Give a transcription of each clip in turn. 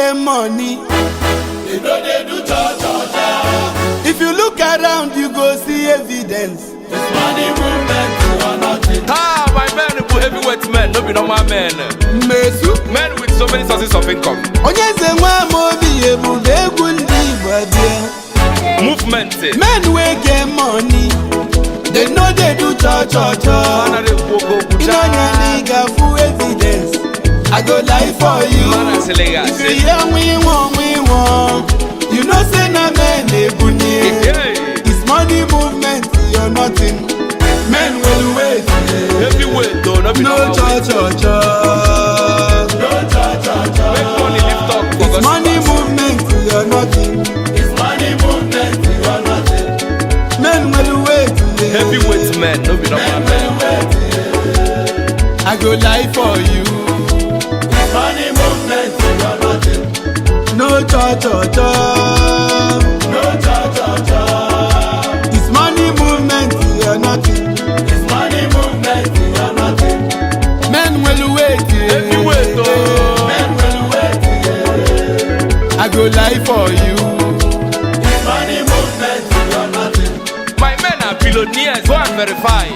Get money, They no dey do cho cho cho. If you look around, you go see evidence. It's money movement or nothing. Ah, my men bụ heavyweight men, no be normal men. Mmezu. Men with so many sources of income. Onye eze nwa amaobi, ebube egwu ndị Igbo bịa. Movement. Men wey get money, they no dey do cho cho cho. Anaghị ekwu ogo okwu. Ịnanya na ị ga-afụ evidence. I go lie for you. Mmadụ asịlị gị If you asị. hear nwa nwa, you know say na men ebunye. Hey, It's money movement or nothing. Men will wait. Heavyweight though, no be No normal cho weight. cho cho. No cho cho cho. Make money lift up for It's God's money movement or nothing. It's money movement or nothing. Men will wait. Heavyweight men, no be normal men. I go lie for you. It's money movement or nothing. No cho cho cho. No cho cho cho. It's money movement or nothing. It's money movement or nothing. Men will wait. Heavyweight oh. Men will wait. I go lie for you. It's money movement or nothing. My men are billionaires, go and verify.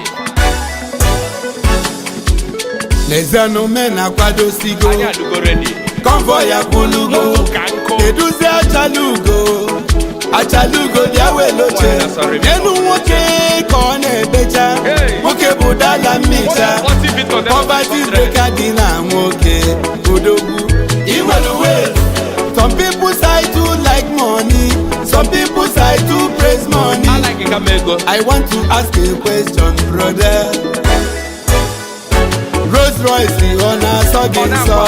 N'ezianụ, men akwadosigo. Anyị adịgo ready. Convoy akwụlugo. Moto ka nkụ. Keduzi achalugo? Achalugo, bịa weloche. N'elu nwoke ka ọ na-ebecha. Hey. Nwoke bụ dala mmicha. 40 feet container. Poverty breaker dị na nwoke odogwu iwelu wait. Some people say to like money, some people say to praise money. I like kama ego. I want to ask a question, brother. Rolls Royce, ọ na-asọ gị Ọ nsọ?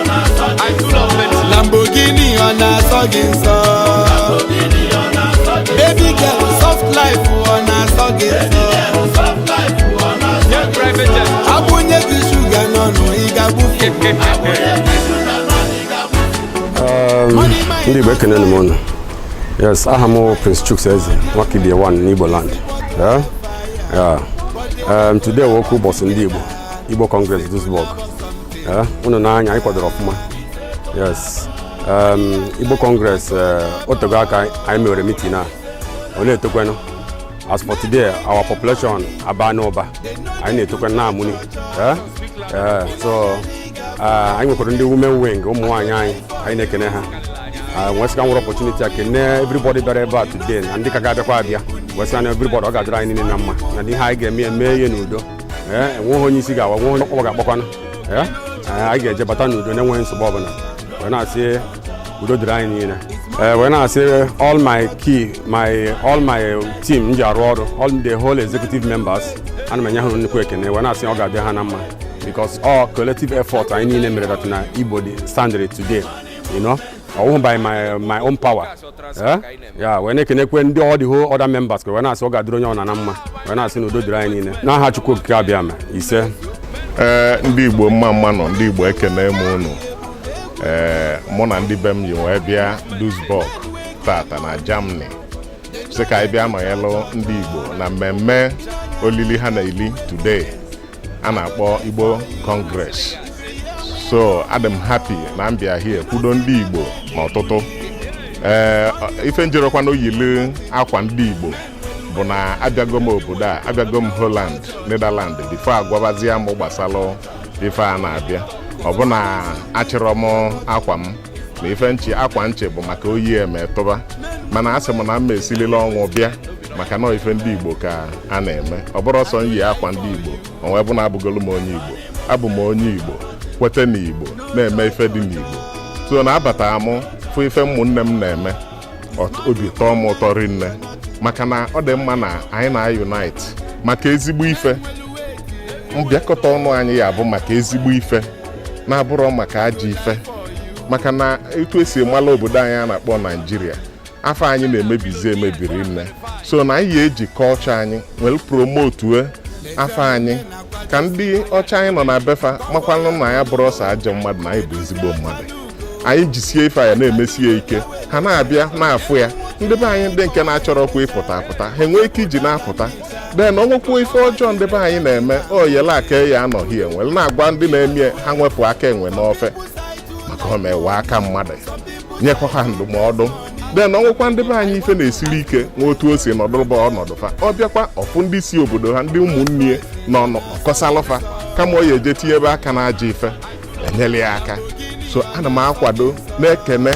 na-akwa. I too love Bentley. Lamborghini, ọ na-asọ gị nsọ? Baby girl, soft life, ọ na-asọ gị nsọ? Nye private jet. Agbụnye gị shuga n'ọnụ, ị ga-agbufu? Ndị Igbo, ekene m unu. Yes, aha m Prince Chuks Eze Nwakibie one n'Igbo land. Yeah? Yeah. Today wụ okwu ụbọchị ndị Igbo, Igbo Congress Duisburg. Yeah? Unu n'anya, anyị kwadoro ọfụma. Yes. Igbo Congress, otego aka anyị mewere meeting a, ọ na-etokwenụ. As for today, our population aba n'ụba, anyị na-etokwe na-amụni. Yeah? Yeah. So anyị nwekwara ndị women wing, ụmụ nwaanyị anyị, anyị na-ekene ha. Wee sị ka nwere opportunity a kene everybody bịara ebe a today na ndị ka ga-abịakwa abịa. Wee sị na everybody, ọ ga-adịrị anyị niile na mma na ihe anyị ga-eme eme ihe n'udo. Ee, enweghị onye isi ga-awa, enweghị onye ọkpọ ga-akpọkwanụ. Ee, anyị ga-eje bata n'udo na-enweghị nsogbu ọbụla. Wee na-asị udo dịrị anyị niile. Ee, wee na-asị all my key my all my team m ji arụ ọrụ, all the whole executive members, ana m enye ha nnukwu ekene. Wee na-asị ọ ga-adị ha na mma, because all collective effort anyị niile mere that na Igbo dị standard today, ọwụhụ by my own power. Eh? Ya wee na-ekenekwe ndị all the whole other members, ka wee na-asị ọ ga-adịrị onye ọ na na mma. Wee na-asị na udo dịrị anyị niile n'aha Chukwu Okike abịa ma ise. Ee, ndị Igbo, mma mma nọ. Ndị Igbo, ekene m unu. Ee, mụ na ndị be m yi wee bịa Duisburg tata na Germany, sị ka anyị bịa nọnyelụ ndị Igbo na mmemme olili ha na-eli today a na-akpọ Igbo Congress. So adị m happy na m bịa here kwudo ndị Igbo n'ọtụtụ. Ee, ife njerokwana oyili akwa ndị Igbo bụ na abịago m obodo a, abịago m Holland, Netherland, before agwabazie m gbasalụ ife a na-abịa. Ọ bụ na achịrọ m akwa m na ife nchi akwa nchi bụ maka oyi eme tụba, mana asị m na m esilila ọnwụ bịa maka na ife ndị Igbo ka a na-eme. Ọ bụrụ ọsọ m yi akwa ndị Igbo, onwe bụ na abụgolu m onye Igbo. Abụ m onye Igbo, kwete na Igbo na-eme ife dị n'Igbo. So na abata m fụ ife ụmụnne m na-eme, obi tọọ m ụtọ rinne, maka na ọ dị mma na anyị na-unite maka ezigbo ife. Mbịakọta ọnụ anyị ya bụ maka ezigbo ife, na-abụrọ maka ajọ ife, maka na etu esi mala obodo anyị a na-akpọ Naijiria, afọ anyị na-emebizi emebiri nne. So na anyị ga-eji kọlchọ anyị were promotue afọ anyị, ka ndị ọcha anyị nọ na befa makwanụ na ya bụrụ ọsọ ajọ mmadụ, na anyị bụ ezigbo mmadụ. Anyị jisie ife anyị na-emesie ike, ha na-abịa na-afụ ya. Ndị be anyị ndị nke na-achọrọkwa ịpụta apụta, ha enwee ike iji na-apụta. Then onwekwuo ife ọjọọ ndị be anyị na-eme, o yele aka ya anọghị enwe na-agwa ndị na-eme ha nwepụ aka enwe n'ofe. Maka o mewe aka mmadụ, nyekwa ha ndụmọdụ. Den ọnwụkwa ndị be anyị ife na-esiri ike, nwa otu o si nọdụrụba ọnọdụ fa, ọ bịakwa ọfụ ndị si obodo ha, ndị ụmụnne nọ nọ ọkọsalụfa, kama ọ ya eje tinye ebe aka na ajọ ife, enyela ya aka. So ana m akwado, na-ekene,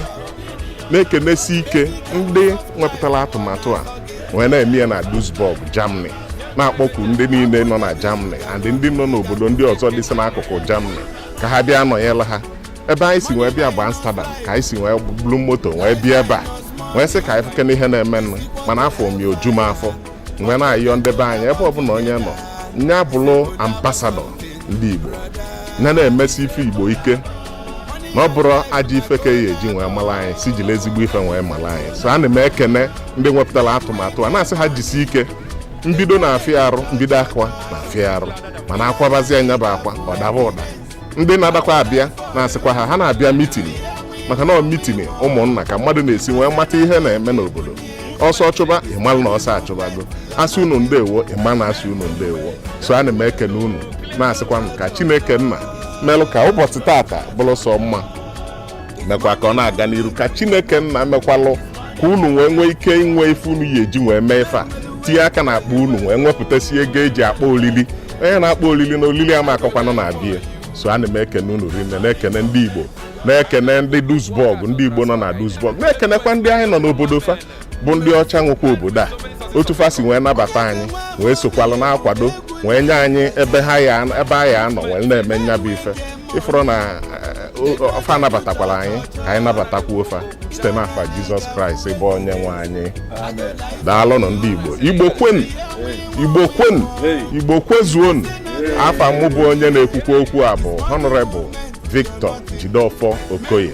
na-ekenesi ike ndị nwepụtara atụmatụ a wee na-eme ya na Duisburg, Germany, na-akpọku ndị niile nọ na Germany and ndị nọ n'obodo ndị ọzọ dị si n'akụkụ Germany ka ha bịa nọnyere ha. Ebe anyị si wee bịa bụ Amsterdam, ka anyị si wee bulu moto wee bịa ebe a, wee sị ka anyị fụkene ihe na-emenụ. Mana afọ m ya oju m afọ, wee na-ayọ ndebe anyị, ebe ọbụla onye nọ, nya bụrụ ambassador ndị Igbo, nya na-emesi ife Igbo ike, na ọ bụrụ ajọ ife ka ya eji wee mara anyị, si jiri ezigbo ife wee mara anyị. So ana m ekene ndị nwepụtara atụmatụ a, na-asị ha jisi ike. Mbido na-afịa arụ, mbido akwa na-afịa arụ, mana akwabazi anya bụ akwa ọ daba ụda. Ndị na-adakwa abịa, na-asịkwa ha, ha na-abịa meeting, maka na ọ meeting ụmụnna ka mmadụ na-esi wee mata ihe na-eme n'obodo. Ọsọ chụba, ịmalụ na ọsọ achụbago. Asị unu ndewo, ịma na asị unu ndewo. So ana m ekene unu, na-asịkwa m ka Chineke nna melụ ka ụbọchị tata bụrụ sọ mma, mekwa ka ọ na-aga n'iru, ka Chineke nna mekwalụ ka unu wee nwee ike inwe ife unu ya eji wee mee ife a, tinye aka na akpa unu wee nwepụtasị ego eji akpa olili. Onye na-akpa olili na olili ama akọkwanụ na-abịa. So ana m ekene unu rinne, na-ekene ndị Igbo, na-ekene ndị Duisburg, ndị Igbo nọ na Duisburg, na-ekenekwa ndị anyị nọ n'obodo fa bụ ndị ọcha nwekwa obodo a, otu fa si wee nabata anyị, wee sokwalụ na-akwado, wee nye anyị ebe ha ya, ebe anyị anọ wee na-eme nyabụ ife. Ịfụrụ na fa anabatakwara anyị, ka anyị nabatakwuo fa site n'afa Jizọs Kraịst bụ onye nwe anyị. Daalụnụ ndị Igbo. Igbo kwenu! Igbo kwenu! Igbo kwezuonu! Afa mụ bụ onye na-ekwukwa okwu a bụ Honorable Victor Jideofor Okoye,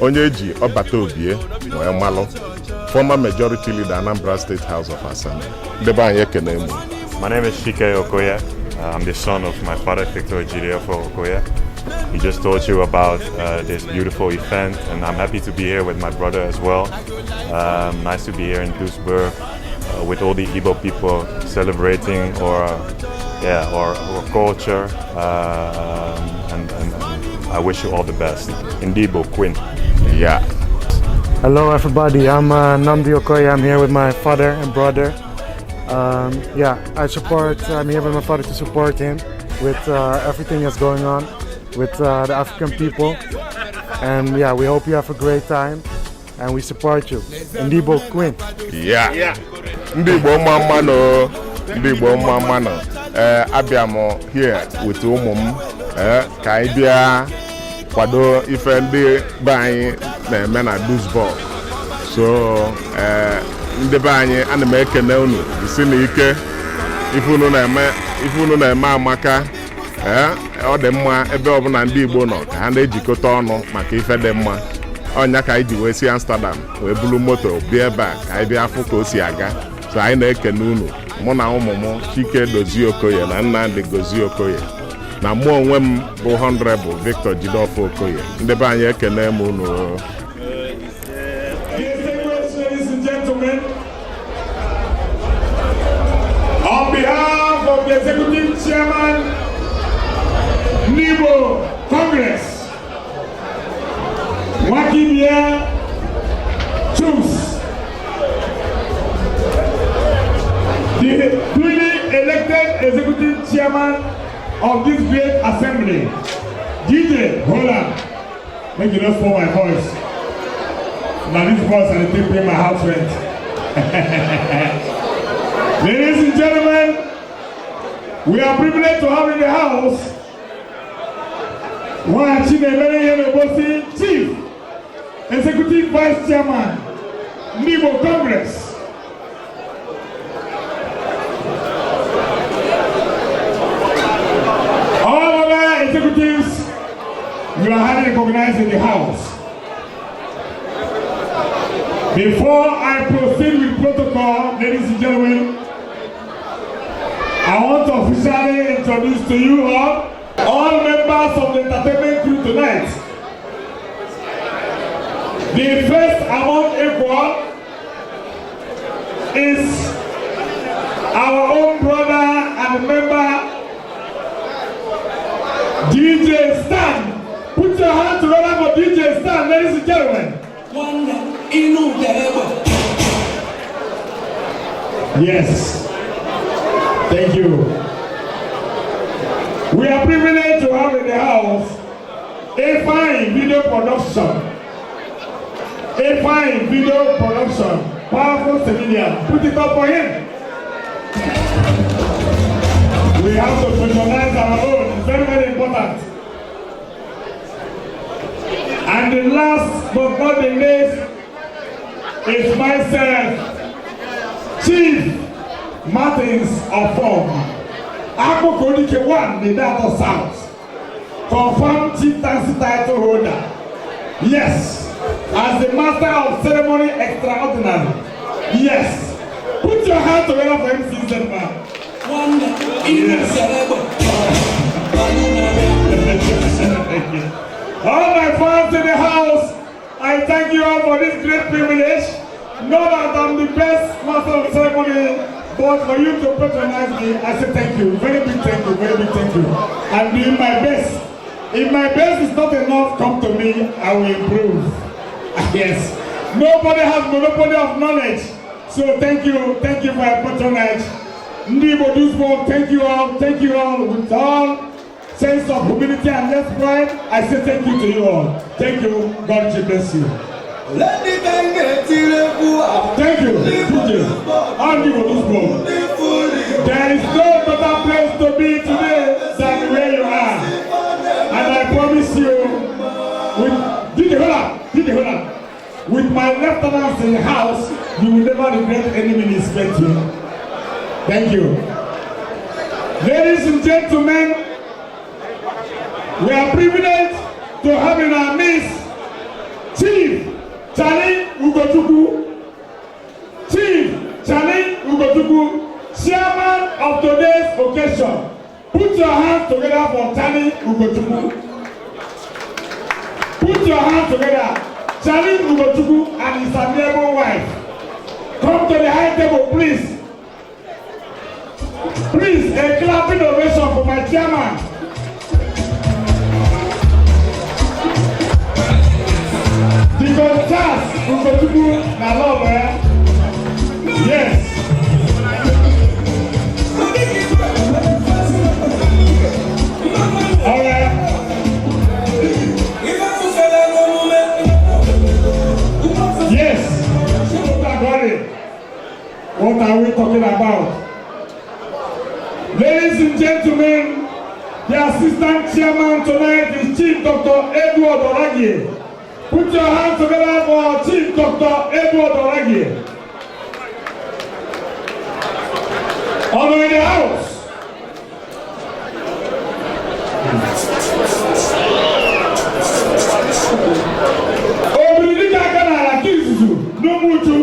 onye eji Ọbata Obie wee malụ, former majority leader, Anambra State House of Assembly. Ndebe anyị, ekene m. My name is Chike Okoye. I'm the son of my father, Victor Jideofor Okoye. He just told you about this beautiful event, and I'm happy to be here with my brother as well. Nice to be here in Duisburg with all the Igbo people celebrating our culture. And I wish you all the best. Ndigbo kwenu. Ya. Hello, everybody. I'm Nnamdi Okoye. I'm here with my father and brother. Yeah, I support. I'm here with my father to support him with everything that's going on with the African people. And yeah, we hope you have a great time, and we support you. Ndigbo kwenu. Ya, ndị Igbo, mma mmanụ! Ndị Igbo, mma mmanụ! Ee, abịa m here with ụmụ m, ee, ka anyị bịa kwado ife ndị be anyị na-eme na Duisburg. So ee, ndị be anyị, ana m ekene unu. Jisi na ike, ife unu na-eme, ife unu na-eme amaka. Ee, ọ dị mma ebe ọbụla ndị Igbo nọ ka ha na-ejikọta ọnụ maka ife dị mma. Ọnya ka anyị ji wee si Amsterdam wee buru moto bịa ebe a ka anyị bịa afụ ka o si aga. So anyị na-ekene unu, mụ na ụmụ m, Chike Dozie Okoye na Nnamdi Gozie Okoye, na mụ onwe m bụ Honorable Victor Jideofor Okoye. Ndị be anyị, ekene m unu. Distinguished ladies and gentlemen, on behalf of the Executive Chairman, Ndigbo Congress, Nwakibie Chuks, the duly elected Executive Chairman of this great assembly, DJ, hold on, make you not spoil my voice. Na this voice I dey take pay my house rent. Ladies and gentlemen, we are privileged to have in the house one Chinemere Yenebosi, Chief Executive Vice Chairman, Ndigbo Congress. All other executives, you are highly recognized in the house. Before I proceed with protocol, ladies and gentlemen, I want to officially introduce to you all members of the entertainment crew tonight. The first among equal is our own brother and member, DJ Stan. Put your hands together for DJ. Ladies and gentlemen. Nwanne ịnụ ụda egbe. Yes. Thank you. We are privileged to have in the house a fine video production. A fine video production. Powerful civilian. Put it up for him. We have to patronize our own. It's very, very important. And the last but not the least is myself, Chief Martins Ofom. Akpokodike one, the Delta South. Confirmed chieftaincy title holder. Yes, as the master of ceremony extraordinary. Yes. Put your hand together for MC Zedman. Nwanne ịnụ ụda egbe. Thank you. All my fans in the house, I thank you all for this great privilege. Not that I'm the best master of ceremony, but for you to patronize me, I say thank you. Very big thank you, very big thank you. I'm doing my best. If my best is not enough, come to me, I will improve. Yes. Nobody has monopoly of knowledge. So thank you for your patronage. Ndị Igbo Duisburg, thank you all with all sense of humility and less pride. I say thank you to you all. Thank you. God bless you. Thank you, DJ. Ndị Igbo Duisburg. There is no better place to be today than where you are. And I promise you, with DJ, hold up, DJ, hold up. With my lieutenants in the house, you will never regret any minute spent here. Thank you. Ladies and gentlemen, we are privileged to have in our midst Chief Charlie Ugochukwu. Chief Charlie Ugochukwu, chairman of today's occasion. Put your hands together for Charlie Ugochukwu. Put your hands together. Charlie Ugochukwu and his amiable wife. Come to the high table, please. Please, a clapping ovation for my chairman. Deacon Charles Ugochukwu na love, eh? Yes. All right. Yes. What are we talking about? Ladies and gentlemen, the assistant chairman tonight is Chief Dr. Edward Oragie. Put your hands together for Chief Dr. Edward Oragie. Honor in the house. Obìnrin dịka aka n'ala ka izuzu n'Ụmụchu.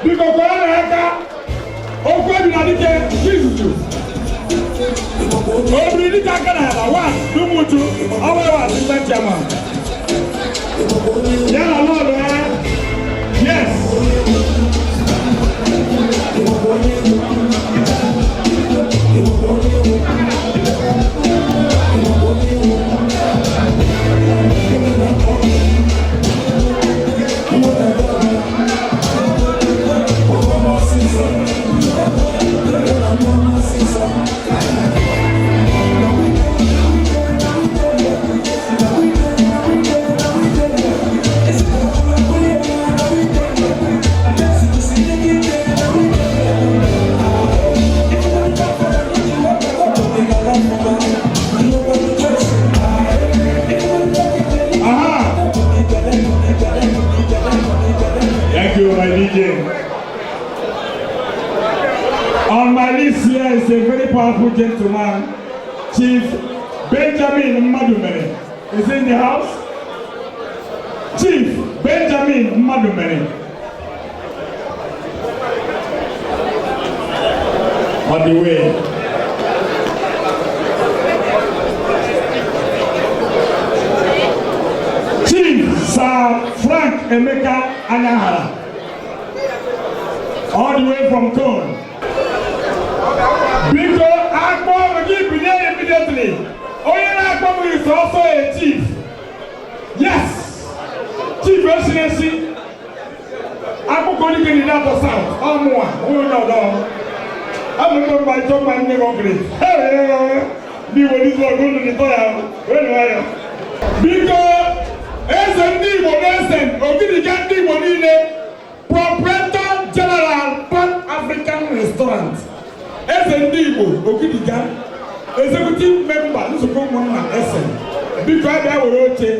Biko kọrọ na aka okwu ebi na dike ka izuzu. Obìnrin dịka aka n'ala one n'Ụmụchu ọwa ewa assistant chairman. Ya na lọọdụ ya. Yes. Aha. Thank you, my DJ. On my list here is a very powerful gentleman, Chief Benjamin Madumere. Is he in the house? Chief Benjamin Madumere. On the way. Chief Sir Frank Emeka Anyahara, all the way from Cone. Biko akpọ gị bilie immediately. Onye na-akpọ m is also a chief. Yes. Chief Esinesi akpụkọ dike ní Ideato South, ọmụa onye ọdọ amụmụ mba ịchọ mma nne kọnkrit ndị Igbo Duisburg unu n'ịtọ ya wee nwayọ. Biko, eze ndị Igbo na-ese ogiriga ndị Igbo niile, Proprietor General, Pan African Restaurant, eze ndị Igbo Ogiriga, executive member nzukọ ụmụnna Essen, biko abịa were oche.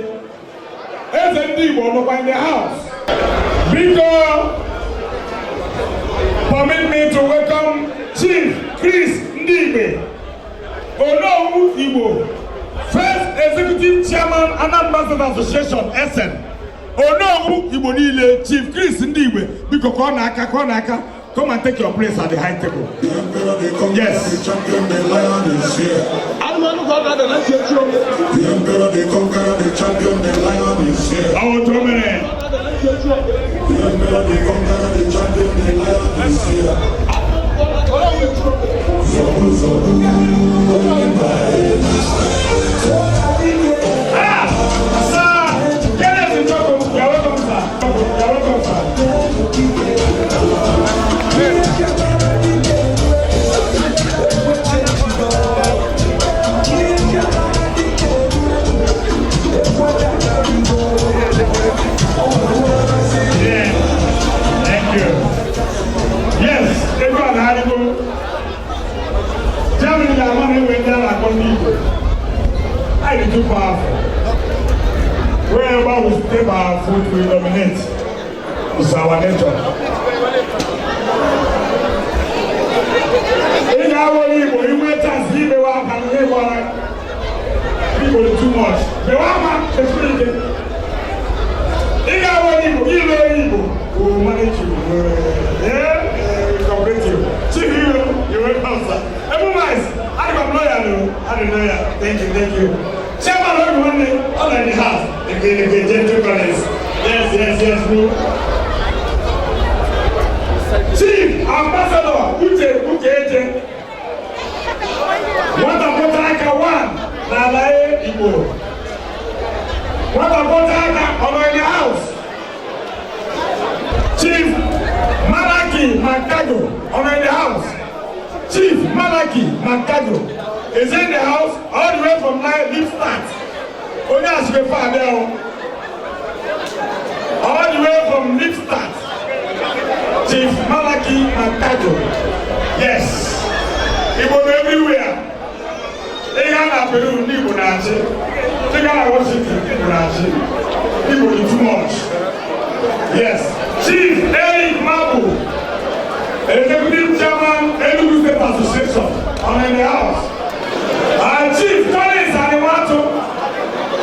Eze ndị Igbo nọkwa in the house. Biko, permit me to welcome Chief Chris Ndigbe, Onowu Igbo, first executive chairman, Anambra State Association, Essen. Onowu Igbo niile, Chief Chris Ndigbe, biko kụọ n'aka, kụọ n'aka. Come and take your place at the high table. Yes. The champion, the lion is here. The emperor, the conqueror, the champion, the lion is here. Àwọn tó mẹ́rẹ̀. The emperor, the conqueror, the champion, the lion is here. Zobu, zobu, Ah, sir, Kenneth Njoku, you are welcome, sir. You are welcome, sir. Yeah, thank you. Yes, ego a na-arịgo. Germany ga-ama na enwe ndị a na-akpọ ndị Igbo. Anyị dị too powerful. Wherever we step our foot, we dominate. It's our nature. Ị ga-awụ onye Igbo, inwe chance ibewe akwa na ihe gbara Igbo dị too much. Bewe akwa, chesiri ike. Ị ga-awụ onye Igbo, ile onye Igbo, we will manage you. Yeah, we cooperate you. Chief Hero, you welcome, sir. Able vice, adịkwa m lawyer no, adị lawyer. Thank you, thank you. Chairman of nwanne, all in the house. The gentle college. Yes, bro. Chief Ambassador Uche Ucheche. Nwata kwọcha aka one n'ala Igbo. Nwata kwọcha aka ọ nọ in the house. Chief Malaki Makago ọ nọ in the house. Chief Malaki Makago is in the house all the way from Lippstadt. Onye asịrị abịa o. All the way from Lippstadt. Chief Malaki Makago. Yes. Igbo nọ everywhere. Ị gaa na Peru, ndị Igbo na-achị. Ị gaa na Washington, ndị Igbo na-achị. Igbo dị too much. Yes. Chief Eric Mabu, Executive Chairman, Enugu State Association, on in the house. And Chief Collins Animatu,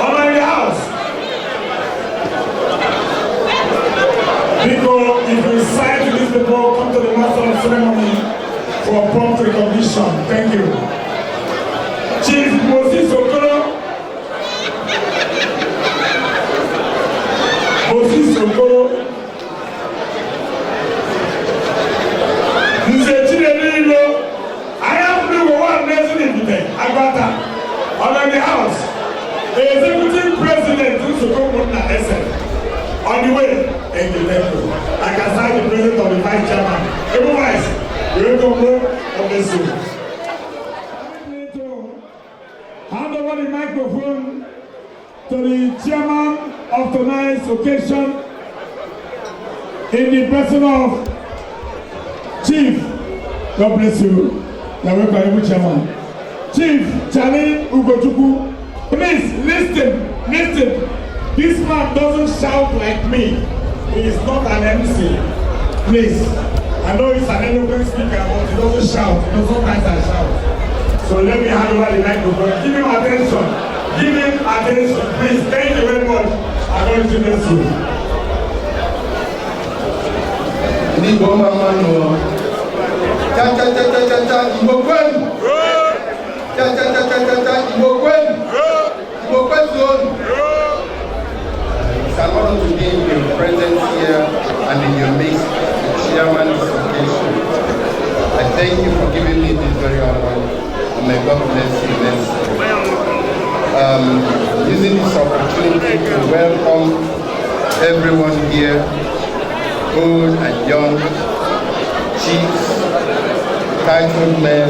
on in the house. Biko, if you sign to these people, come to the master of ceremony for prompt recognition. Thank you. Chief Moses Okoro. Moses Okoro. Nze Chinedu Ilo. I am the one Nelson Agwata. On the house. Executive President Nsuko Muna Esen. On the way. Thank you, thank you. I can sign the president of the vice chairman. Able vice, you welcome, bro. God bless you. Hand over the microphone to the chairman of tonight's occasion in the person of Chief. God bless you. You are welcome, able chairman. Chief Charlie Ugochukwu. Please listen, listen. This man doesn't shout like me. He is not an MC. Please. I know he's an eloquent speaker, but he doesn't shout. He doesn't sometimes I shout. So let me hand over the microphone. Give him attention. Give him attention. Please, thank you very much. I'm going to bless you. Ndị Igbo mma mma nụ. Cha cha cha cha cha cha, Igbo kwenu. Cha cha cha cha cha cha, Igbo kwenu. Igbo kwezuonu. It's an honor to be in your presence here and in your midst, the chairman this occasion. I thank you for giving me this very honor, and may God bless you immensely. Using this opportunity to welcome Everyone here, old and young, chiefs, titled men,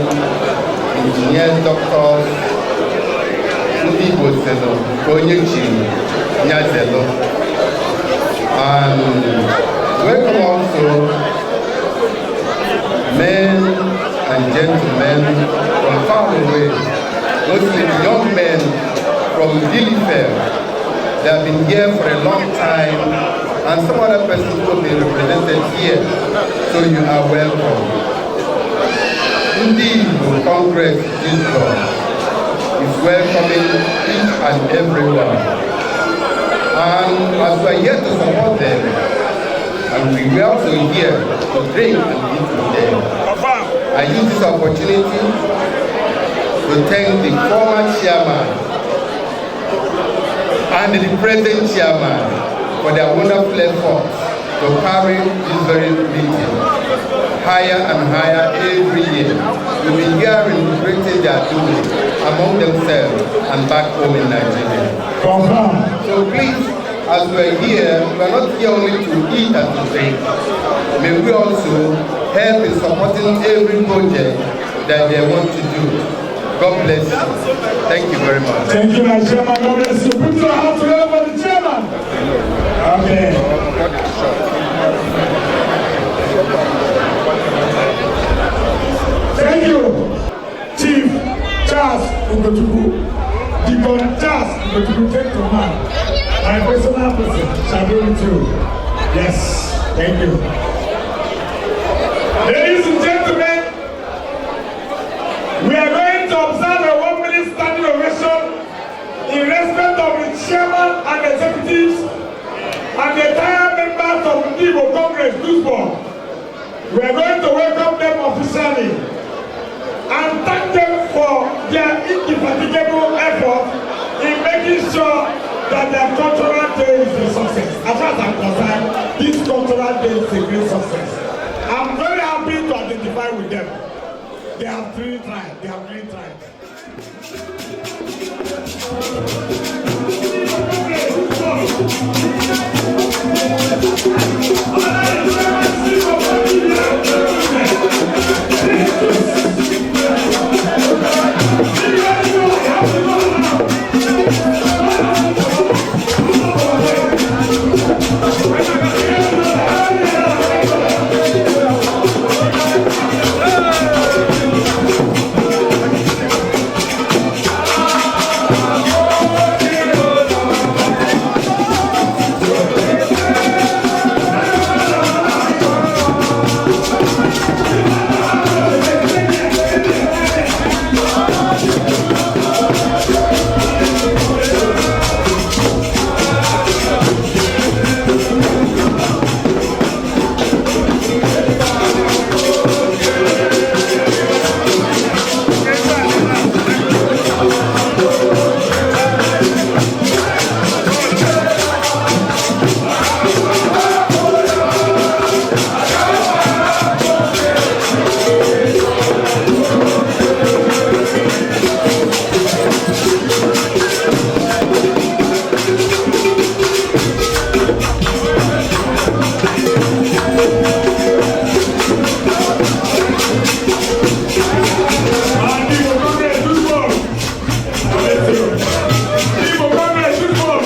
engineers, doctors, ndị Igbo sịnụ ka onye chiri ya zelu. And welcome also men and gentlemen from far away, mostly young men from Bielefeld. They have been here for a long time, and some other persons will be represented here, so you are welcome. Ndị Igbo Congress Duisburg is welcoming each and everyone. And as we are here to support them, and we were also here to drink and eat with them, I use this opportunity to thank the former chairman and the present chairman for their wonderful efforts to carry this very meeting higher and higher every year. We've been hearing the great things they are doing among themselves and back home in Nigeria. So please, as we are here, we are not here only to eat and to drink. May we also help in supporting every project that they want to do. God bless you. Thank you very much. Thank you, my chairman. God bless you. Put your hands together for the chairman. Okay. Thank you, Chief Charles Ugochukwu. Deacon Charles Ugochukwu, take command. My personal person shall be with you. Yes, thank you. Ladies and gentlemen, we are going to observe a 1 minute standing ovation in respect of the chairman and executives and the entire members of the Igbo Congress, Duisburg. We are going to welcome them officially and thank them for their indefatigable effort in making sure that their cultural day is a success. As far as I'm concerned, this cultural day is a great success. I'm very happy to identify with them. They have really tried. They have really tried. Igbo Congress, Duisburg. Igbo Congress, Duisburg.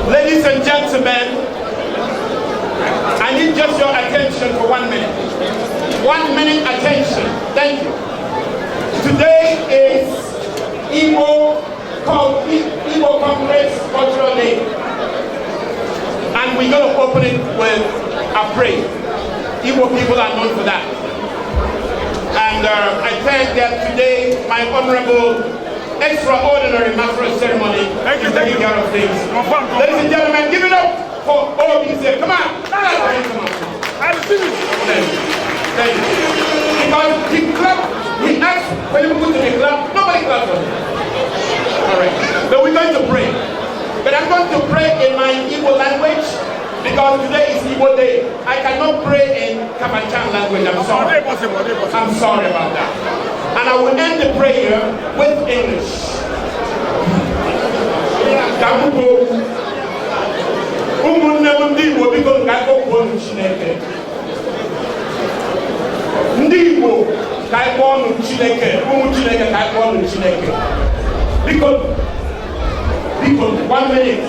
Ladies and gentlemen, attention for 1 minute. 1 minute attention. Thank you. Today is Igbo Congress Cultural Day. And we're going to open it with a prayer. Igbo people are known for that. And I thank that today my honorable extraordinary master of ceremony Thank you, is thank taking you. care of things. Confirm, confirm. Ladies and gentlemen, give it up for OBC. Come on. Come on. Come on. I receive it. Thank you. Thank you. Because he clapped, he asked for you people to be clapped. Nobody clapped for him. All right. But we're going to pray. But I'm going to pray in my Igbo language because today is Igbo Day. I cannot pray in Kafanchan language. I'm sorry. I'm sorry about that. And I will end the prayer with English. Ka m kwuo okwu. Ụmụnne m ndị Igbo, biko, ka anyị kpọkuo Chineke. Ndị Igbo, ka anyị kpọọ ọnụ Chineke. Ụmụ Chineke, ka anyị kpọọ ọnụ Chineke. Biko, biko, 1 minute.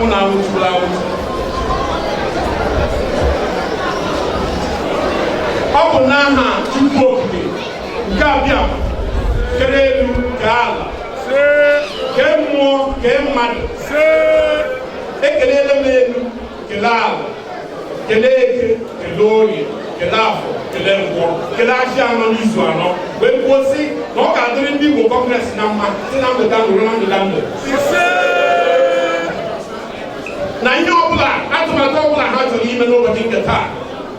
Unu anwụchula anwụchu. Ọ bụ n'aha Chukwu Okike nke abịa kere elu, kee ala, kee mmụọ, kee mmadụ. Ekelele m elu, kelee ala, kelee Eke, kelee Orie, kelee Afọ, kelee Nkwọ, kelee achị anọ n'izu anọ, wee kwuo sị na ọ ga-adịrị ndị Igbo Congress na mma si na ndụ ndụ ruo na ndụ ndụ, na ihe ọbụla, atụmatụ ọbụla ha chọrọ ime n'ụbọchị nke taa,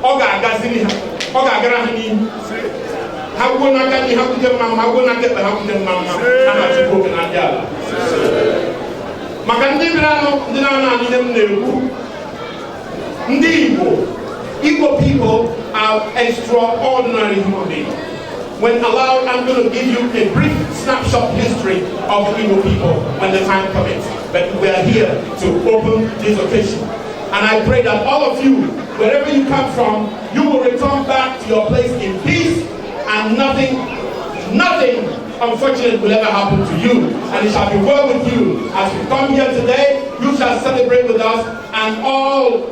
ọ ga-agaziri ha, ọ ga-agara ha n'ihu. Ha gwuo n'aka nri, ha gwute mma mma. Ha gwuo n'aka ekpe, ha gwute mma mma. Aha Chukwu oke na ndị ala. Maka ndị bịara anụ, ndị na-anụ anụ ihe m na-ekwu, ndị Igbo, Igbo people are extraordinary human beings. When allowed, I'm going to give you a brief snapshot history of the Igbo people when the time permits. But we are here to open this occasion. And I pray that all of you, wherever you come from, you will return back to your place in peace and nothing, nothing unfortunate will ever happen to you. And it shall be well with you. As you come here today, you shall celebrate with us and all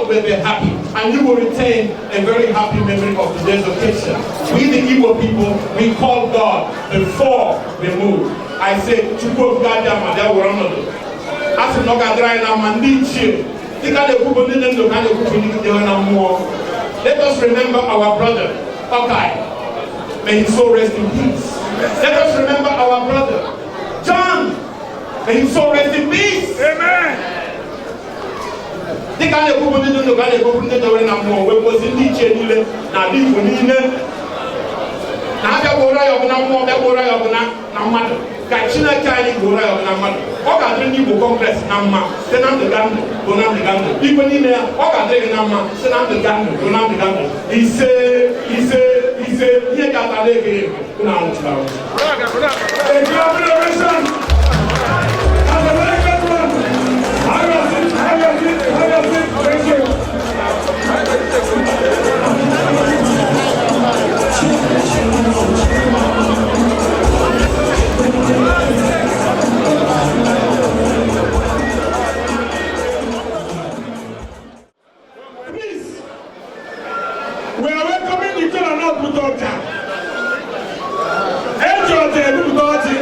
will be happy. And you will retain a very happy memory of today's occasion. We, the Igbo people, we call God before we move. I say, Chukwu Okike bịa were ọnọdụ. A sị na ọ ga-adịrị anyị na mma. Ndị ichie, dịka a na-ekwupụ ndị dị ndụ, ka a na-ekwupụ ndị dị na mmụọ. Let us remember our brother, Okai. May his soul rest in peace. Let us remember our brother, John. May his soul rest in peace. Amen. Dịka a na-ekwupụ ndị dị ndụ, ka a na-ekwupụ ndị dewere na mmụọ, wee kwụsị ndị ichie niile na ala Igbo niile na ha bịa gboro ya ọbụna mmụọ, bịa gboro ya ọbụna na mmadụ, ka Chineke anyị gboro ya ọbụna mmadụ. Ọ ga-adịrị ndị Igbo Congress na mma site na ndụ ga ndụ bụ na ndụ ga ndụ. Igwe n'ime ya, ọ ga-adịrị gị na mma site na ndụ ga ndụ bụ na ndụ ga ndụ. Ise, ise, ise. Ihe ga-ata na-egeghị ege. Unu anwụchila anwụchu. A clapping ovation. That's a very good one. Have your seat, have your seat, have your seat. Thank you. Please, we are welcoming the kola nut with ọjà. Eji ọjà ebupụta ọjị,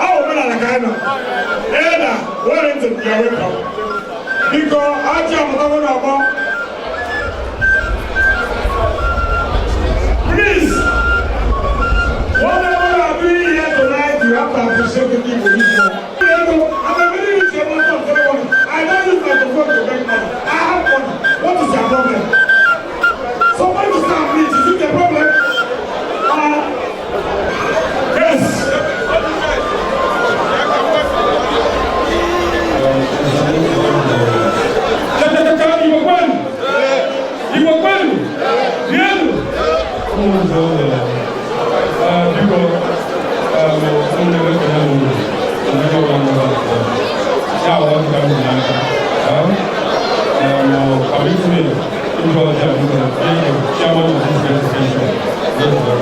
ọ omenala ka anyị nọ. Elder Wellington, you are welcome. Biko, ọjị ọmụtago n'ọgbọ. Please, whatever you are doing here tonight, you have to appreciate the people this more. I'm a very rich man of ceremony. I don't use microphone to make money. I have money. What is your problem? Somebody to stand rich, is it a problem? Yes. Cha-cha-cha-cha, Igbo kwenu! Igbo kwenu! Rienu! Biko, ụmụnne m, ekele m unu. Ndị ọbụla nọ ebe a. Ya bụ ọjị ka m ji n'aka. Permit me ịjụ ọjị a, biko, being the chairman of this great occasion. Yes, sir.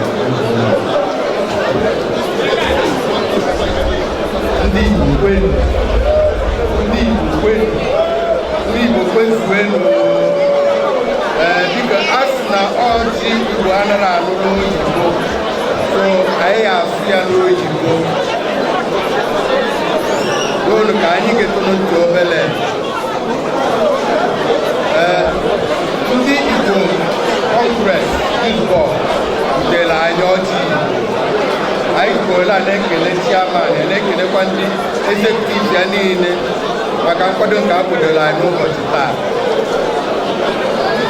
Ndị Igbo kwenu! Ndị Igbo kwenu! Ndị Igbo kwezuenu! Anaghị anụ n'oyibo, so anyị ga-asụ ya n'oyibo n'olu ka anyị ga-etonu ntị obele. Ee, ndị Igbo Congress Duisburg butere anyị ọjị Igbo. Anyị kwuola, na-ekele chairman, na-ekelekwa ndị executive ya niile maka nkwado nke a kwadoro anyị n'ụbọchị taa.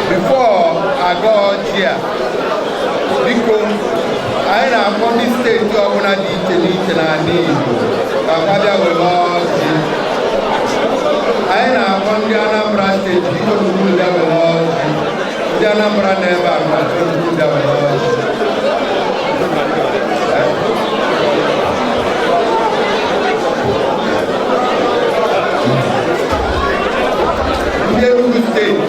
Before aga ọjị a, biko, anyị na-akpọ ndị steeti ọbụla dị iche n'iche n'ala Igbo ka ha bịa were ọjị. Anyị na-akpọ ndị Anambra Steeti, biko, nnukwu bịa were ọjị. Ndị Anambra nọ ebe a ma nnukwu bịa were ọjị. Ndị Enugu Steeti,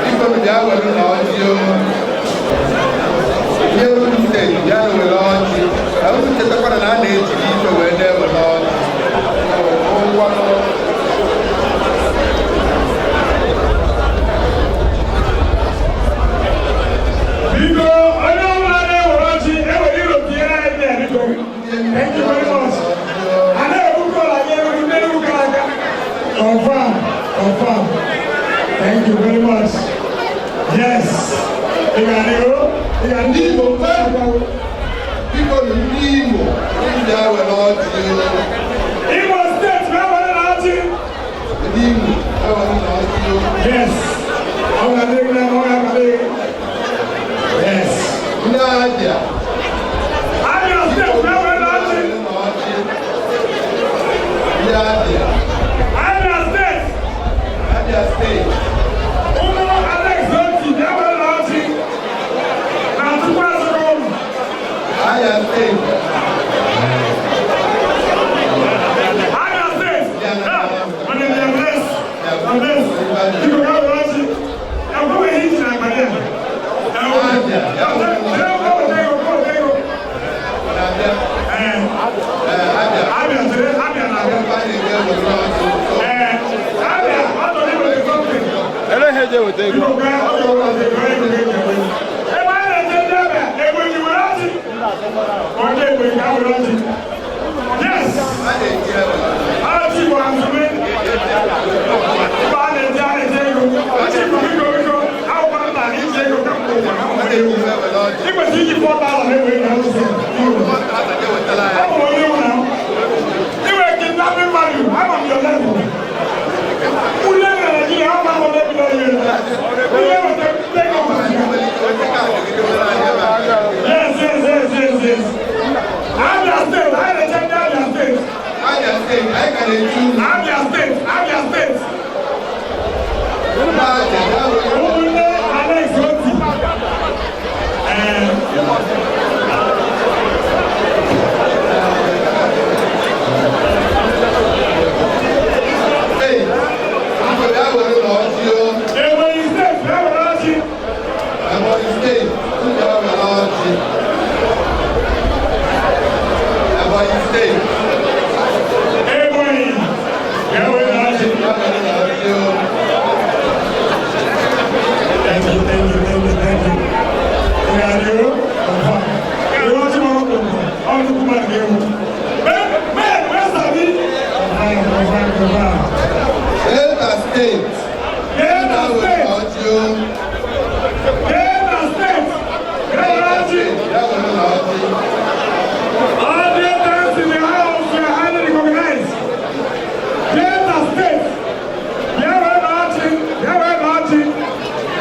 biko, bịa were na ọjị o. Ndị Enugu Steeti, bịa were ọjị. Ka unu chetakwara na a na-ejiri ife wee na-ewere ọjị. Ngwanụ. Biko, onye ọbụla na-ewere ọjị, ewere iro tinyere anyị ndị a, biko. Thank you very much. A na-ebu kola nye Enugu, ndị Enugu gara aga. Confirm, confirm. Thank you very much. Yes. Ị ga-adị o? Ị ga-adị. Ndị Igbo, biko, ndị Imo, ndị bịa were ọjị o. Imo Steeti, bịa were na ọjị. Ndị Imo, bịa were na ọjị o. Yes. Ọ ga-adị gị na ọ ga-adị gị. Yes. Ndị Abịa. Abịa Steeti, bịa were na ọjị. Ndị Abịa. Abịa Steeti. Abịa Steeti. Ụmụ Alex Oti, bịa were na ọjị. Na tupu azụrụ ụmụ. Abịa Steeti. Abia State. Yeah. And then they are blessed. They are blessed. Biko, bịa were ọjị. Ekweghị ihe iji na agbadi a. Abia chere, Abia na-abịa. Ee, Abia, ọ chọrọ iweta something. Biko, gaa, ọ chọrọ iweta ego, ego, ego, ego. Ebe a na-eche ndị Abia, Ebonyi were ọjị. Onye Ebonyi ka were ọjị. Yes. Ọjị bụ azụme. Ebe a na-eje ego. Ọjị bụ, biko, biko, akwụkwọ nna na iji ego ka mkpụ ụwa, akwụkwọ ego. Ị kwesịrị iji 4,000 ewe ego ahụ. Ọ bụ onye nwụ na inwe kidnapping value, ama m your level. Ule na Nigeria, ama m ole bi n'oye. Ihe weta take off. Yes. Abia State, anyị na-eche ndị Abia State. Abia Steeti, anyị ka na-echu. Abia State, Abia State. Ndị Abịa, bịa were. Ụmụnne Alex Oti. Ee. Steeti, biko, bịa were na ọjị o. Ebonyi Steeti, bịa were ọjị. Ebonyi Steeti, bịa were ọjị. Ebonyi Steeti. Ebonyi, bịa were ọjị. Bịa were na ọjị o. Thank you, thank you, thank you, thank you. Ị ga-adị o? Confirm. Were ọjị mara ọkụ, ọ nnukwu mmadụ ga-ewu. Men, wee sabi. Confirm, confirm, confirm. Delta Steeti. Delta Bịa were Steeti. ọjị o. Delta State, bịa were ọjị. Bịa were na ọjị. All Deltans in the house, we are highly recognized. Delta State, bịa were na ọjị, bịa were na ọjị.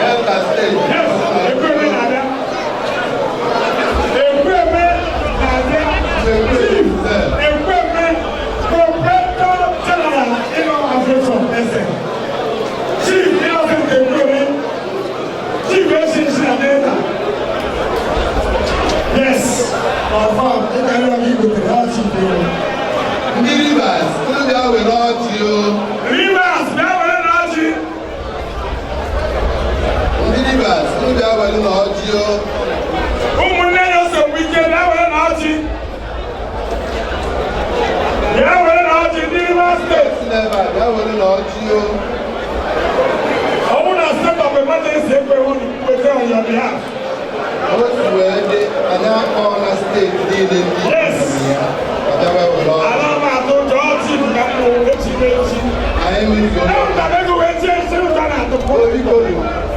Delta Steeti. Yes, Ekwueme na-abịa. Ekwueme na-abịa. Chief Ekwueme, Proprietor General, Inno Association, SN. Chief Innocent Ekwueme.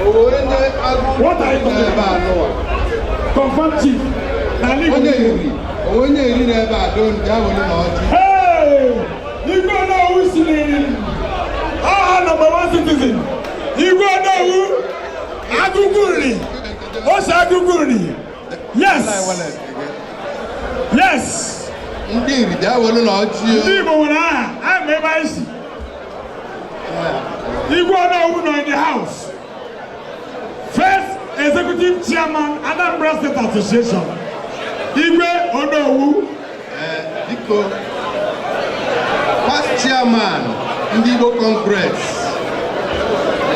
Onye What are you talking ebe a nụwa. Confirm chief. N'ala Igbo. Onye iri, onye iri n'ebe a don bịa were na ọjị. Hey! Igwe Onowu siri aha number one citizen. Igwe Onowu Agụgụ nri. O si Agụgụ nri. Yes. Yes. Ndị iri bịa were na ọjị. Ndị Igbo nwere aha, anyị ma ebe anyị si. Igwe Onowu nọ in the house. First Executive Chairman, Anambra State Association. Igwe Onowu. Biko, past chairman ndị Igbo Congress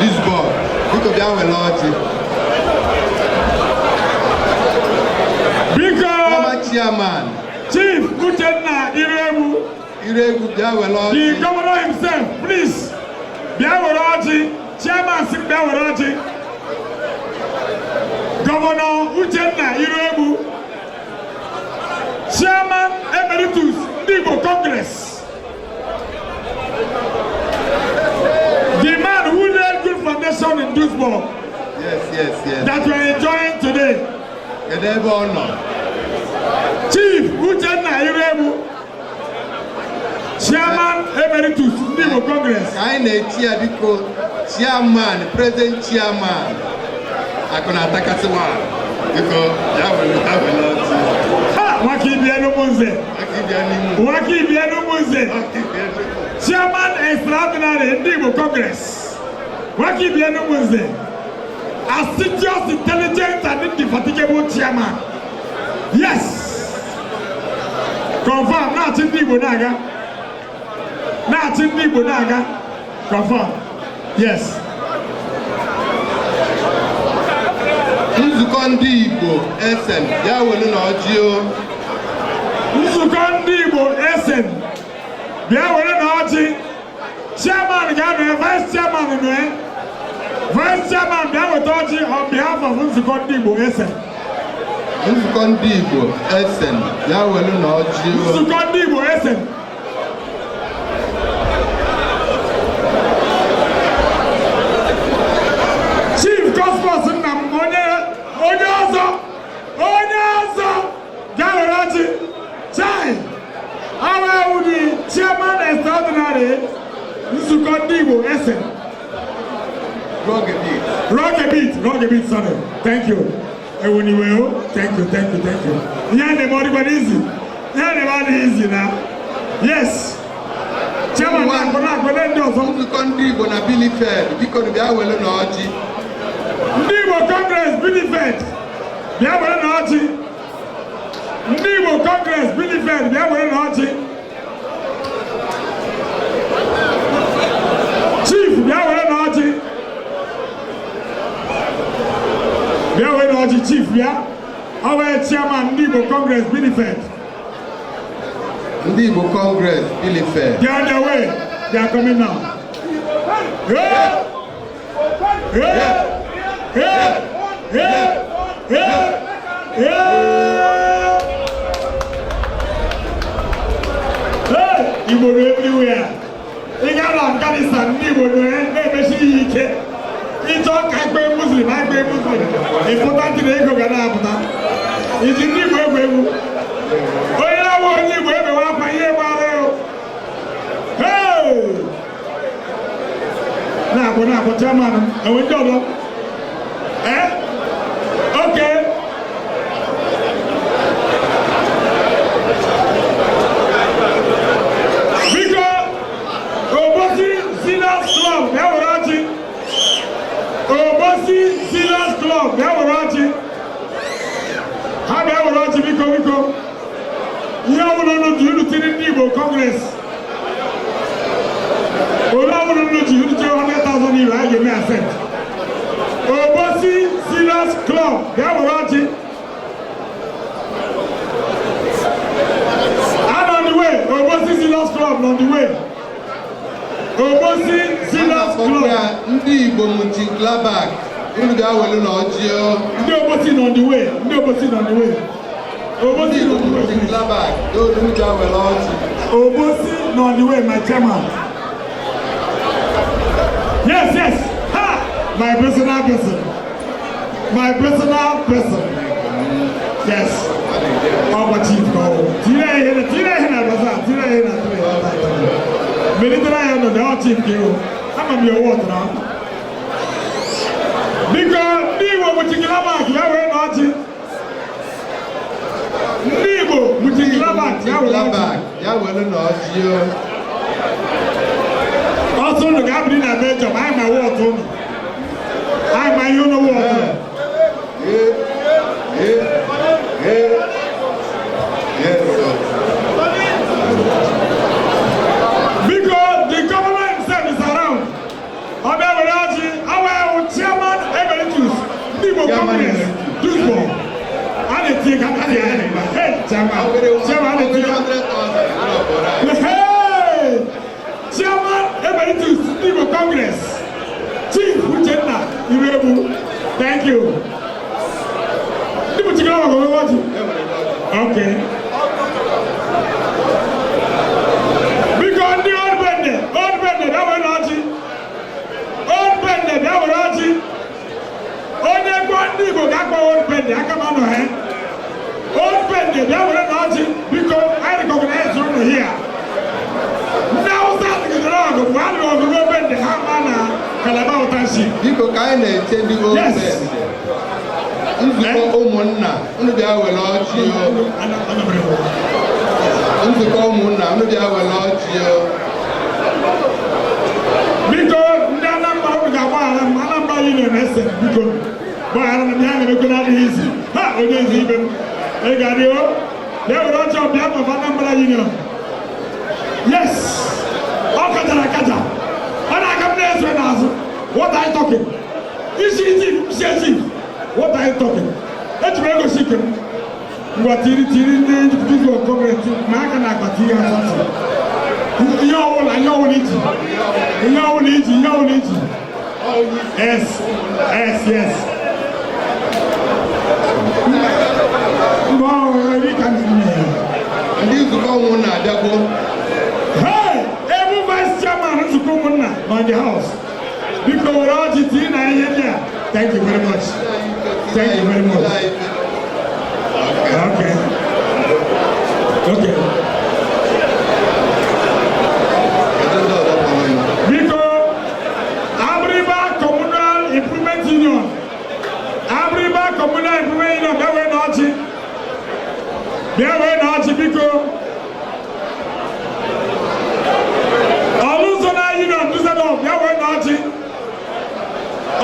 Duisburg, biko bịa were ọjị. Biko. Former chairman. Chief Uchenna Iregbu. Iregbu bịa were ọjị. The governor himself, please. Bịa were ọjị. Chairman sị bịa were ọjị. Governor Uchenna Iregbu. Chairman Emeritus Ndị Igbo Congress. The man who laid good foundation in Duisburg Yes. that we are enjoying today. Kedu ebe ọ nọ? Chief Uchenna Iregbu. Chairman Emeritus Ndị Igbo Congress. Ka anyị na-echi ya, biko, chairman, present chairman akụ na atakasị nwa, biko ya were, ya were ọjị. Ha! Nwaka ibie n'Umunze. Aka ịbịa n'ihu. Nwaka ibie n'Umunze. Chairman Extraordinary Ndị Igbo Congress. Nwaka ibie n'Umunze. Assiduous, intelligent and indefatigable chairman. Yes. Confirm. Na-achị ndị Igbo na-aga. Na-achị ndị Igbo na-aga. Confirm. Yes. Nzukọ ndị Igbo Essen, bịa were na ọjị o. Nzukọ ndị Igbo Essen, bịa were na ọjị. Chairman ga-anọ ya, vice chairman nọ ya. Vice chairman, bịa weta ọjị on behalf of nzukọ ndị Igbo Essen. Nzukọ ndị Igbo Essen, bịa were na ọjị o. Nzukọ ndị Igbo Essen. Chief Cosmos nna m, onye ọzọ, onye ọzọ bịa were ọjị. Chai! Awa ewu the chairman extraordinary nzukọ ndị Igbo Essen. Rock a beat. Rock a beat, rock a beat, sorry. Thank you. Ewuniwe o, thank you, thank you, thank you. Ihe a na-eme ọdịkwa easy. Ihe a na-eme adịghị easy na. Yes. Chairman na-akpọ na-akpọ ndị ọzọ. Nzukọ ndị Igbo na Bielefeld, biko bịa were na ọjị. Ndị Igbo Congress Bielefeld, bịa were na ọjị. Ndị Igbo Congress Bielefeld, bịa were na ọjị. Chief, bịa were na ọjị. Bịa were na ọjị, Chief, bịa. Ọ wee chairman ndị Igbo Congress Bielefeld. Ndị Igbo Congress Bielefeld. They are on their way. They are coming now. Hey! Hey! Hey! Hey! Hey! Hey! Hey! Igbo nọ everywhere. Ị gaa na Afghanistan, ndị Igbo nọ ya na-emesi ihe ike. Ịchọ ka ekpe Muslim, ekpe Muslim. Important na ego ga na-apụta. Iji ndị Igbo egwu egwu. Onye na-awụ onye Igbo ebewe akwa ihe gbara ya. Hey! Na-akpọ na-akpọ chairman, enwe ndị ọzọ. Eh? Okay. Biko, Obosi Silas Club, bịa were ọjị. Obosi Silas Club, bịa were ọjị. Ha bịa were ọjị, biko, biko. Ihe ọbụla unu ji unu tiri ndị Igbo Congress. Ole ọbụla unu ji unu tiri 100,000 euro, anyị ga-eme accept. Obosi Silas Club, bịa were ọjị. I'm on the way. Obosi Silas Club on the way. Obosi Silas Club. Ndị Igbo Mönchengladbach, unu bịa were na ọjị o. Ndị Obosi nọ on the way. Ndị Obosi nọ on the way. Obosi Ndị nọ Igbo on the way. Mönchengladbach, unu bịa were ọjị. Obosi nọ on the way, my chairman. Yes, yes. Ha! My personal person. My personal person. Yes. Ọkwa chief ka ọ bụ. Tinye ihe na tinye ihe na baza, tinye ihe na three. Melitere ya nọ na ọ chief ka ịhụ. Ama m ya wọt na. Biko, ndị Igbo Mönchengladbach ya wee na ọchị. Ndị Igbo Mönchengladbach ya were ọchị. Ya were na ọjị o. Ọsọ unu ga-abịrị na Belgium, anyị ma wọt unu. Anyị ma ihe unu wọt. Yes, sir. Biko, the governor himself is around. Ọ bịa were ọjị, awa ewu chairman emeritus, ndị Igbo Congress, Duisburg. A na-etinye ka a na-enye ya. Hey, chairman, chairman a na-etinye. Hey! Chairman emeritus, ndị Igbo Congress, Chief Uchenna Irebu, thank you. Ndị bụ chikere maka onwe ọjị. Okay. Biko ndị Old Bende, Old Bende bịa were ọjị. Old Bende bịa were ọjị. Onye gbọ́ ndị Igbo ga-akpọ Old Bende, aka m anọ ha. Old Bende bịa were na ọjị, biko anyị recognize unu here. Ndị Hausa lụgidere ọgụ mgbe a lụrụ ọgụ ruo Bende ha ma na Calabar Township. Biko ka anyị na-eche ndị Old Yes. Bende. Nzukọ ụmụnna, unu bịa were ọjị o. Nzukọ ụmụnna, unu bịa were ọjị o. Biko ndị Anambra unu ga-agbaghara m. Anambra Union ese biko gbaghara m, ya na-emekwa na-adịghị izi ha onye ezi ibe m ị ga-adị o bịa were ọjị bịa maka Anambra Union. Yes, ọ kachara akaja, ọ na-aga m na-eso n'azụ. What are you talking? Isi chief, isi chief, what are you talking? Eji m egosi ike m. Ngwa tiri tiri ndị Duisburg Congress ma aka na akpa tinye asatọ ihe ọwụla, ihe ọwụla iji, ihe ọwụla iji, ihe ọwụla iji. Yes. Mgbe ọhụrụ eri ka ndị nne ya. Ndị nzukọ ụmụnna abịagwo. Hey, ebu vice chairman nzukọ ụmụnna nọ in the house. Biko were ọjị tinye na ihe ndị a. Thank you very much. Thank you very much. Okay. Okay. Biko, Abiriba Communal Improvement Union. Abiriba Communal Improvement Union, bịa wee n'ọchị. Bịa wee n'ọchị, biko. Ọlụzona Union Dusseldorf, bịa wee n'ọchị.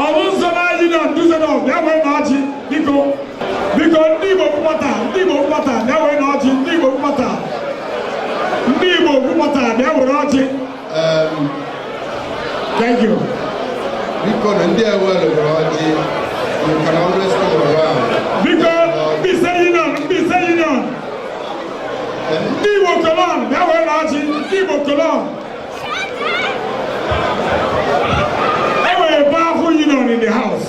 Ọlụzona Union Dusseldorf, bịa wee n'ọchị, biko. Biko ndị Igbo Wuppertal, ndị Igbo Wuppertal, bịa wee n'ọchị, ndị Igbo Wuppertal. Ndị Igbo Wuppertal, bịa were ọchị. Thank you. Biko na ndị ewere were ọjị, you can always come around. Biko, Mbaise Union, Mbaise Union. Ndị Igbo Cologne, bịa were n'ọchị, ndị Igbo Cologne. E nwere powerful union in the house.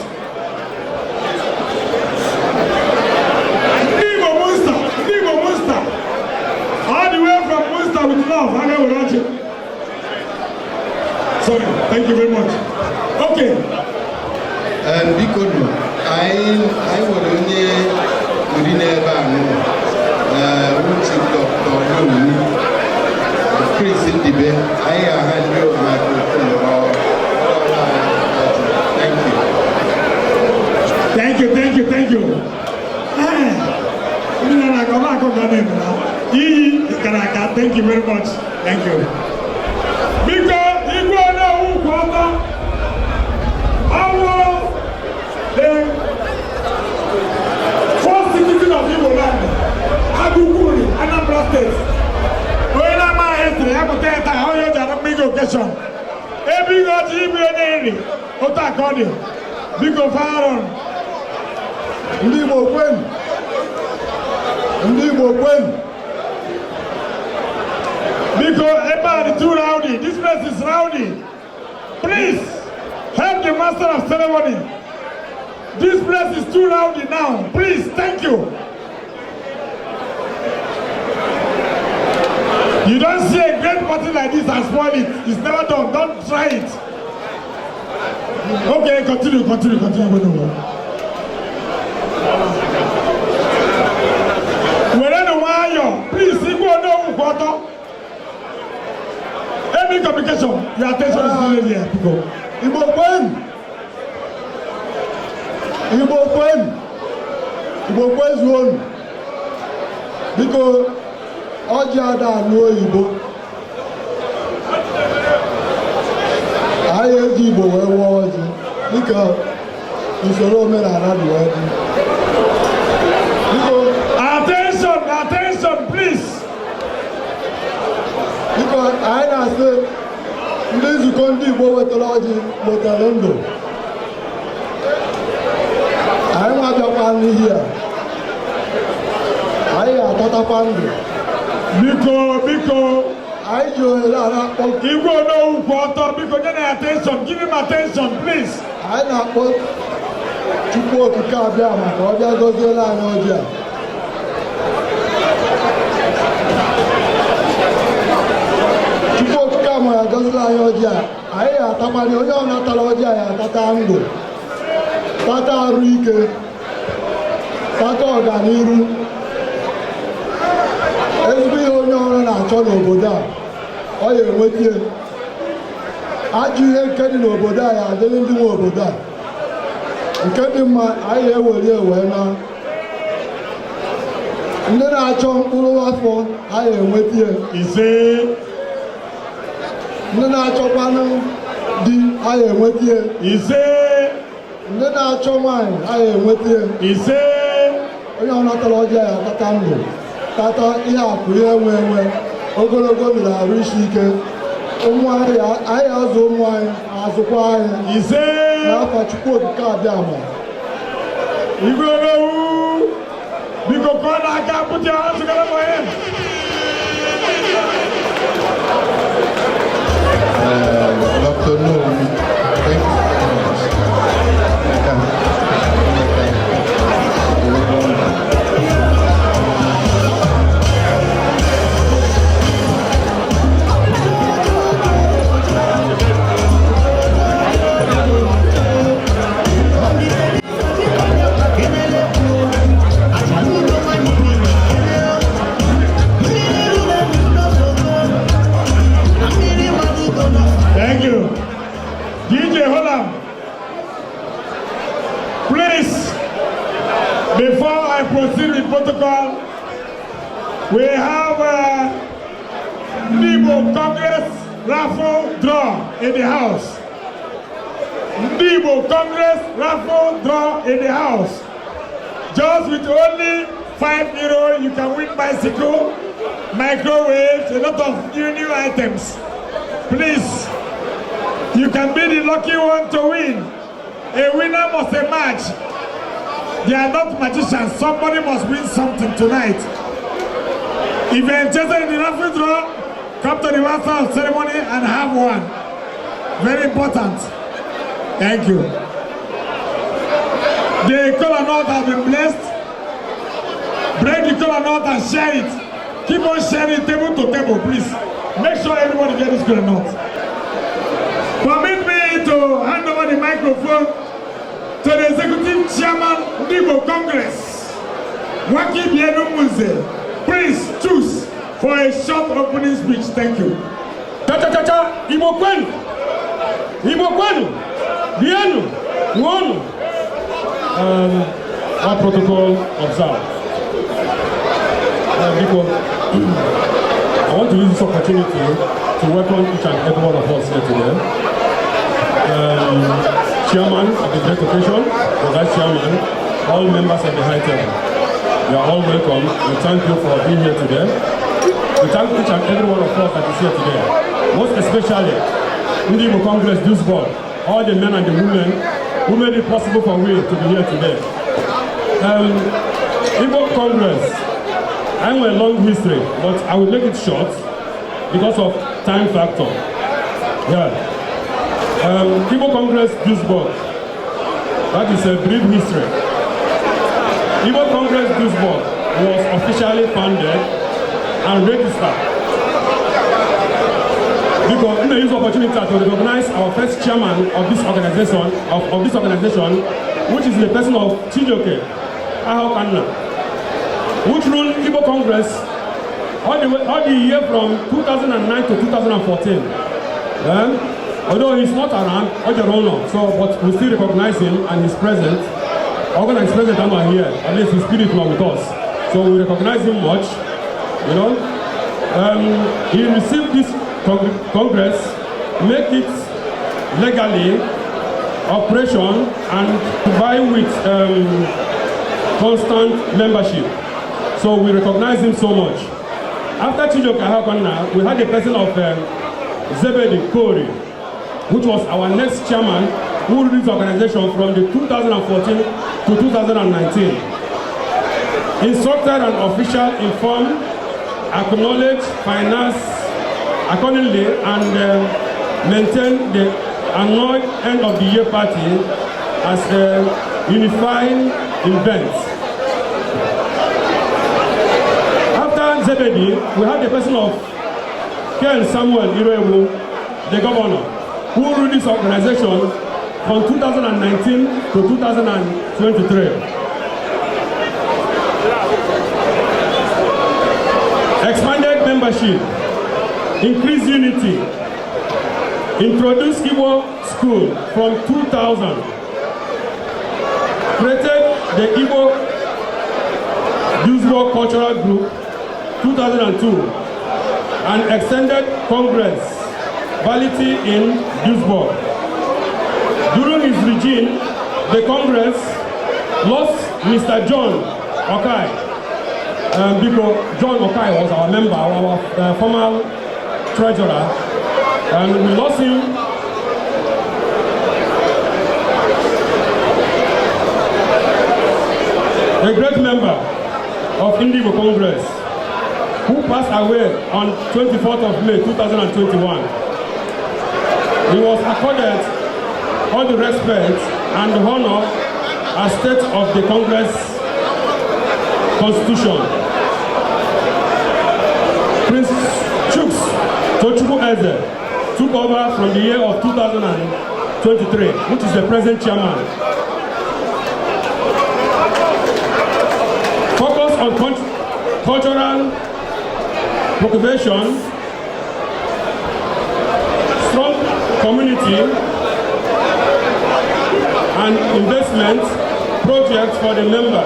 Ndị Igbo Munster, ndị Igbo Munster. All the way from Munster with love, ha ga-ewere ọchị. Sorry, thank you very much. Okay. Biko nụ, anyị nwere onye ori n'ebe a nụ. Uche Dr. Lowu, Chris Ndibe, anyị aha ndị microphone ọrụ. Thank you. Thank you, thank you, thank you. Ndị na-akọ na-akọ ga na-eme na iyi kara aka. Thank you very much. Thank you. Biko, igwe na-ewu kwụ ọtọ. Ọwụ the first citizen of Igbo land, Agụkwuri, Anambra State. Onye na-amaghị history, ya pụta ya taa, onye o ji ara mma ige occasion. Ebe ihe ọchị ibu onye nri, otu a ka ọ dị. Biko, fire on. Ndị Igbo kwenu! Ndị Igbo kwenu! Biko, ebe a dị too rowdy. This place is rowdy. Please, help the master of ceremony. This place is too rowdy now. Please, thank you. You don't see a great party like this and spoil it. It's never done. Don't try it. Okay, continue, continue, continue. Were nwayọ, please, Igwe Onowu kwụ ọtọ. Any communication, your attention is needed here, biko. Igbo kwenu! Igbo kwenu! Igbo kwezuonu! Biko, ọjị ada anụ oyibo. Anyị eji Igbo wee wụọ ọjị dịka usoro omenala dị wee dị. Biko, Attention, attention, please. Biko, anyị na-asị ndị nzukọ ndị Igbo wetara ọjị wetara ndụ. Anyị nwa bịakwa n'ihi a, anyị ga-atatakwa ndụ. Biko, biko. Anyị ji ohere a na-akpọ Igwe Onowu kwụ ọtọ, biko nye na attention, give him attention, please. Anyị na-akpọ Chukwu Okike abịa maka ọ bịa gọziere anyị ọjị a. Chukwu Okike amara gọziere anyị ọjị a, anyị ga-atakwanye onye ọbụla tara ọjị a ya atata ndụ, tata arụ ike, tata ọganiru. Ezigbo ihe onye ọbụla na-achọ n'obodo a, ọ ya enweta ya. Ajọ ihe nke dị n'obodo a ya adịrị ndị nwe obodo a. Nke dị mma anyị ga-ewere wee na ndị na-achọ mkpụrụ afọ anyị enweta ya. Ise. Ndị na-achọkwanụ di anyị enweta ya. Ise. Ndị na-achọ nwaanyị anyị enweta ya. Ise. Onye ọ natara ọjị ya atata ndụ, tata ihe akụ, ihe enwe enwe, ogologo ndụ na arụ isi ike. Ụmụ anyị anyị azụ ụmụ anyị azụkwa anyị. Ise. N'afọ Chukwu Okike abịa ma. Igwe Onowu, biko kụọ n'aka, put your hands together for him. Dr. Noam, thank you very much. Thank you. DJ Holland, please, before I proceed with protocol, we have a Igbo Congress raffle draw in the house. Igbo Congress raffle draw in the house. Just with only €5, you can win bicycle, microwaves, a lot of new items. Please, you can be the lucky one to win. A winner must emerge. They are not magicians. Somebody must win something tonight. If you're interested in the raffle draw, come to the master of ceremony and have one. Very important. Thank you. The kola nut has been blessed. Break the kola nut and share it. Keep on sharing table to table, please. Make sure everybody gets this kola nut. Permit me to hand over the microphone to the Executive Chairman, Igbo Congress, Waki Bienu Muze. Please choose for a short opening speech. Thank you. Cha cha cha cha, Igbo kwenu! Igbo kwenu! Rienu! Ṅụọnụ! Our protocol observed. Biko, I want to use this opportunity to welcome each and every one of us here today. Chairman of the great occasion, the Vice Chairman, all members of the High Table. You are all welcome. We thank you for being here today. We thank each and every one of us that is here today. Most especially, Igbo Congress Duisburg, all the men and the women who made it possible for we to be here today. Igbo Congress, I have a long history, but I will make it short because of time factor. Yeah. Igbo Congress Duisburg, that is a brief history. Igbo Congress Duisburg was officially founded and registered Biko, m na-use opportunity to recognize our first chairman of this organization, which is the person of Chijioke Ahokanna, which ruled Igbo Congress all the way, all the year from 2009 to 2014. Although he's not around, Ojerono, so but we still recognize him and his presence. Organized president are here, at least his spirit not with us. So we recognize him much. He received this Congress, make it legally operation and buy with constant membership. So we recognize him so much. After Chijioke Ahakwana, we had the person of Zebedi Kori, which was our next chairman, who ruled this organization from the 2014 to 2019. Instructed and official informed, acknowledge, finance accordingly, and maintain the annual end of the year party as a unifying event. After Zebedi, we have the person of Ken Samuel Iroegbu, the governor, who ruled this organization from 2019 to 2023. Expanded membership, increased unity, introduced Igbo school from 2000, created the Igbo Duisburg Cultural Group 2002, and extended Congress validity in Duisburg. During his regime, the Congress lost Mr. John Okai. Because John Okai was our member, our former treasurer, and we lost him. A great member of Ndigbo Congress, who passed away on 24th of May 2021. He was accorded all the respect and honor as state of the Congress Constitution. Prince Chuks Tochukwu Eze took over from the year of 2023, which is the present chairman. Focus on cultural preservation, strong community, and investment projects for the member.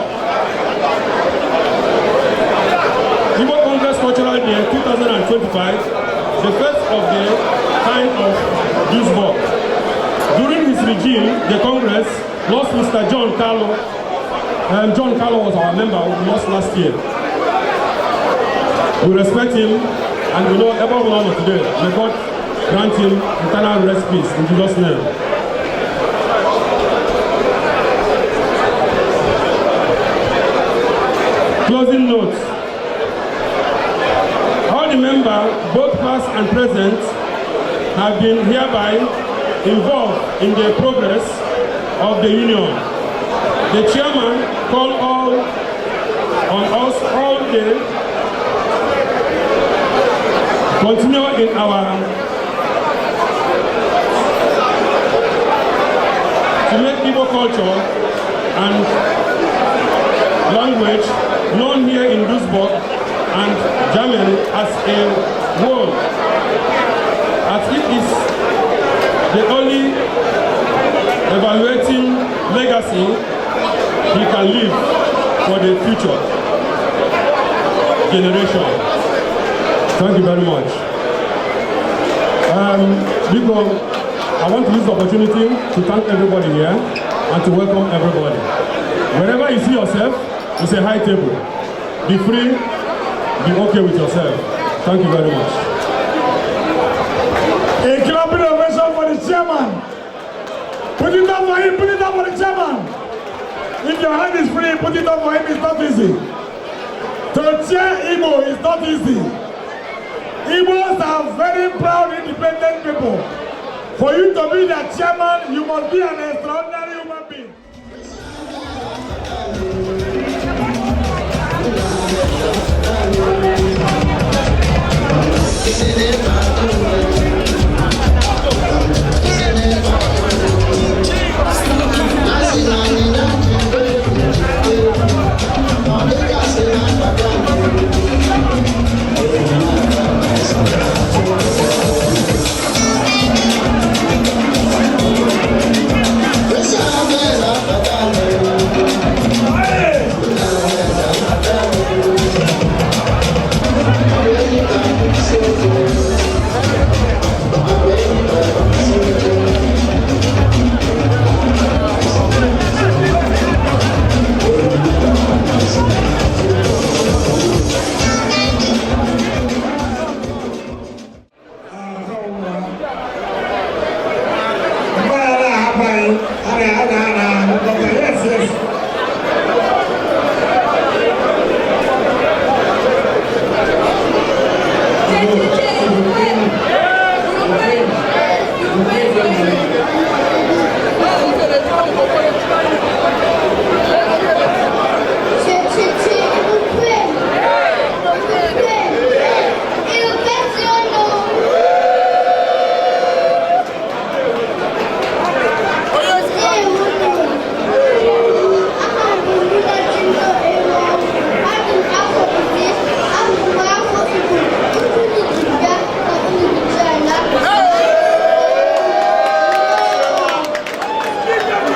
Igbo Congress Cultural Day 2025, the first of the kind of Duisburg. During his regime, the Congress lost Mr. John Carlo. John Carlo was our member we lost last year. We respect him and we know everyone honor today. May God grant him eternal rest peace in Jesus' name. Closing notes. All the members, both past and present, have been hereby involved in the progress of the union. The chairman called all on us all day continue in our to make Igbo culture and language known here in Duisburg and Germany as a whole, as it is the only evaluating legacy he can leave for the future generation. Thank you very much. Biko, I want to use the opportunity to thank everybody here and to welcome everybody. Wherever you see yourself, it's a high table. Be free, be okay with yourself. Thank you very much. A clapping ovation for the chairman. Put it up for him, put it up for the chairman. If your hand is free, put it up for him, it's not easy. To chair Igbo is not easy. Igbos are very proud, independent people. For you to be the chairman, you must be an extraordinary human being.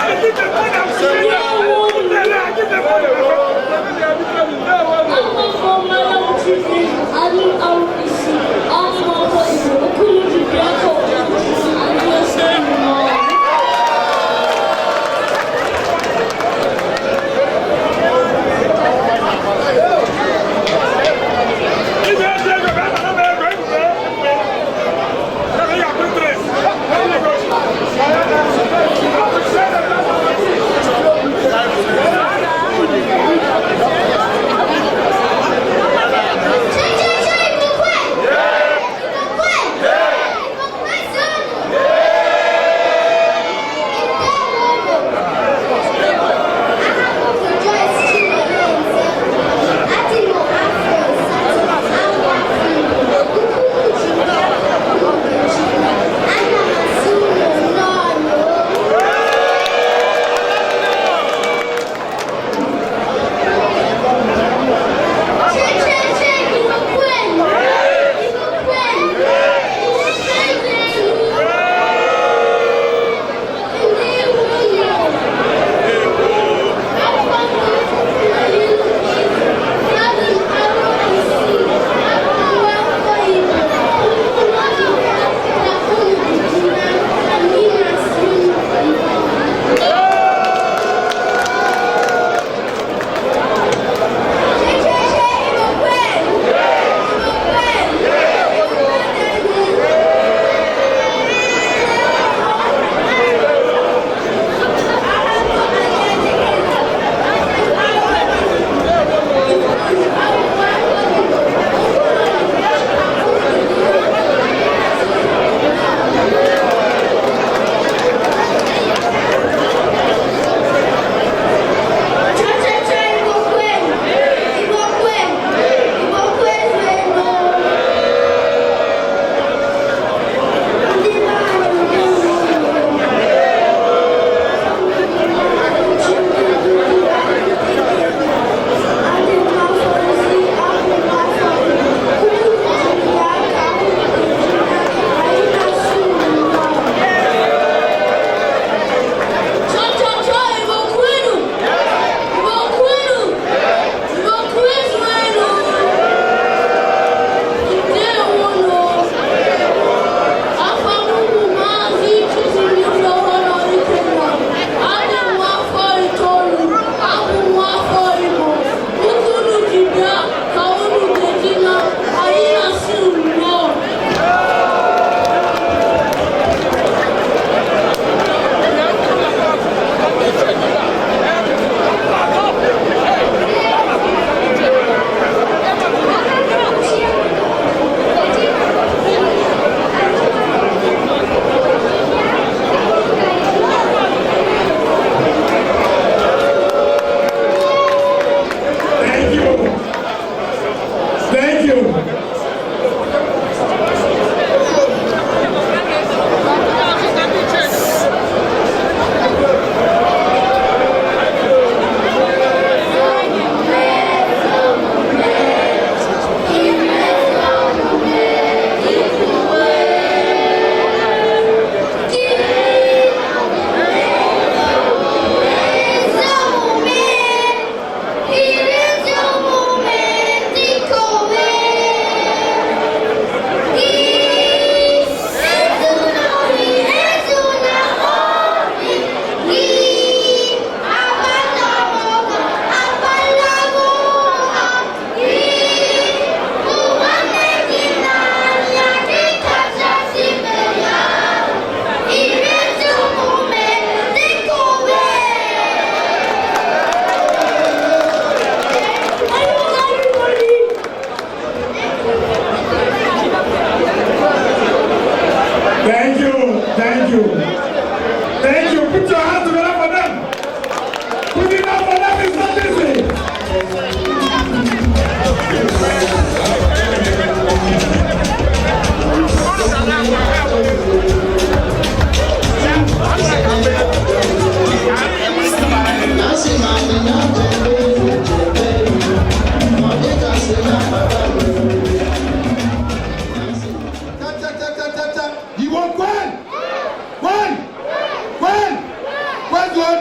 Igbo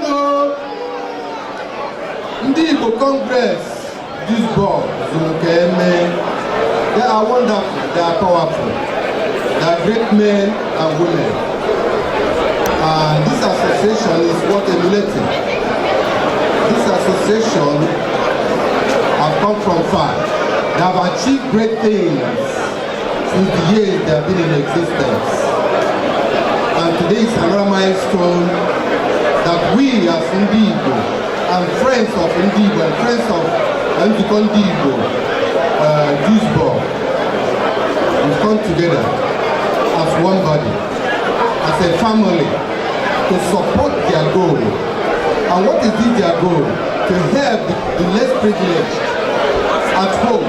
Ndewo. Ndị Igbo Congress Duisburg zuru ka eme. They are wonderful, they are powerful, they are great men and women. And this association is worth emulating. This association have come from far. They have achieved great things since the years they have been in existence. And today is another milestone that we as Ndị Igbo and friends of Ndị Igbo and friends of Nzukọ Ndị Igbo Duisburg, we've come together as one body, as a family, to support their goal. And what is this their goal? To help the less privileged at home,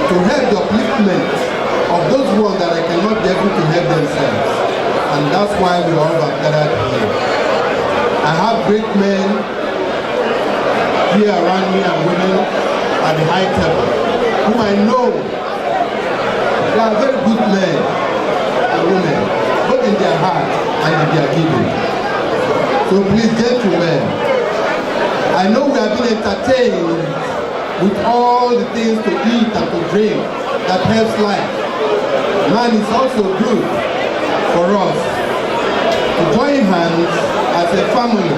to help the upliftment of those ones that cannot be able to help themselves. And that's why we all have gathered here. I have great men here around me and women at the high table, whom I know they are very good men and women, both in their heart and in their giving. So please, gentlemen, I know we have been entertained with all the things to eat and to drink that helps life. Man, is also good for us to join hands as a family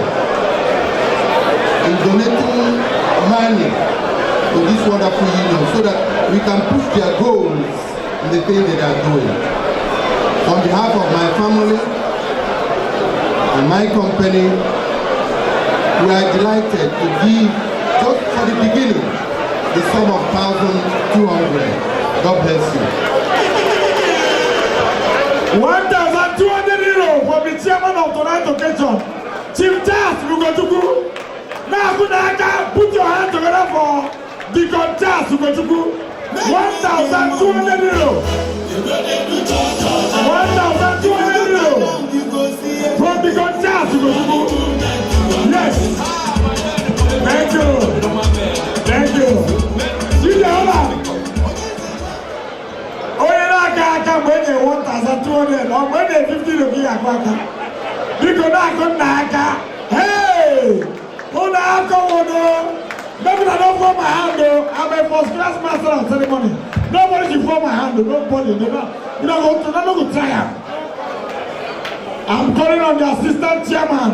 in donating money to this wonderful union so that we can push their goals in the thing that they are doing. On behalf of my family and my company, we are delighted to give, just for the beginning, the sum of 1,200. God bless you. €1,200 from the chairman of tonight's occasion, Chief Charles Ugochukwu. Now, Kunaka, put your hand together for Deacon Charles Ugochukwu. €1,200. €1,200 from Deacon Charles Ugochukwu. Yes. Thank you. Thank you. DJ, hold on. Onye na-aka aka mgbe e nyere 1200, ọ mgbe e nyere 50 euro ka ị ga-akụ aka. Biko, na-akụ nna aka. Hey, ụnụ akọwono. Maybe I don't fall my hand o. I'm a first class master of ceremony. Nobody should fall my hand o. Nobody. They no, you no go, you no go try am. I'm calling on the assistant chairman,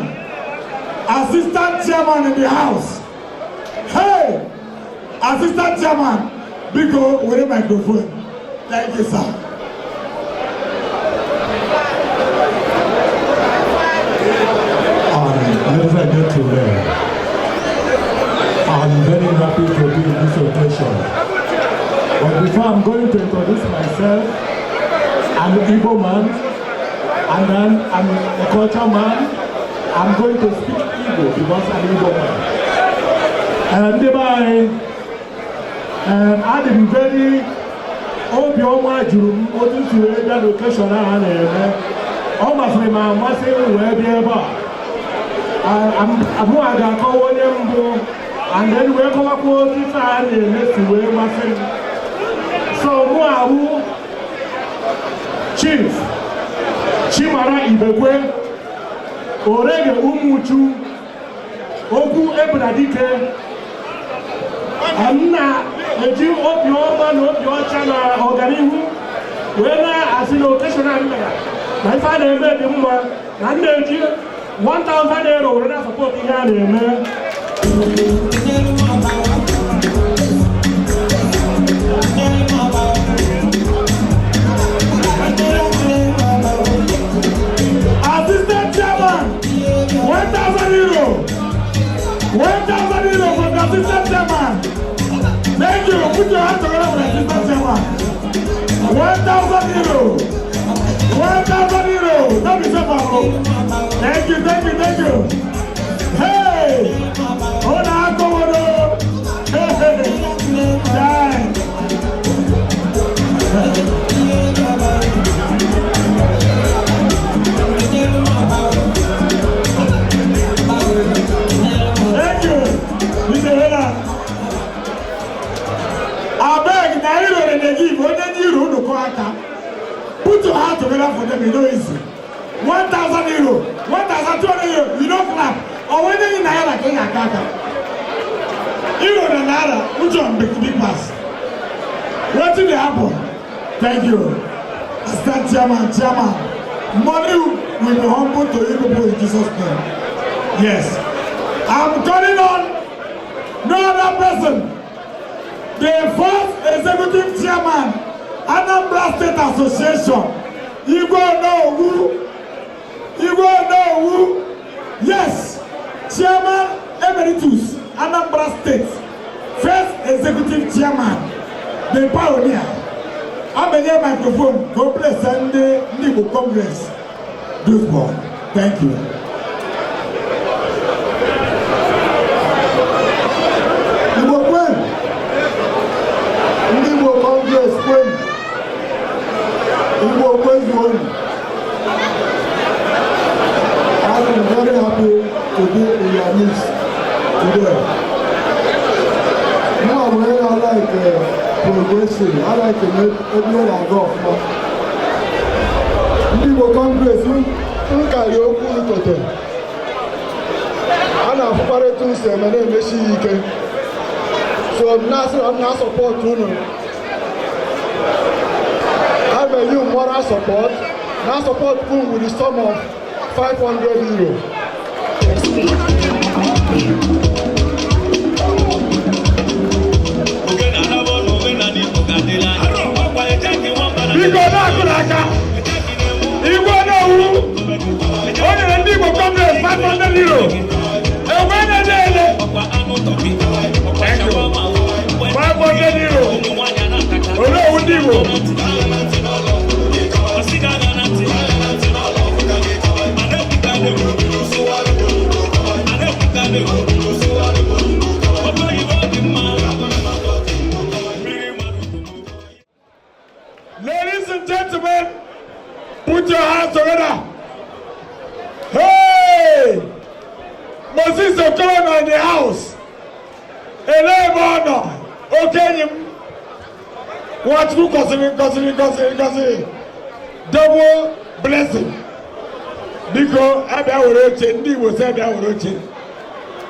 assistant chairman in the house. Hey, assistant chairman, biko, were microphone. Thank you, sir. Ladies and gentlemen, I'm very happy to be in this occasion. But before I'm going to introduce myself, I'm an Igbo man, and then I'm a culture man. I'm going to speak Igbo because I'm Igbo man. And ndị be anyị, adị m very obiọma juru m otu m si wee bịa n'occasion ahụ a na-eme. Ọ masịrị m amasị m wee bịa ebe a. Mụ a ga-akọwa onye mbụ and then wee kọwakwa otu ife a na-eme si wee masị m. So mụ ahụ Chief Chimara Ibekwe Orege Umuchu Okwu Ebunadike, m na-eji obi ọma na obi ọcha na ọganihu wee na-asị na occasion a mere na ife a na-eme dị mma, na m na-eji €1000 were na-support ihe a na-eme. Assistant chairman, €1,000. €1,000 from the assistant chairman. Thank you. Put your hand together for the assistant chairman. €1,000. €1,000. That is so powerful. Thank you, thank you, thank you. Hey! Ona akowodo. Hey, hey, hey. Thank you. Mr. Hela. Abeg, na euro dem dey give. Onye ní euro unu kọ aka. Put your hand together for them, e no easy. €1000, €1200, you no clap. Ọ wee nye gị naira ka ị ga-aka aka. Euro na naira, which one big big pass? Wetin dey happen? Thank you. Assistant chairman, chairman, money will be humble to you people in Jesus' name. Yes, I'm calling on no other person, the first executive chairman, Anambra State Association, Igwe Onowu. Igwe Onowu, yes, chairman emeritus, Anambra State, first executive chairman, the pioneer. Amenye microphone ka o bless ndị Igbo Congress Duisburg. Thank you. Igbo kwen! Ndị Igbo Congress kwen! Igbo kwezuonu! I am very happy to be in your midst today. Mụ abụ onye na-like progressive, I like ebe ọ na-aga ọfụma. Ndị Igbo Congress nkarị okwu nkote a na-afụkwara etu si eme na-emesi ya ike, so m na-asị na m na-asupport unu. A na-enye moral support, na support unu with the sum of €500. Biko, na-akụ n'aka. Igwe Onowu o nyere ndị Igbo Congress €500. Enwe na-ele ele. Thank you. €500. Onowu ndị Igbo. Ladies and gentlemen, put your hands together. Hey! Moses Okoro nọ in the house. Ele ebe ọ nọ, okenye m. Nwachukwu gọziri, gọziri, gọziri, gọziri. Double blessing. Biko, abịa were oche, ndị Igbo sị abịa were oche.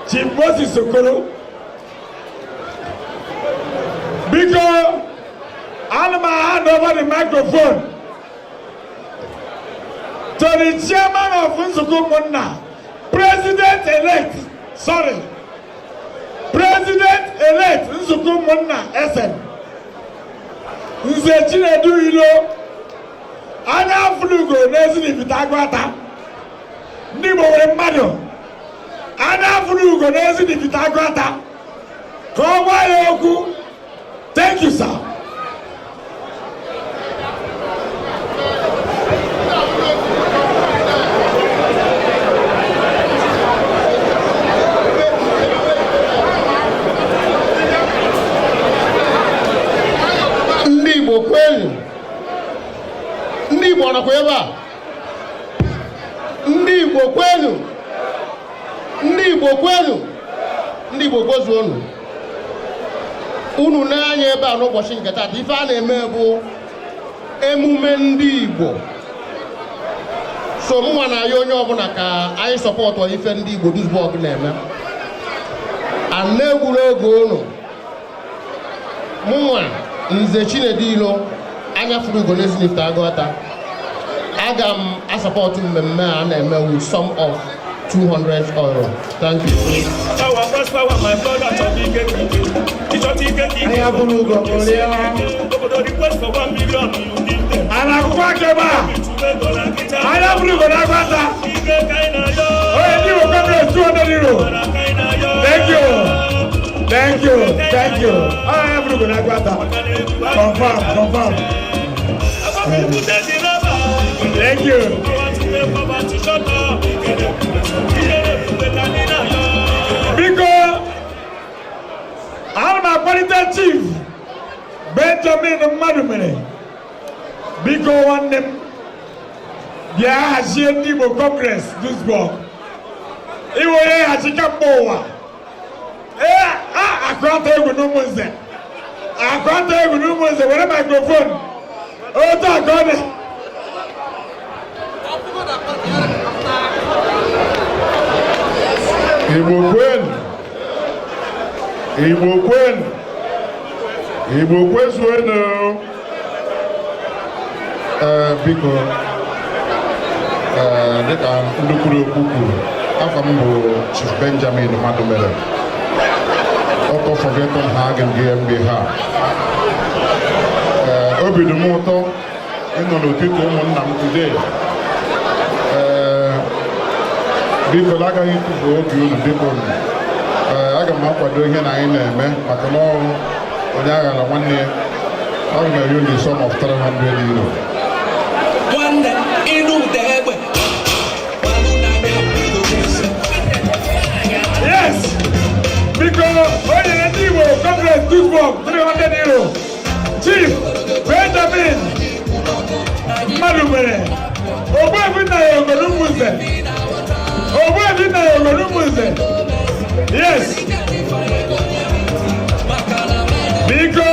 Chief Moses Okoro. Biko, ana m hand over the microphone to the chairman of Nzukọ Ụmụnna, president-elect, sorry, president-elect Nzukọ Ụmụnna SM, Nze Chinedu Ilo, anya afụlugo n'Ezinifite Agụata. Ndị Igbo nwere mmadụ, anya afụlugo n'Ezinifite Agụata, ka ọ gwa ya okwu. Thank you, sir. Ndị Igbo kwenu! Ndị Igbo nọkwa ebe a. Ndị Igbo kwenu! Ndị Igbo kwenu! Ndị Igbo kwezuonu! Unu na-anya ebe a n'ụbọchị nke taata, ife a na-eme bụ emume ndị Igbo. So mụnwa na-ayọ onye ọbụla ka anyị support ife ndị Igbo Duisburg na-eme. Ana egwuregwu unu, mụnwa Nze Chinedu Ilo, anya furu ugo n'Ezinifite Agụata, aga m asupport mmemme a na-eme with sum of €200. Thank you. Power pass power, my brother, chọta ike ka ike. Ịchọta ike ka ike. Anya bụrụ ugo kụrịa. Obodo request for 1 million, you give them. A na-akwụkwọ aka ebe a. Anya bụrụ ugo na-agbata. Ike ka anyị na-ayọ. Onye ndị Igbo Congress, €200. Thank you. Thank you. Thank you. Anya bụrụ ugo na-agbata. Confirm, confirm. Thank you. Biko, ana m akpọlite Chief Benjamin mmadụ mere. Biko, nwanne m, bịa hazie ndị Igbo Congress Duisburg. Iwe onye nhazi kemgbe ụwa. Ee, a akụata egwu n'Ụmụnze, akụata egwu n'Ụmụnze. Were microphone otu a ka ọ dị. Igbo kwenu! Igbo kwenu! Igbo kwezuenu! Ee, biko, ee, dịka ndị kwuru okwu kwuru, afọ m bụ Chief Benjamin Madumere, Otto von Hagen GmbH. Ee, obi dị m ụtọ ịnọ n'etiti ụmụnna m today. Ee, biko, agaghị tụfuo oge unu. Biko, ee, aga m akwado ihe na anyị na-eme maka na ọrụ onye aghara nwanne ya. Aga m enye unu the sum of €300. Nwanne, ịnụ ụda egbe gbalụ n'anya bido ise. Yes! Biko, o nyere ndị Igbo Congress Duisburg €300. Chief Benjamin Madumere, Ogbuefi nna ya Ogonumunze. Ogbuefi nna ya Ogonumunze. Yes! Biko,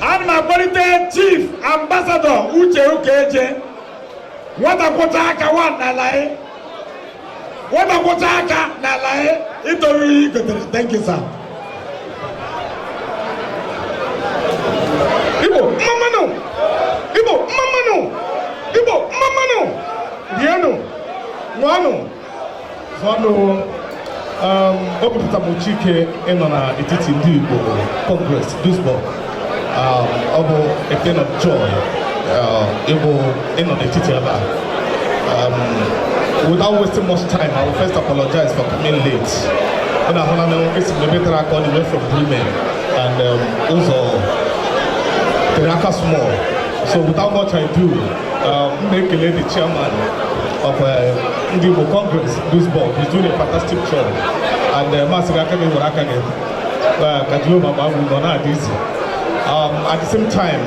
ana m akpọlite Chief Ambassador Uche Ukeje. Nwata kwụcha aka wa n'ala ya. Nwata kwụcha aka n'ala ya itoru ihe igotere. Thank you, sir. Igbo mma mma nụ! Igbo mma mma nụ! Igbo mma mma nụ! Rienụ, ṅụọnụ, zụọnụ. Obi pụtara m Chike ịnọ n'etiti ndị Igbo Congress Duisburg. Ọ bụ a thing of joy ịbụ ịnọ n'etiti ebe a. Without wasting much time, I will first apologize for coming late. Unu ahụla na esi m ebe tere aka all the way from Bremen and ụzọ tere aka small. So without much ado, m na-ekele the chairman of ndị Igbo Congress Duisburg. He's doing a fantastic job. And masị gị aka gị were aka gị ka Jehova gbaa gị ume, ọ na-adị izi. At the same time,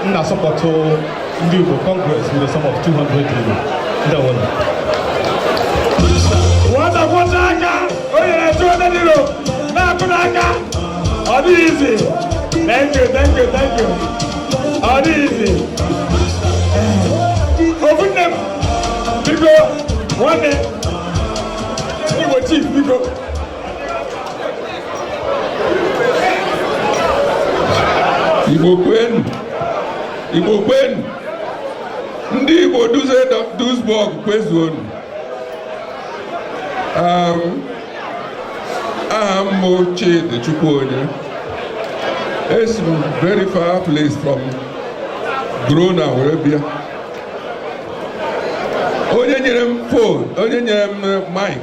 m na-asupport ndị Igbo Congress with a sum of €200. Ndewo. Nwata kwụcha aka, o nyere €200 na-akụ n'aka. Ọ dịghị izi. Thank you, thank you, thank you. Ọ dịghị izi. Ofu nne m, biko, nwanne Igbo chief, biko. Igbo kwenu! Igbo kwenu! Ndị Igbo Duisburg kwezuonu! Aha m bụ Chidi Chukwuonye. Esi m very far place from Grona were bịa. Onye nyere m phone, onye nyere m mic,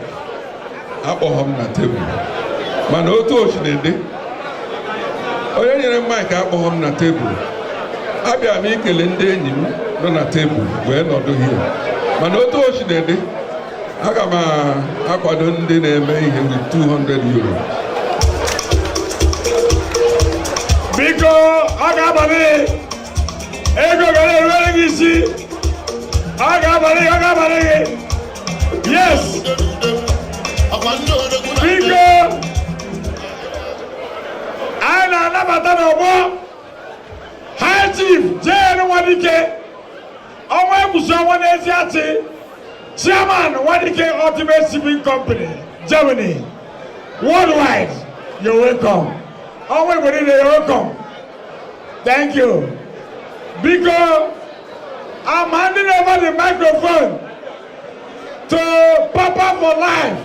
akpọghọ m na tebụl. Mana otu o dị, onye nyere m mic akpọghọ m na tebụl. Abịara m ikele ndị enyi m nọ na tebụl wee nọdụ hie. Mana otu o dị, aga m akwado ndị na-eme ihe with €200. Biko, ọ ga-abalị ego ga na-eruere gị isi. Ọ ga-abalị gị, ọ ga-abalị gị. Yes! Biko, anyị na-anabata n'ọgbọ High Chief J.N. Nwadike, ọnwa ekwusi ọnwa n'ezi achị, Chairman Nwadike Ultimate Shipping Company, Germany. Worldwide, you're welcome. Ọnwa Igbo niile, you're welcome. Thank you. Biko, I'm handing over the microphone to Papa for Life.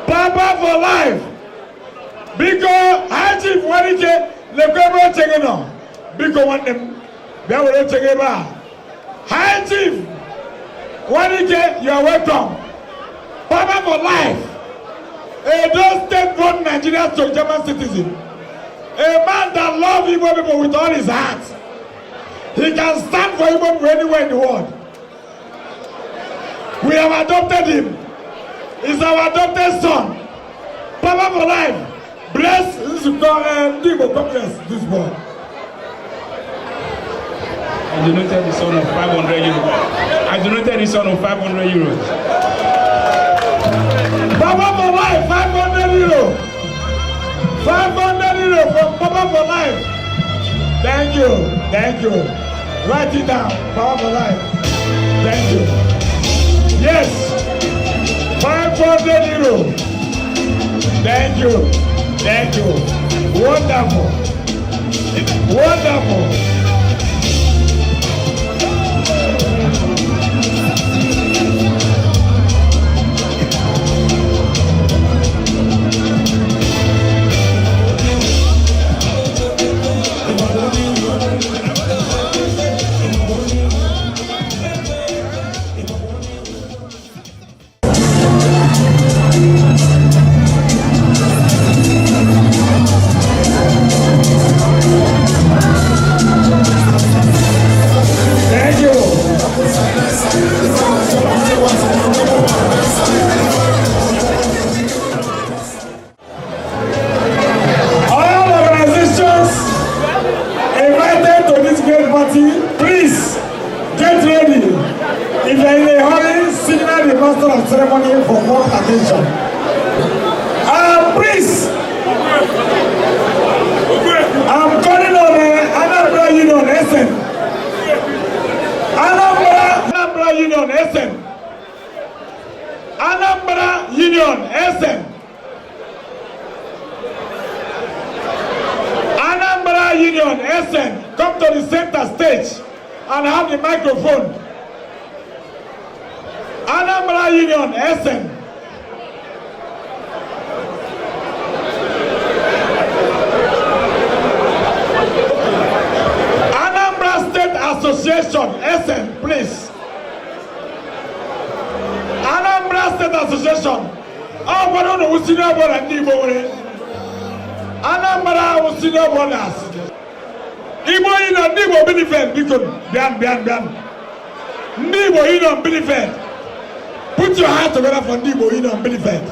Papa for Life. Biko, High Chief Nwadike, lekwa ebe oche gị nọ. Biko, nwanne m, bịa were oche gị ebe a. High Chief Nwadike, you are welcome. Papa for Life. Edo State born Nigerian to German citizen. A man that loves Igbo people with all his heart. He can stand for Igbo people anywhere in the world. We have adopted him. He's our adopted son. Papa for Life. Bless Nzukọ ndị Igbo Congress this boy. I donated the sum of €500. I donated the sum of €500. Papa for Life, €500. €500 from Papa for Life. Thank you. Thank you. Write it down. Papa for Life. Thank you. Yes. 500 €500. Thank you. Thank you. Wonderful. Wonderful. Thank you. All organizations invited to this great party, please get ready. If you're in a hurry, signal the master of ceremony for more attention. Please, I'm calling on Anambra Union SN. Anambra Union SN. Anambra Union SN. Anambra Union SN, come to the center stage and have the microphone. Anambra Union SN. Anambra State Association SN, please. Anambra State Association. Ọ gwara unu wụ senior brother ndị Igbo nwere. Anambra wụ senior brothers. Igbo Union, ndị Igbo Bielefeld, biko bịan bịan bịan. Ndị Igbo Union Bielefeld. Put your hand together for ndị Igbo Union Bielefeld.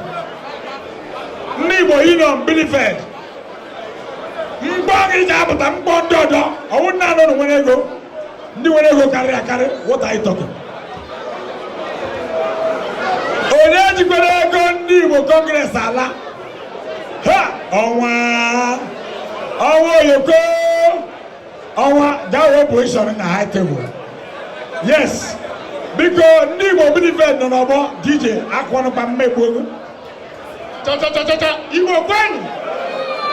Ndị Igbo Union Bielefeld. Mkpọ gị ji apụta mkpọ ndị ọdọ, ọwụ nna anọ nwere ego. Ndị nwere ego karịrị akarị, what are you talking? Onye jikwara ego ndị Igbo Congress ala? Ha! Ọnwa! Ọnwa oyoko! Ọnwa gaa wee position na high table. Yes! Biko, ndị Igbo Bielefeld nọ n'ọgbọ. DJ akwọnụkpa mmegbu ego. Cha cha cha cha cha! Igbo kwenu!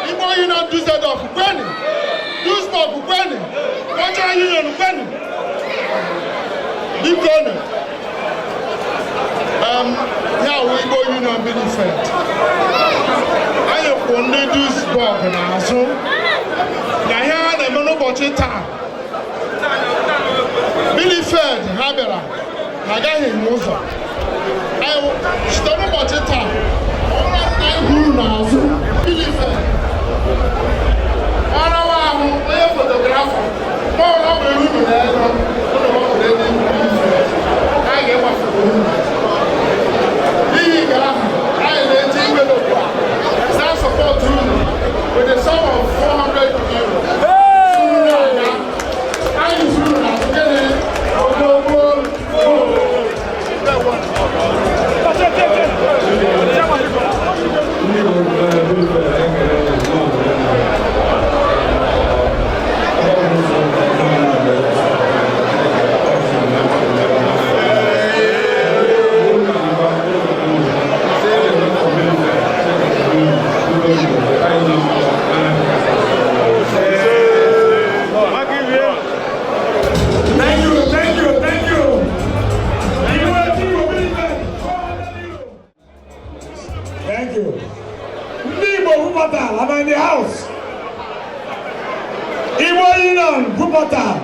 Igbo Union Dusseldorf kwenu! Duisburg kwenu! Cultural Union kwenu! Biko nụ. Ya wụ Igbo Union Bielefeld. Anyị kwụ ndị Duisburg n'azụ na ihe ha na-eme n'ụbọchị taa. Bielefeld ha bịara ha agaghị enwe ụzọ. Anyị site n'ụbọchị taa, ọ bụrụ na anyị hụrụ n'azụ Bielefeld, ọrawa ahụ onye photographer ma ọ bụ unu n'ego ụlọ ọbụla ebe Bielefeld, anyị ga-egbafu unu. N'ihi nke ahụ, anyị na-eji igwe n'okwu a na support unu with a sum of €400. Unu na-aga, anyị zuru na gịnị ogbogboo. Thank you, thank you, thank you. Igbo Igbo Bielefeld. Thank you. Ndị Igbo Wuppertal, I'm in the house. Igbo Union Wuppertal.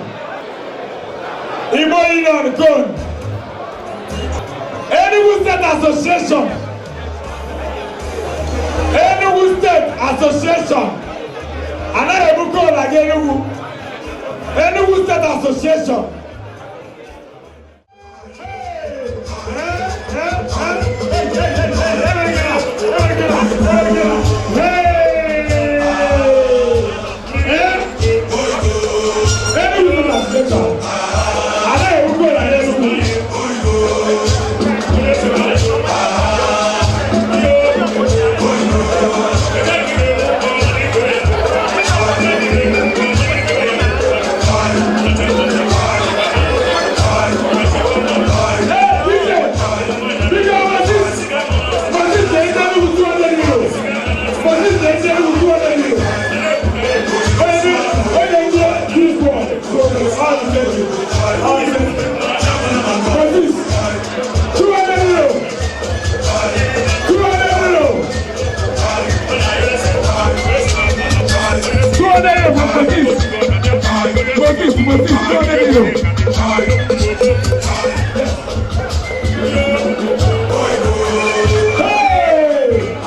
Igbo Union Köln. Enugu State Association. Enugu State Association. Anaghị ebu coal aga Enugu. Enugu State Association. Enugu State Association. Anaghị ebu coal aga Enugu. Go. Hey!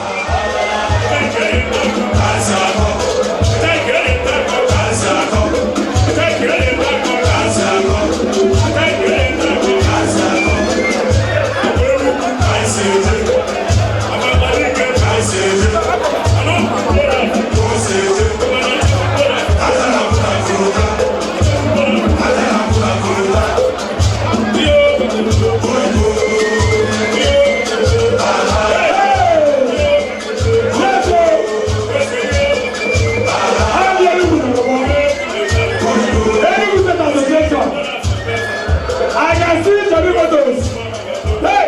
I can see Johnny Motors. Hey,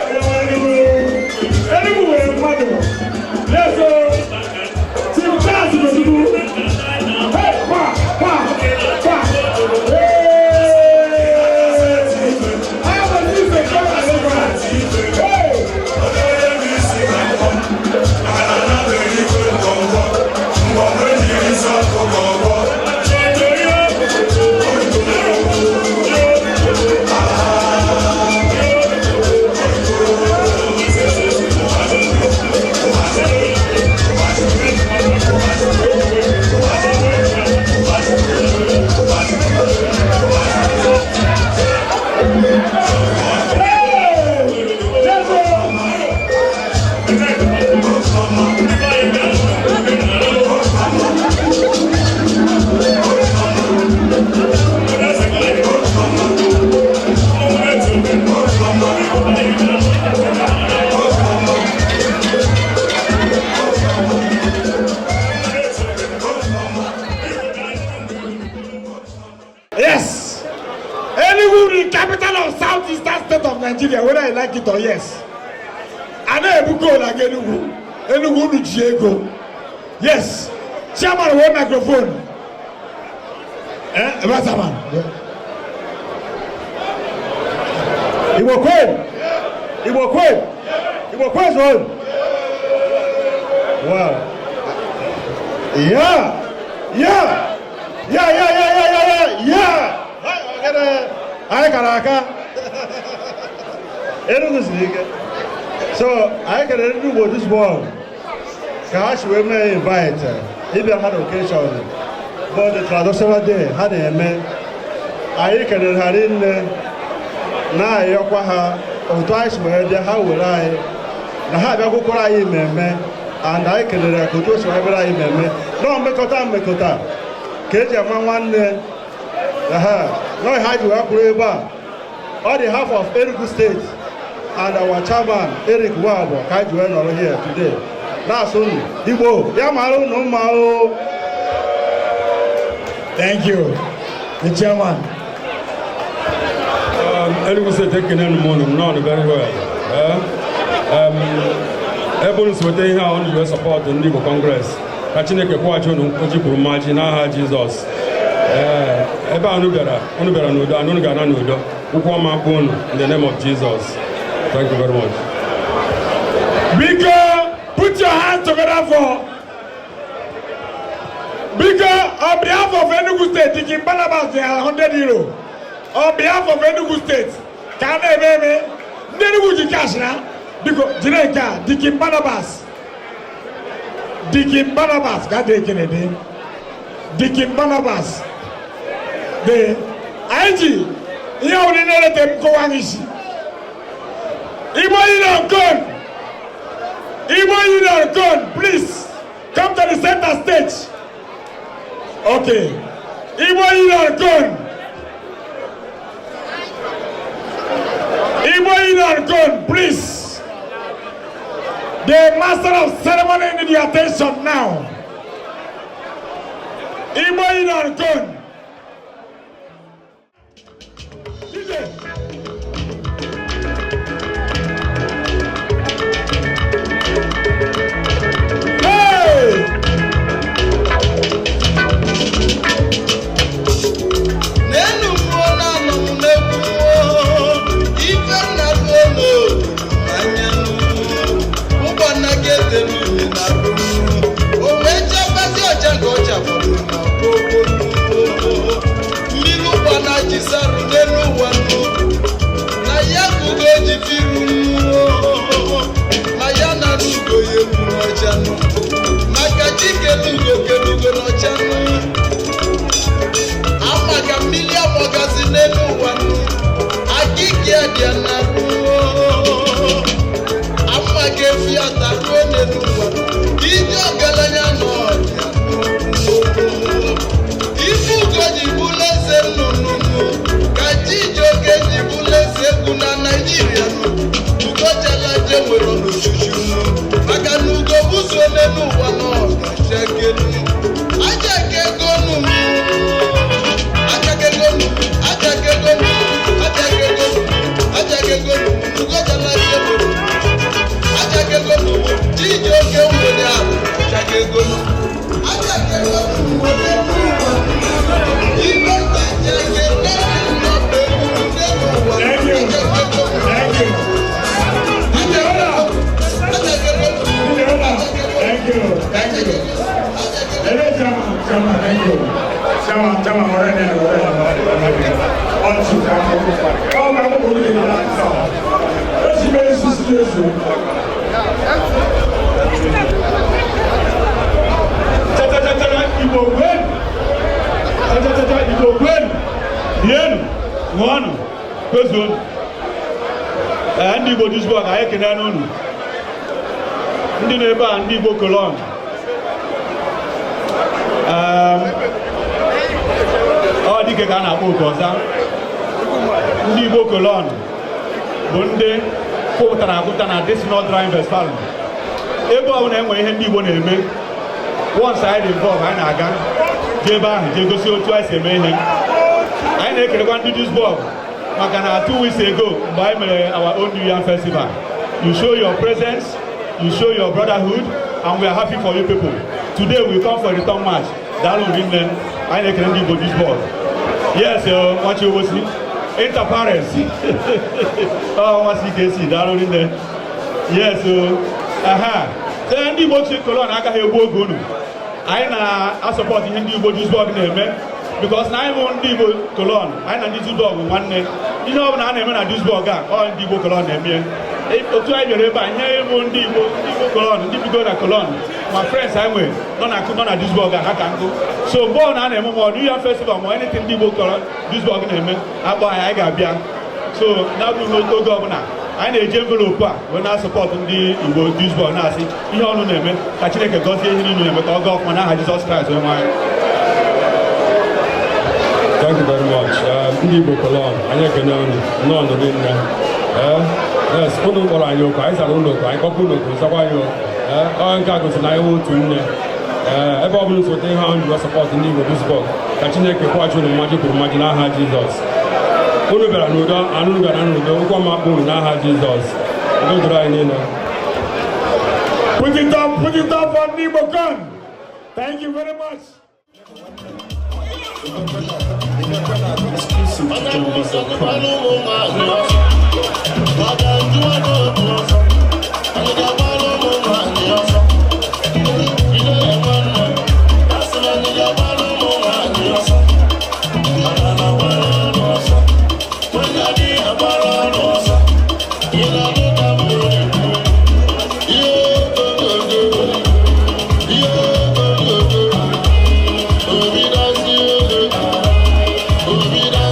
Enugu nwere mmadụ. Yes, o. Chief Charles Ojukwu. Hey, kwa, kwa, kwa. Hey! I am a chief of Hey! Yes. Enugu, the capital of southeastern state of Nigeria, whether you like it or yes. I know Ebuko like Enugu. Enugu unu ji ego. Yes. Chairman, one microphone. Eh, Chairman. Igbo kwe! Igbo kwe! Igbo kwe zone! Wow. Yeah! Yeah! Yeah! Anyị kara aka. Enugu siri ike. So, anyị kelere ndị Igbo Duisburg ka ha si wee mee invite ịbịa ha n'occasion bụ the traditional day ha na-eme. Anyị kelere ha rinne, na-ayọkwa ha otu anyị si wee bịa, ha were anyị na ha abịagwokwara anyị mmemme, and anyị kelere ya ka otu o si wee bịara anyị mmemme nọọ mmekọta mmekọta ka eji ama nwanne ha nọọ. Ha ji wee kwụrụ ebe a on behalf of Enugu State and our chairman Eric Wabo ka anyị ji wee nọrọ here today na-asụ unu Igbo ya mara unu mma o. Thank you, the chairman. Enugu State, ekene m unu nnọọ very well. Ebe unu si weta ihe a unu ji wee support ndị Igbo Congress, ka Chineke kwụghachi unu nkoji kwuru mmaji n'aha Jizọs. Ee, ebe a unu bịara, unu bịara n'udo and unu ga-ana n'udo. Ụkwụ ọma akpụ unu in the name of Jesus. Thank you very much. Biko, put your hands together for Biko, on behalf of Enugu State, Dikin Barnabas, they are €100. On behalf of Enugu State, ka a na-eme eme, ndị Enugu ji cash na, biko, jiri nke a, Dikin Barnabas. Dikin Barnabas, ka dị ekene dị. Dikin Barnabas. Dị, anyị ji ihe ọbụla na-erete m kọwa gị isi. Igbo Union Cone! Igbo Union Cone, please come to the center stage. Okay. Igbo Union Cone. Igbo Union Cone, please. The master of ceremony need your attention now. Igbo Union Cone. DJ. Hey! N'elu mmụọ na-anọ m n'egwu mmụọ ife nna ruo n'obodo anya ụgbọnna ga-edere ule na o wee chekwasị ọcha ka ọ chafụrụ na gbogbo mmiri ụgbọna ji sarụ. Chijioke nwere ahụ chagegolu. Thank you. Thank you. Thank you. Thank you. Lele chama, chama, thank you. Chama, chama, morene, morene, morene. Ọtún ká mọ̀ kó pa. Ọ máa mú orí ìlú láti sọ. Ó sì bẹ́ẹ̀ sísú Jésù. Cha-cha-cha-cha, Igbo kwenu! Cha-cha-cha-cha, Igbo kwenu! Rienu, ṅụọnụ, kwezuonu. Ee, ndị Igbo Duisburg, anyị ekene n'unu. Ndị nọ ebe a, ndị Igbo Cologne. Ọ dike ka a na-akpọ oku ọza. Ndị Igbo Cologne bụ ndị kwụpụtara akwụpụta na this North Rhine-Westphalia. Ebe ọ bụla enwe ihe ndị Igbo na-eme, once anyị dị involve, anyị na-aga jee ebe ahụ jee gosi otu anyị si eme ihe. Anyị na-ekelekwa ndị Duisburg maka na 2 weeks ago, mgbe anyị mere our own New Year Festival, you show your presence, you show your brotherhood, and we are happy for you people. Today we come for a return match. Daalụ rinne. Anyị na-ekele ndị Igbo Duisburg. Yes, nwachi owosi inter pares ọ nwa CKC, daalụ rinne. Yes o, aha. Ee, ndị Igbo chi Cologne agaghị egbu oge unu. Anyị na-asupport ihe ndị Igbo Duisburg na-eme because na anyị bụ ndị Igbo Cologne, anyị na ndị Duisburg bụ nwanne. Ihe ọ bụla a na-eme na Duisburg a, ọ ndị Igbo Cologne na-eme. Otu anyị bịara ebe a, ihe bụ ndị Igbo, ndị Igbo Cologne, ndị bigo na Cologne, ma friends anyị nwere nọ na Duisburg a, ha ka nkụ. So mgbe ọ na a na-eme ma New Year Festival ma anything ndị Igbo Cologne, Duisburg na-eme, akpọ anyị, anyị ga-abịa. So na-abụghị oge ọbụla anyị na-eji envelope a wee na-asupport ndị Igbo Duisburg, na-asị ihe ọnụ na-eme, ka Chineke gọzie ihe niile na-eme, ka ọ gaa ọfụma n'aha Jizọs Kraịst onye nwe anyị. Thank you very much. Ndị Igbo Cologne, anyị ekene unu, nnọọ nọrọ nne. Yes, unu kpọrọ anyị oku, anyị zara unu oku, anyị kpọkwa unu oku, zakwa anyị oku. Ee, ọ nke a gosiri na anyị wụ otu nne. Ee, ebe ọ bụla sote ihe ahụ ji support ndị Igbo Duisburg, ka Chineke kwụghachi unu mmaji kwuru mmaji n'aha Jizọs. Unu bịara n'udo, anụ unu bịara n'udo, ụkwụ ọma akpọ unu n'aha Jizọs. Udo dịrị anyị niile. Put it up, put it up for Igbo Con. Thank you very much. Exclusive to JohnBuzz.com.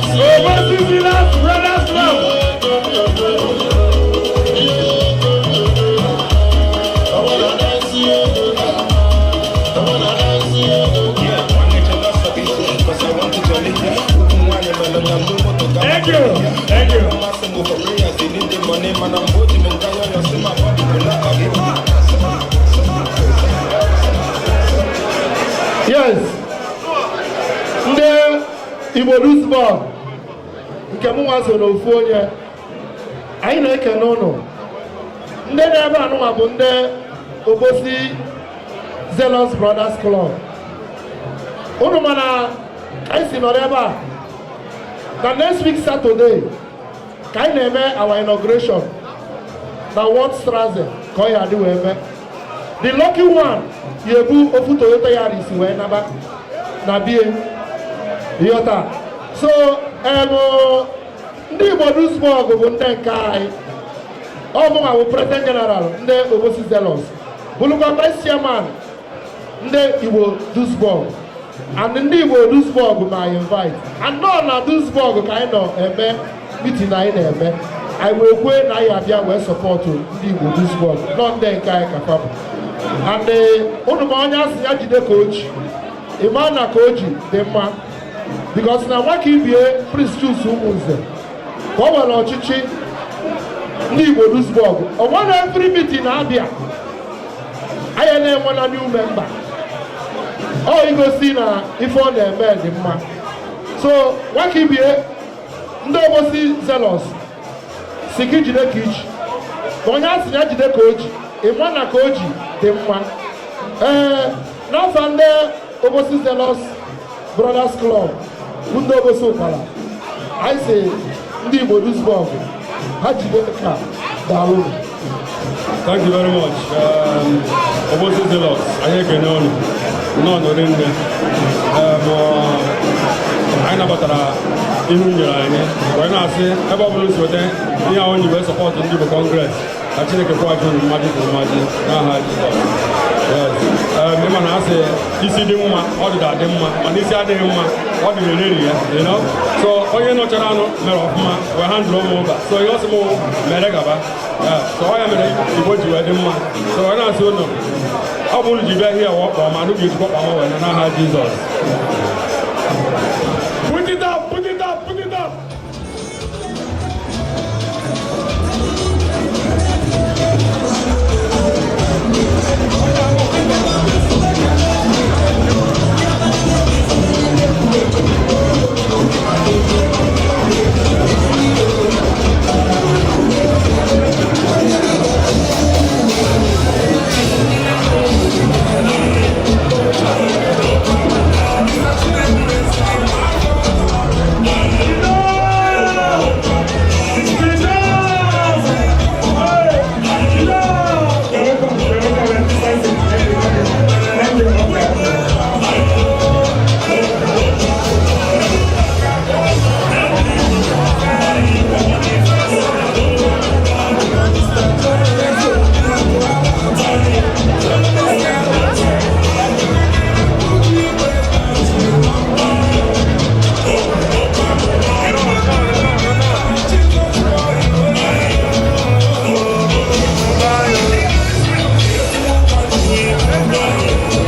Overseas Brothers Club. Thank you. Thank you. Yes, ndị Igbo Duisburg nke mụ nwa so n'ofu onye, anyị na-ekene ụnụ. Ndị na-ebe anụnwa bụ ndị Obosi Zealous Brothers Club. Ụnụ mana anyị si nọrọ ebe a na next week Saturday ka anyị na-eme our inauguration na World Strasse, ka ọ ya adị wee mee. The lucky one ya ebu ofu Toyota Yaris wee naba na bie ịghọta. So ndị Igbo Duisburg bụ ndị nke anyị. Ọ mụnwa bụ president general ndị Obosi Zealous, bụrụkwa vice chairman ndị Igbo Duisburg, and ndị Igbo Duisburg ma invite and nọ na Duisburg ka anyị nọ eme meeting anyị na-eme. Anyị wee kwee na anyị abịa wee support ndị Igbo Duisburg nọ, ndị nke anyị ka fa bụ. And unu ma onye asị ya jide ka o ji, ịma na ka o ji dị mma, because na nwaka ibie Prince Chuks Ụmụnze ka o nwere ọchịchị ndị Igbo Duisburg, o nwere every meeting na-abịa, anyị na-enwe na new member. Ọ igosi na ife ọ na-eme dị mma. So nwaka ibie, ndị Obosi Zealous si ka ijide ka iji, na onye asị ya jide ka o ji. Ịma na ka o ji dị mma. Ee, n'afọ ndị Obosi Zealous Brothers Club bụ ndị Obosi Ụkwala, anyị si ndị Igbo Duisburg ha jide ka daalụ. Thank you very much. Obosi Zealous, anyị ekene unu. Nnọọ nọrị nne. Anyị nabatara ihe unu nyere anyị wee na-asị ebe ọ bụla si weta ihe ahụ onye wee support ndị Igbo Congress, ka Chineke kwụghachi unu mmaji kwuru mmaji n'aha Jizọs. Yes. Ịma na asị isi dị mma ọdịda dị mma, mana isi adịghị mma ọ dị n'ereri ya. So onye nọchara anụ mere ọfụma wee handụrụ ụmụ ụba, so ihe ọ sị m mere gaba. Yeah. So ọ ya mere Igbo ji wee dị mma. So ọ na-asị unu ọ bụ unu ji bịa hie wakpo ma unu ga-ejikwa kpama wee n'aha Jizọs. Put it up, put it up, put it up.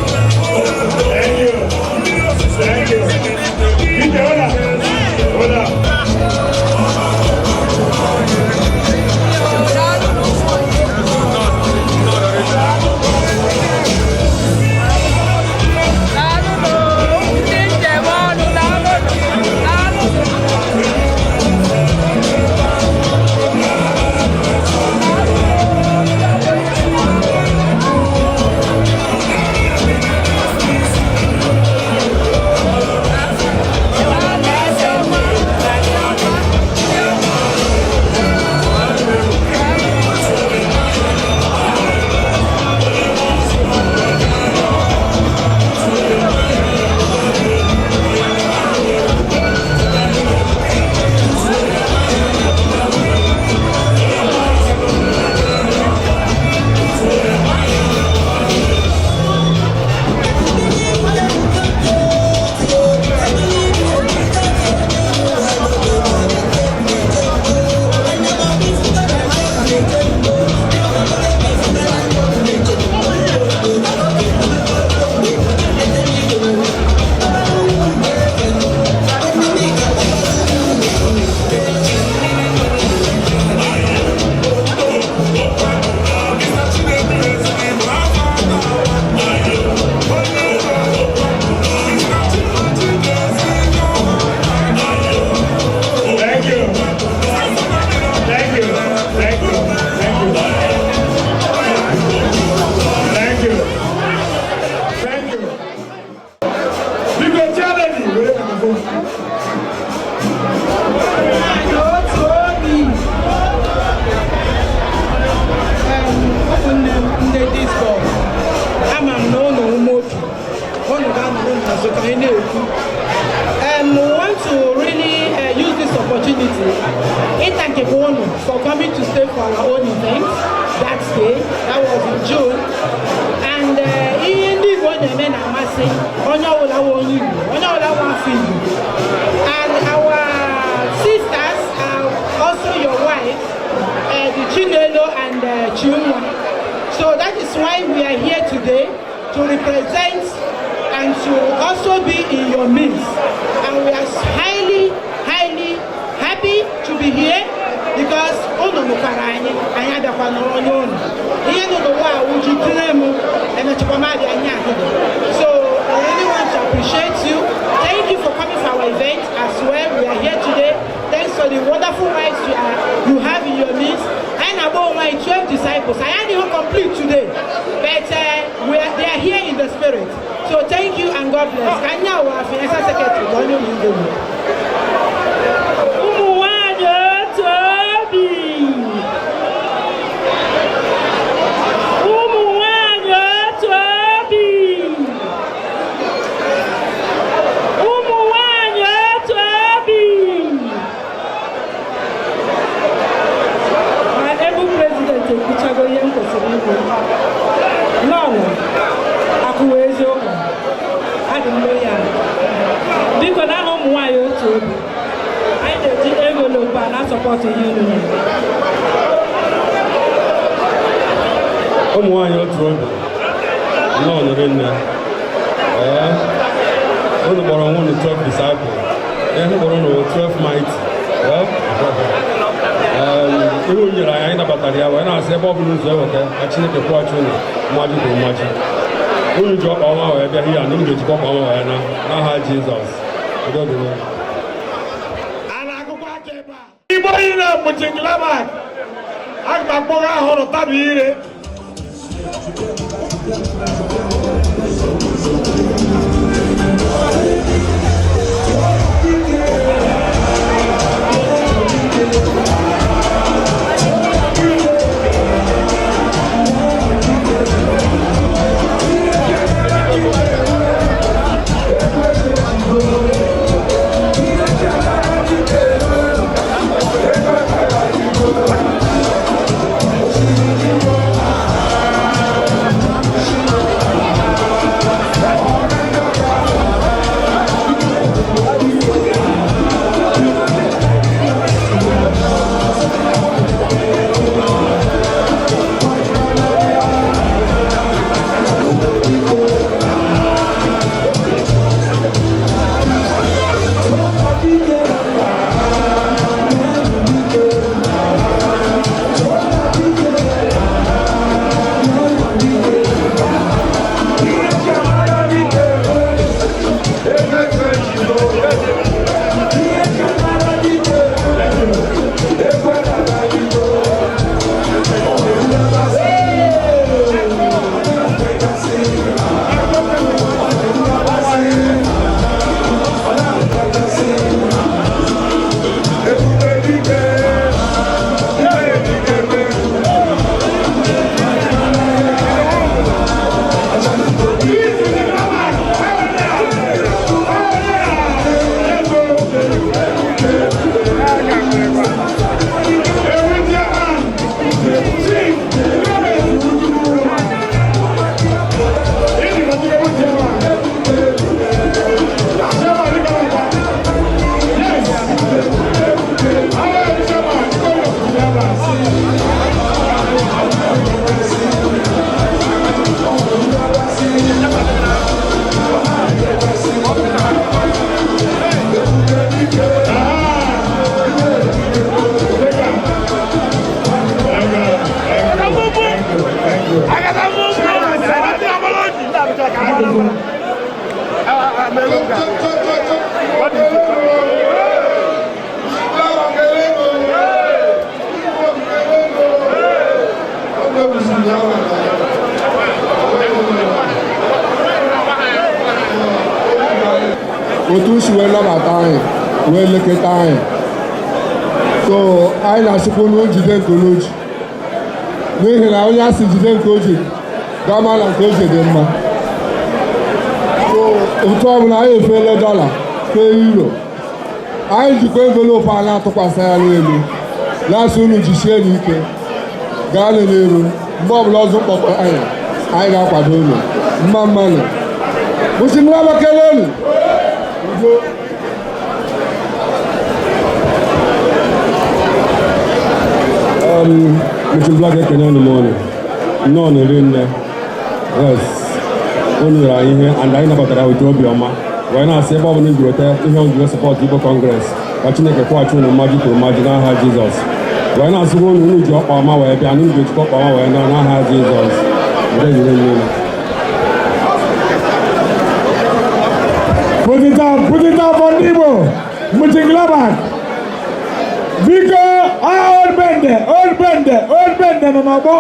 Thank you. Thank you. DJ, hold up. Hold up. Thank you. Thank you. Thank you. Thank you. Thank you. Thank you. Biko, chairlady, were microphone. Otu obi. Ụmụnne m ndị Duisburg, ama m na ụnụ ụmụ obi ụnụ ga-anọrọ n'azụ ka anyị na-ekwu. We want to really use this opportunity ịthank unu for coming to stay for our own event that day. That was in June. And ihe ndị Igbo na-eme na-amasị onye ọbụla wụ onye Igbo, onye ọbụla wụ afọ Igbo. And our sisters are also your wives, the Chinelo and Chinwa. So that is why we are here today, to represent and to also be in your midst. And we are highly, highly happy to be here because unu mụkwara anyị, anyị abịakwa nọrọ n'ụlọ. Ihe nọ n'ụwa a wụ jidere m emechakwa m abịa anyị ahụhụ. So I really want to appreciate you. Thank you for coming for our event as well. We are here today. Thanks for the wonderful wives you have in your midst. Anyị na-agba onwe anyị 12 disciples. Anyị adịghị complete today. So thank you and God bless. Ka anyị awa financial secretary ka onye ụlọ igwe. Ụmụ nwanyị otu obi, ụmụ nwanyị otu obi, ụmụ nwanyị otu obi. Ma able president ekwuchago ihe m kwesịrị ikwu. Lọlọ akụwa eziokwu, adị m loyal. Biko, n'aha ụmụ nwanyị otu obi, anyị na-eji envelope a na-asupport ihe unu na-eme. Ụmụ nwaanyị otu obi, nnọọ nụrụ nne. Ee, unu kpọrọ onwe unu 12 disciple, ihe m kpọrọ unu 12 mighty. Ee, ihe unu nyere anyị, anyị nabatara ya wee na-asị ebe ọ bụla ụzọ eweta ka Chineke kwụghachi unu mmaji kwuru mmaji. Unu ji ọkpa ọma wee bịa ihe a na unu ga-ejikwa ọkpa ọma wee na n'aha Jizọs. Udo dịrị unu. Igbo niile, Mönchengladbach, aga m akpọga ahụrụ tabi ire. Otu si wee nabata anyị wee lekọta anyị, so anyị na-asịkwa unu jide nke unu ji, n'ihi na onye asị jide nke o ji gama na nke o ji dị mma. So otu ọbụla anyị efeela dọla, fee euro, anyị jikwa envelope a na-atụkwasị ya n'elu, na-asị unu jisie n'ike gaa n'iru. Mgbe ọbụla ọzọ mkpọkọ anyị, anyị ga-akwado unu mma mmanụ. Mönchengladbach kelenu. Udo. Mönchengladbach ekene unu m unu nnọọ na-eri nne. Yes, unu nyere anyị ihe and anyị nabatara ya with obiọma wee na-asị ebe ọbụla ji weta ihe ojiri support Igbo Congress, ka Chineke kwụghachi unu mmaji kwuru mmaji n'aha Jizọs. Wee na-asịkwa unu, unu ji ọkpa ọma wee bịa na unu ga-ejikwa ọkpa ọma wee na n'aha Jizọs. Udo dịrị unu. Put it up, put it up for Igbo, Mönchengladbach. Biko, ah, old bende, old bende, old bende nọ n'ọgbọ.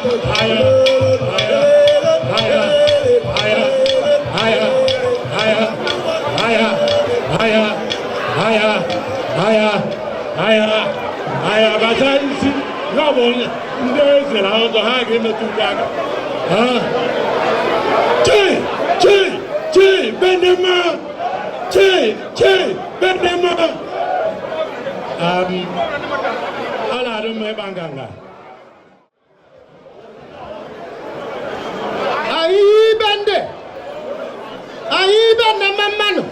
Higher, higher, higher, higher, higher, higher, higher, higher, higher, higher, higher, higher. Bata isi ya bụ ndị eze na ọzọ ha ga-emetụ ugbo aka. Ha? Chi! Chi! Chi! Bendema! Chi! Chi! Bendema! Ọ na-adị mma ịkpa nganga. Anyị bende, anyị bende mma mmanụ,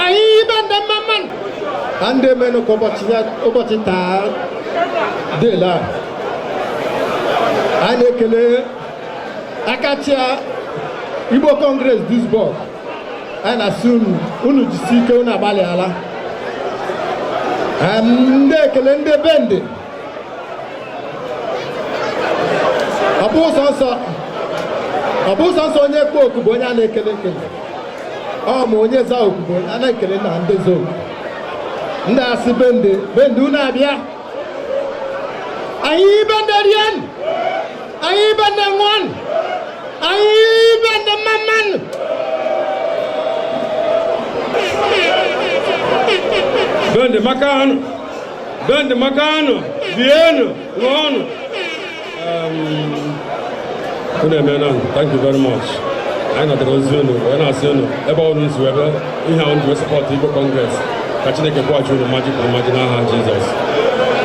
anyị bende mma mmanụ. Na ndị emenụ ka ụbọchị ya ụbọchị taa dịla, anyị na-ekele akachia Igbo Congress Duisburg. Anyị na-asị unu, unu jisi ike, unu agbalịala. Ndị ekele ndị bende, ọ bụ sọnsọ, ọ bụ sọnsọ onye kpọ oku bụ onye a na-ekele ekele. Ọ ma onye za oku bụ onye a na-ekele na ndị za oku. Ndị asị bende, bende unu abịa. Anyị bende rien, anyị bende ṅụọn, anyị bende mma mmanụ. Bende makanu, bende makanu, rienu, ṅụọnụ. Unu emeela, thank you very much. Anyị natara ozi unu wee na-asị unu ebe ọrụ nzu ebe ihe ahụ ji wee support Igbo Congress, ka Chineke kwụghachi unu mmaji kwuru mmaji n'aha Jizọs.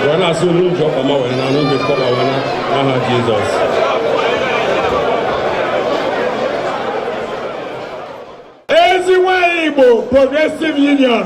Wee na-asị unu ji ọkpa ma wee na anụ ga-ejikọ ọkpa wee na n'aha Jizọs. Ezi nwanyị Igbo Progressive Union.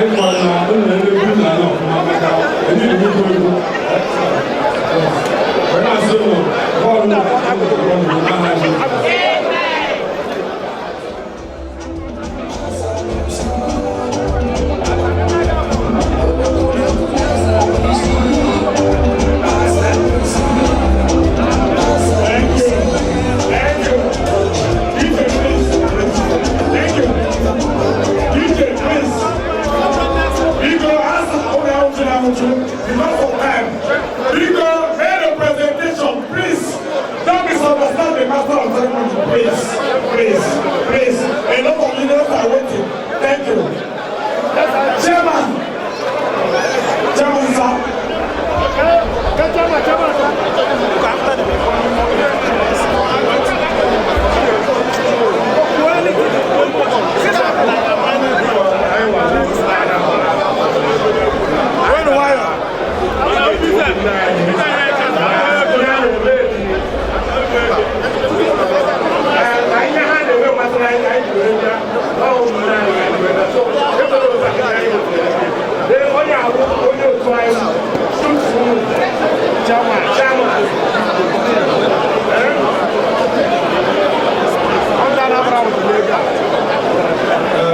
Anyị kwara na unu na-emegbu na ala ọfụma maka eji nnukwu egwu. Wee na-asị ụnụ bọọlụ n'aha Jizọs. Thank you. DJ, please. Thank you. DJ, please. Biko, ask onye ahụchụ na ahụchụ because of time. Biko, make a presentation, please. Don't misunderstand the master of ceremony, please. Please, please. A lot of leaders are waiting. Thank you. Chairman. Chairman, sir.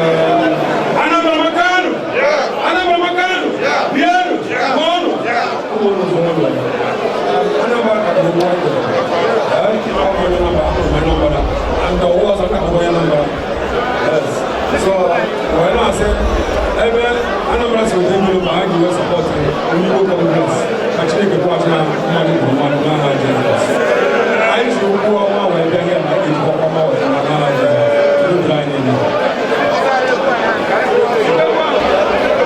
Anambra Makanu! Anambra Makanu! Bianu! Monu! Anambra ka bụ nwanne. Ọ bụ onye Anambra, ahụrụ m onye Anambra. And the ọzọ ka bụ onye Anambra. Yes. So, wee na-asị ebe Anambra si weta mmiri ma ha ji wee support ndị Igbo Congress ka Chineke kwụghachi ha mmadụ kwuru mmadụ n'aha Jizọs. Anyị ji okwu ọma wee bịa here ma anyị ga-ejikwa ọma wee bịa n'aha Jizọs. Udo dịrị anyị niile.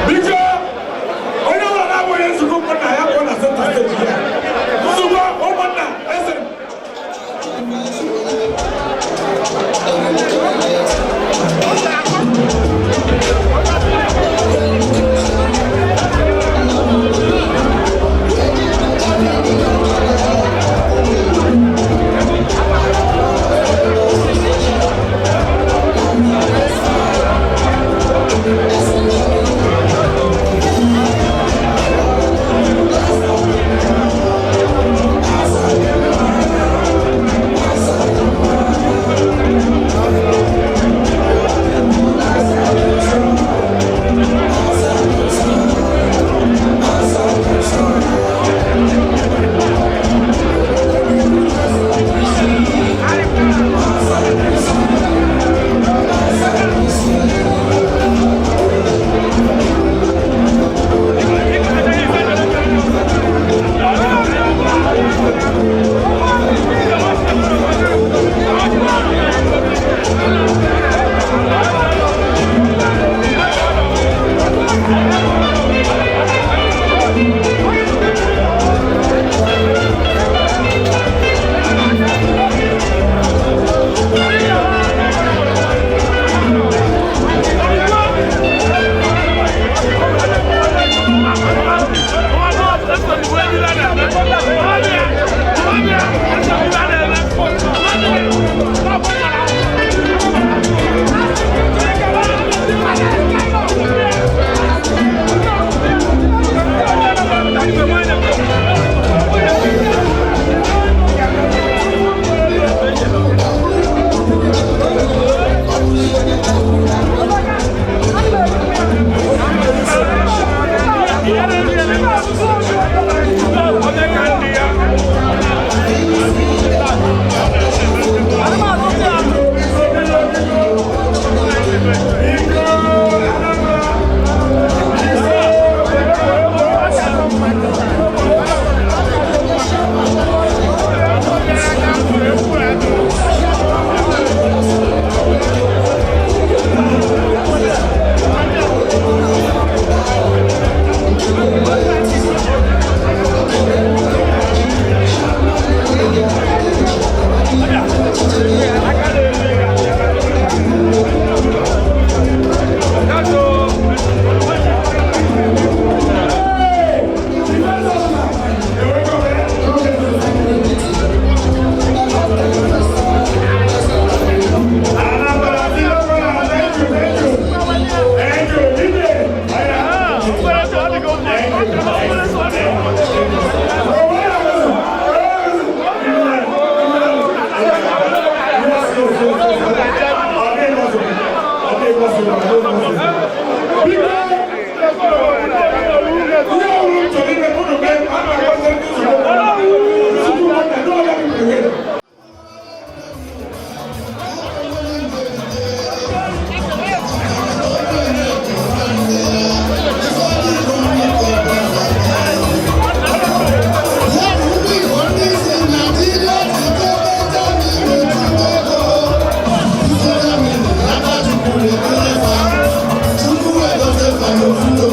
Biko, onye ọbụla na-abụghị nzukọ ụmụnna ya pụọ na center stage ya. Nzukọ ụmụnna eze. Yeah.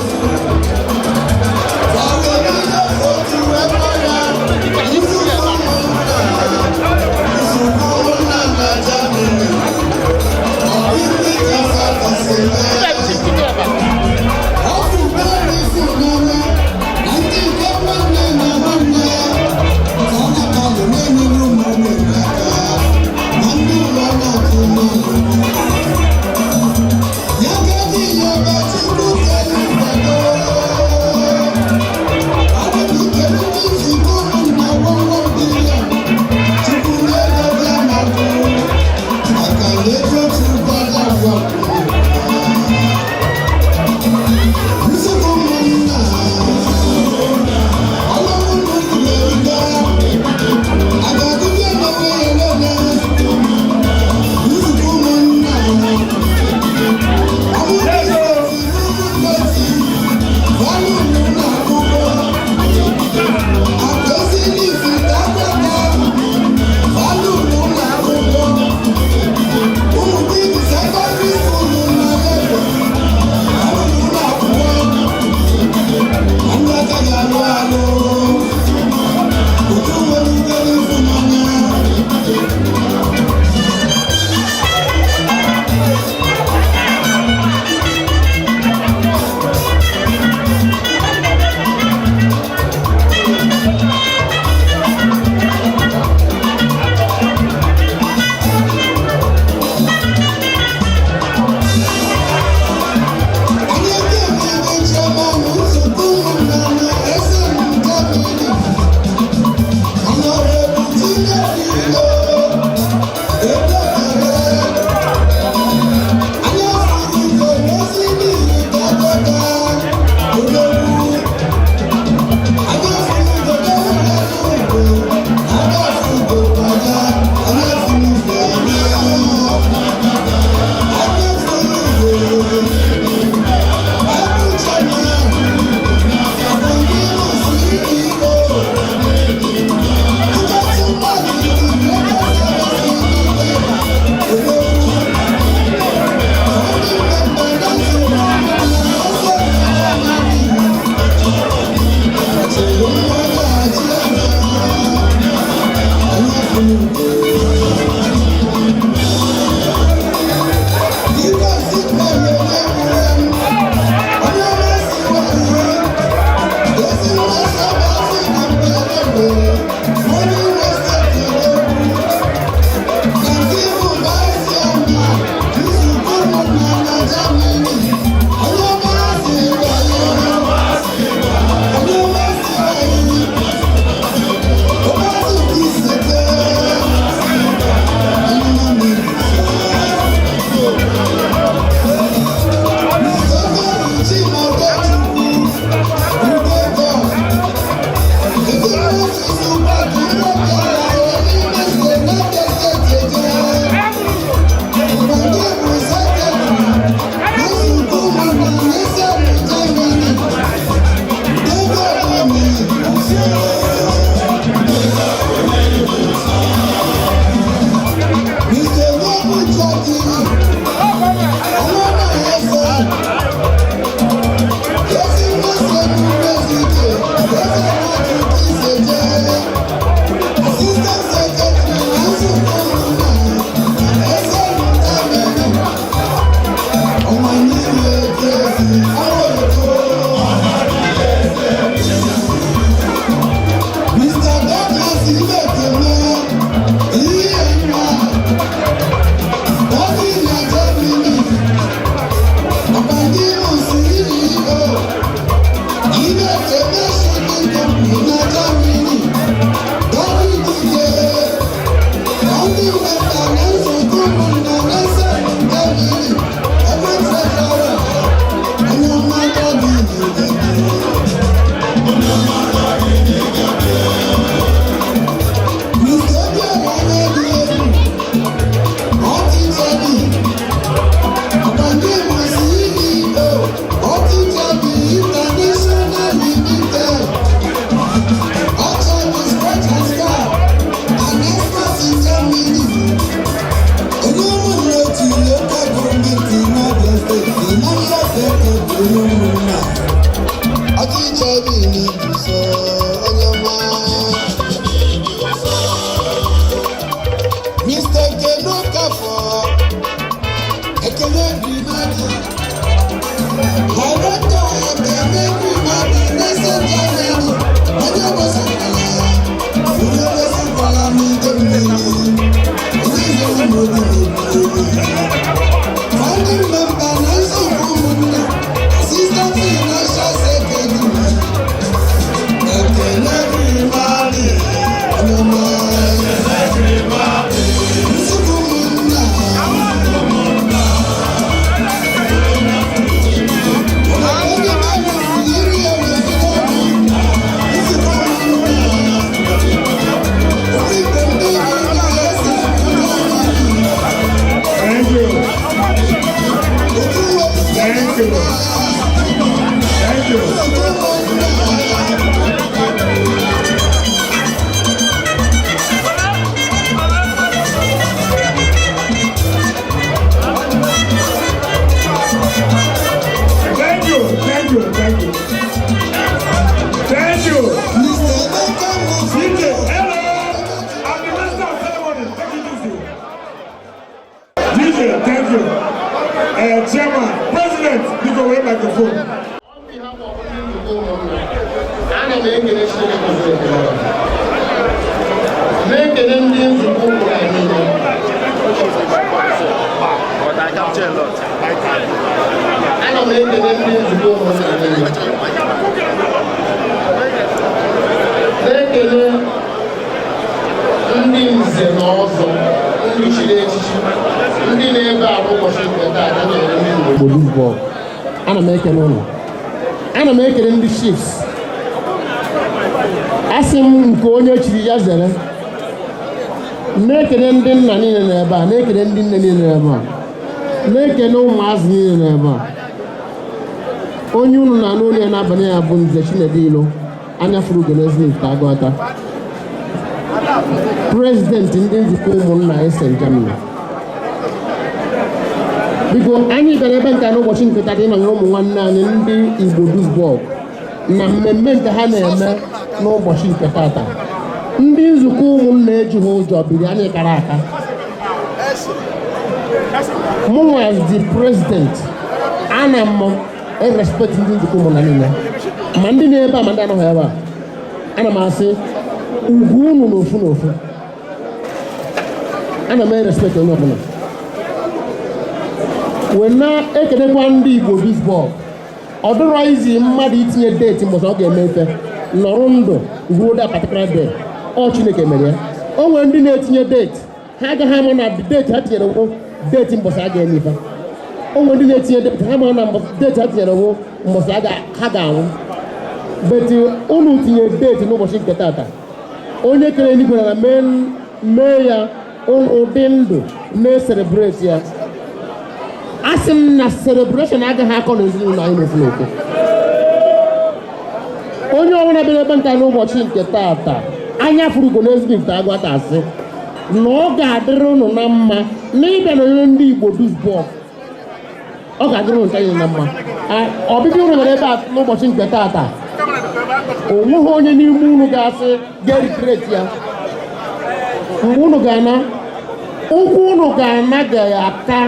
Ụmụnna ọchịchọ bi n'ibuso onye ọma. Mr. Ekene Okafor, Ekene Grimadi, Director Ekene Grimadi, Nelson Germany, onye gbasara onye gbasara n'ide mmiri, onye nyere m obi n'obodo. Founding member na nzukọ ụmụnna, Assistant Financial Secretary, Ekene Grimadi, onye ọma. Nzukọ ụmụnna. Thank you. Thank you. Thank you. Thank you. Thank you. Thank you. Thank you. DJ, hello. I'm the master of ceremony. Take it easy. DJ, thank you. Chairman, President, you go with microphone. Ana m ekele Chineke kwesịrị ekele, na-ekele ndị nzukọ ụmụnna niile. Ana m ekele ndị nzukọ ụmụnna niile, na-ekele ndị nze na ọzọ, ndị chiri echichi, ndị na-ebe a n'ụbọchị nke taa na-enyere ndị Igbo Duisburg. Ana m ekele ụnụ. Ana m ekele ndị chiefs. Asị m nke onye chiri ya zere. Na-ekele ndị nna niile n'ebe a, na-ekele ndị nne niile n'ebe a, na-ekele ụmụazị niile n'ebe a. Onye unu na-anụ olu ya n'abalị ya bụ Nze Chinedu Ilo anya furu ugo n'Ezinifite Agụata, president ndị nzukọ ụmụnna Eastern Germany. Biko, anyị bịara ebe nke a n'ụbọchị nke taa ịnọnyere ụmụ nwanne anyị ndị Igbo Duisburg na mmemme nke ha na-eme n'ụbọchị nke tata. Ndị nzukọ ụmụnna ejighị ụjọ biri anyị kara aka. Mụnwa as the president, ana m e-respect ndị nzukọ ụmụnna niile, ma ndị na-ebe a ma ndị anọghị ebe a. Ana m asị ugwu unu n'ofu n'ofu. Ana m e-respect onye ọbụla wee na-ekelekwa ndị Igbo Duisburg. Ọ dịrọ izi mmadụ itinye date mbọsị ọ ga-eme ife, nọrọ ndụ ruo that particular day. Ọ Chineke mere ya. O nwere ndị na-etinye date, ha agaghị ama na date ha tinyere wụ date mbọsị a ga-eme ife. O nwere ndị na-etinye date, ha ma na date ha tinyere wụ mbọsị ha ga-anwụ. But unu tinye date n'ụbọchị nke tata, onye kere eluigwe na mee ya ụdị ndụ na-e-celebrate ya. A sị m na celebration agaghị akọ n'ezinụlọ anyị n'ofu n'ofu. Onye ọbụla bịara ebe nka n'ụbọchị nke tata, anya furu ugo n'Ezinifite Agụata, asị na ọ ga-adịrị unu na mma n'ịbịa nọnyere ndị Igbo Duisburg. Ọ ga-adịrị unu ncha niile na mma. Ọbịbịa unu bịara ebe a n'ụbọchị nke tata, o nweghị onye n'ime unu ga-asị ga-regret ya. Mgbe unu ga-ana, ụkwụ unu ga-ana ga-aka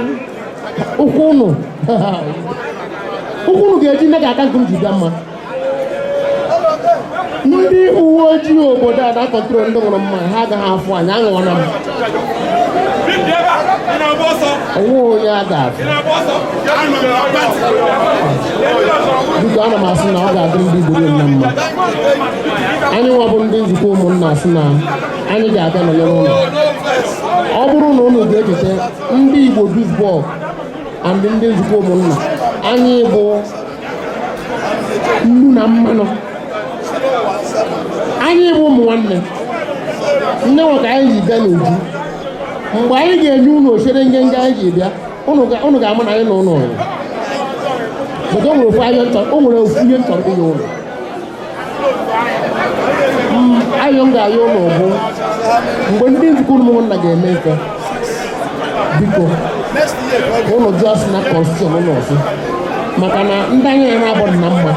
ụkwụ unu ga-eji nne ga-aka nke m ji bịa mma. Ndị uwe ojii obodo a na-a-control ndị ṅụrụ mmanya, ha agaghị afụ anyị aṅụọna m. Onwe onye a ga-afụ. Biko, ana m asị na ọ ga-adịrị ndị Igbo niile na mma. Anyị nwa bụ ndị nzukọ ụmụnna asị na anyị ga-abịa nọnyere ụlọ. Ọ bụrụ na unu ga-echeta, ndị Igbo Duisburg and ndị nzukọ ụmụnna anyị bụ nnu na mmanụ. Anyị bụ ụmụ nwanne nne nwe ka anyị ji bịa n'uju. Mgbe anyị ga-enye unu ochere ngenge anyị ji bịa, unu ga-ama na anyị na ụnụ ọrụ. But o nwere ofu ayọ nchọ, o nwere ofu ihe m chọrọ inye unu. Ayọ m ga-ayọ unu bụ, mgbe ndị nzukọ ụmụnna ga-eme ife, biko, ka unu jụọ asị na constitution ụnụ ọsị Maka na ndị anyị na-abọ dị na mma,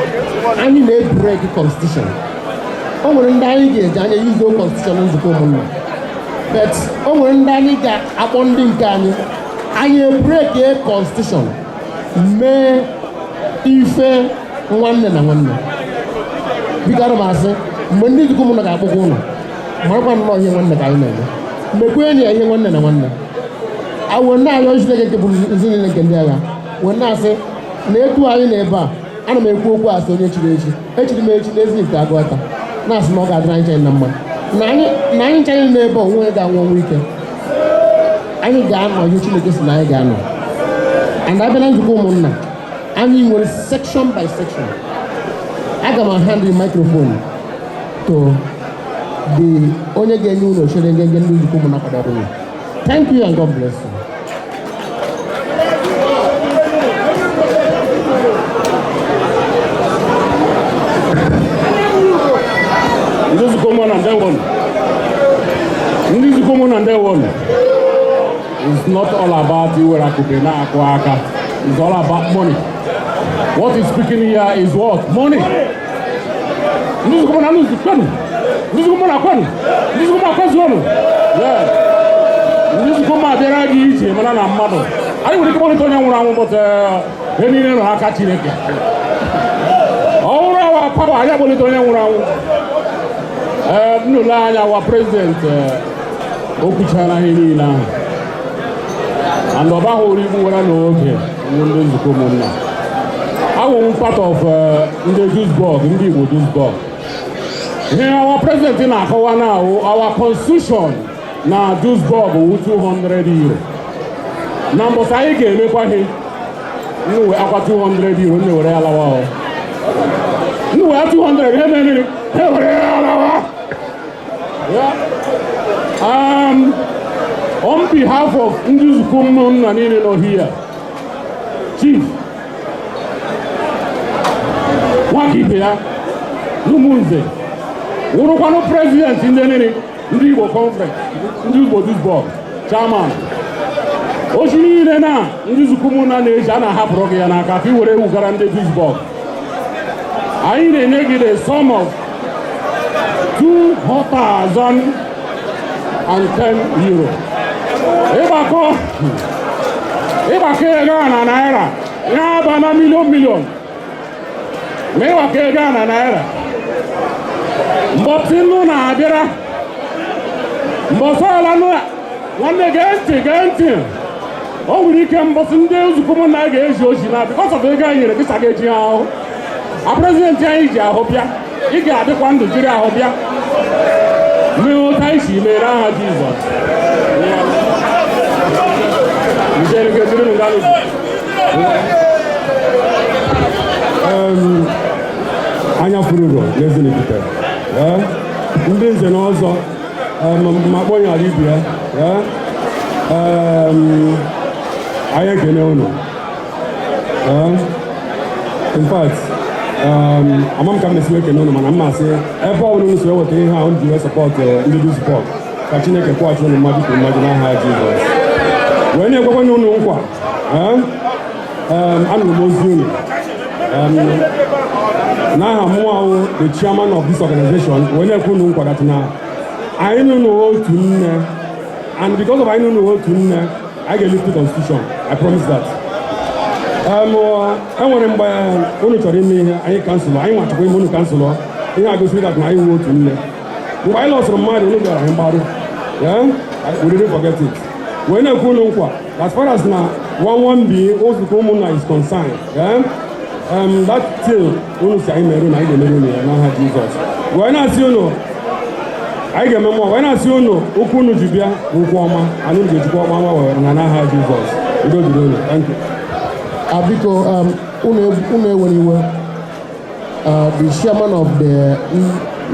anyị na-ebreak constitution. O nwere ndị anyị ga-eji anya yuzuo constitution nzukọ ụmụnna, but o nwere ndị anyị ga-akpọ ndị nke anyị, anyị ebreak constitution, mee ife nwanne na nwanne. Biko, ana m asị, mgbe ndị nzukọ ụmụnna ga-akpọkwa ụlọ, marakwa nnọọ ihe nwanne ka anyị na-eme, mekwenye ya ihe nwanne na nwanne. Awụ na-arịọ Chineke nke bụ nzi niile nke ndị agha, wee na-asị na etu anyị na ebe a, ana m ekwu okwu asị onye chiri echi, echiri m echi n'ezi nke agụata, na-asị na ọ ga-adịrị anyị ncha na mma, na anyị ncha niile n'ebe onwe ga-anwụ ọnwụ ike. Anyị ga-anọ ihe Chineke si na anyị ga-anọ. And abịa na nzukọ ụmụnna, anyị nwere section by section. Aga m hand the microphone to the onye ga-enye unu ochere ngenge ndị nzukọ ụmụnna kwadoro unu. Thank you and God bless you. Ndị nzukọ ụmụnna, ndewonu. Ndị nzukọ ụmụnna, ndewonu. It's not all about iwere akụpe na-akụ aka. It's all about money. What is speaking here is what? Money. Ndị nzukọ ụmụnna, ndị kwenu. Ndị nzukọ ụmụnna, kwenu. Ndị nzukọ ụmụnna, kwezuonu. Yes. Ndị nzukọ ụmụnna abịara gị ije mara na mmadụ. Anyị nwere ike kpọlite onye nwụrụ anwụ, but ihe niile nọ n'aka Chineke. Ọ bụrụ our power, anyị akpọlite onye nwụrụ anwụ. Ee, nnụlọ anya wa president o kwuchara ihe niile ahụ, and ọ baghị uru igbu were n'oge wụ ndị nzukọ ụmụnna. Awụ m part of ndị Duisburg, ndị Igbo Duisburg. Ihe our president na-akọwa na awụ our constitution na Duisburg wụ €200. Na mbọsị anyị ga-emekwa ihe nnuwe akwa €200, nne were ya lawa. O nnuwe ya 200, ihe mere ha were ya lawa. Yeah. On behalf of ndị nzukọ ụmụnna niile nọ here, Chief nwaka ibe ya n'Umunze wụrụkwanụ president ndị niile, ndị Igbo conference, ndị Igbo Duisburg, chairman ochi niile na ndị nzukọ ụmụnna na-eji a na-ahapụrụ gị ya n'aka ka ị were wugara ndị Duisburg. Anyị na-enye gị the sum of €2,010. Ịgbakọ ego a na naira, ya aba na million million. Ma ịgbakọ ego a na naira, mbọsị nnu na-abịara, mbọsị ọla nụ. Nwanne, gee ntị, gee ntị. O nwere ike mbọsị ndị nzukọ ụmụnna ga-eji oji na because of ego anyị nyere gị, ga-eji ha ahụ. A president anyị ji ahụ bịa, ị ga-adịkwa ndụ jiri ahụ bịa mee otu anyị si mere aha Jizọs. Njere nke jiri nụ gaa. Anya furu ụzọ n'Ezinifite. Ndị nze na ọzọ, ma kpọnye ala ibe ya. Anyị ekene unu. In fact, ama m ka m na-esi ekene unu, mana m masị ebe ọ bụla unu si eweta ihe a unu ji wee support ndị Duisburg, ka Chineke kwụghachi unu mmadụ kwuru mmadụ n'aha Jizọs. Wee na-ekwekwe unu nkwa, anụrụ m ozi unu n'aha mụnwa wụ the chairman of this organization, wee na-ekwe unu nkwa that na anyị nụ otu nne, and because of anyị nụ otu nne, anyị ga-elift the constitution. I promise that. Enwere mgbe unu chọrọ ime ihe, anyị cancel. Anyị nwachakwa ime, unu cancel. Ihe a gosiri that na anyị wụ otu nne. Mgbe anyị lọsụrụ mmadụ, unu bịara anyị mgbarụ. We didn't forget it. Wee na-ekwe unu nkwa, as far as na 11B nzukọ ụmụnna is concerned, that till unu si anyị mere unu, anyị ga-emere unu ya n'aha Jizọs. Wee na-asị unu anyị ga-eme mmụọ, wee na-asị unu ụkwụ unu ji bịa ụkwụ ọma, anyị unu ga-ejikwa ọma nwa were na n'aha Jizọs. Udo dịrị unu. Thank you. Biko, unu ewere iwe. The chairman of the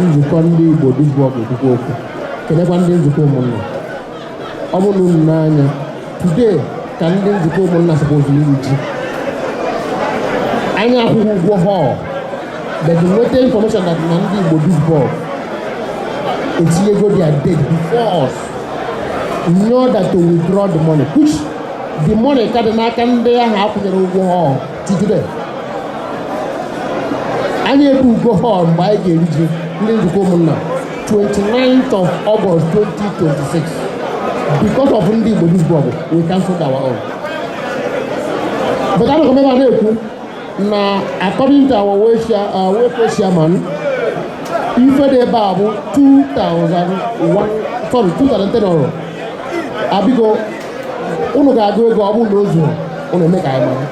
nzukọ ndị Igbo Duisburg ekwukwa okwu, kelekwa ndị nzukọ ụmụnna. Ọ bụrụ na unu n'anya today, ka ndị nzukọ ụmụnna suppose iri ji, anyị akwụghị ụgwọ hall, but nweta information that na ndị Igbo Duisburg etinyego their date before us in order to withdraw the money, which the money ka dị n'aka ndị ahụ akwụnyere ụgwọ hall till today. Anyị ebugo hall mgbe anyị ga-eri ji ndị nzukọ ụmụnna, 29th of August 2026. Because of ndị Igbo Duisburg, we cancelled our own. But anọkọ ebe a na-ekwu na according to our welfare chairman, ife dị ebe a bụ 2001, sorry, 2010 euro. Abiko, unu ga-agụ ego. Ọ bụrụ na o zuru, unu eme ka anyị mara,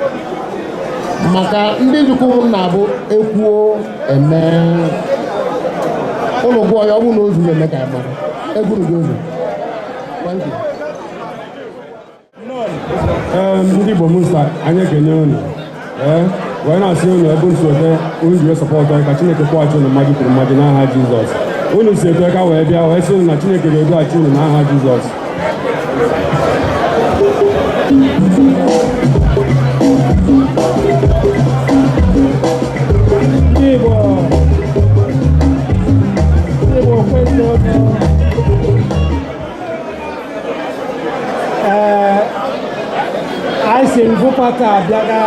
maka ndị nzukọ ụmụnna bụ ekwuo eme. Unu gụọ ya, ọ bụrụ na o zuru, eme ka anyị mara ego unu ga-ezu. Thank you. Ee, ndị Igbo Münster, anyị ekene unu. Ee, wee na-asị unu, ebe unu si weta unu ji wee support anyị, ka Chineke kwụghachi unu mmaji kwuru mmaji n'aha Jizọs. Unu si etu aka wee bịa, wee sị unu na Chineke ga-edughachi unu n'aha Jizọs. Ndị Igbo, ndị Igbo kwesịrị ọnụ. Ee, anyị si Wuppertal abịaga.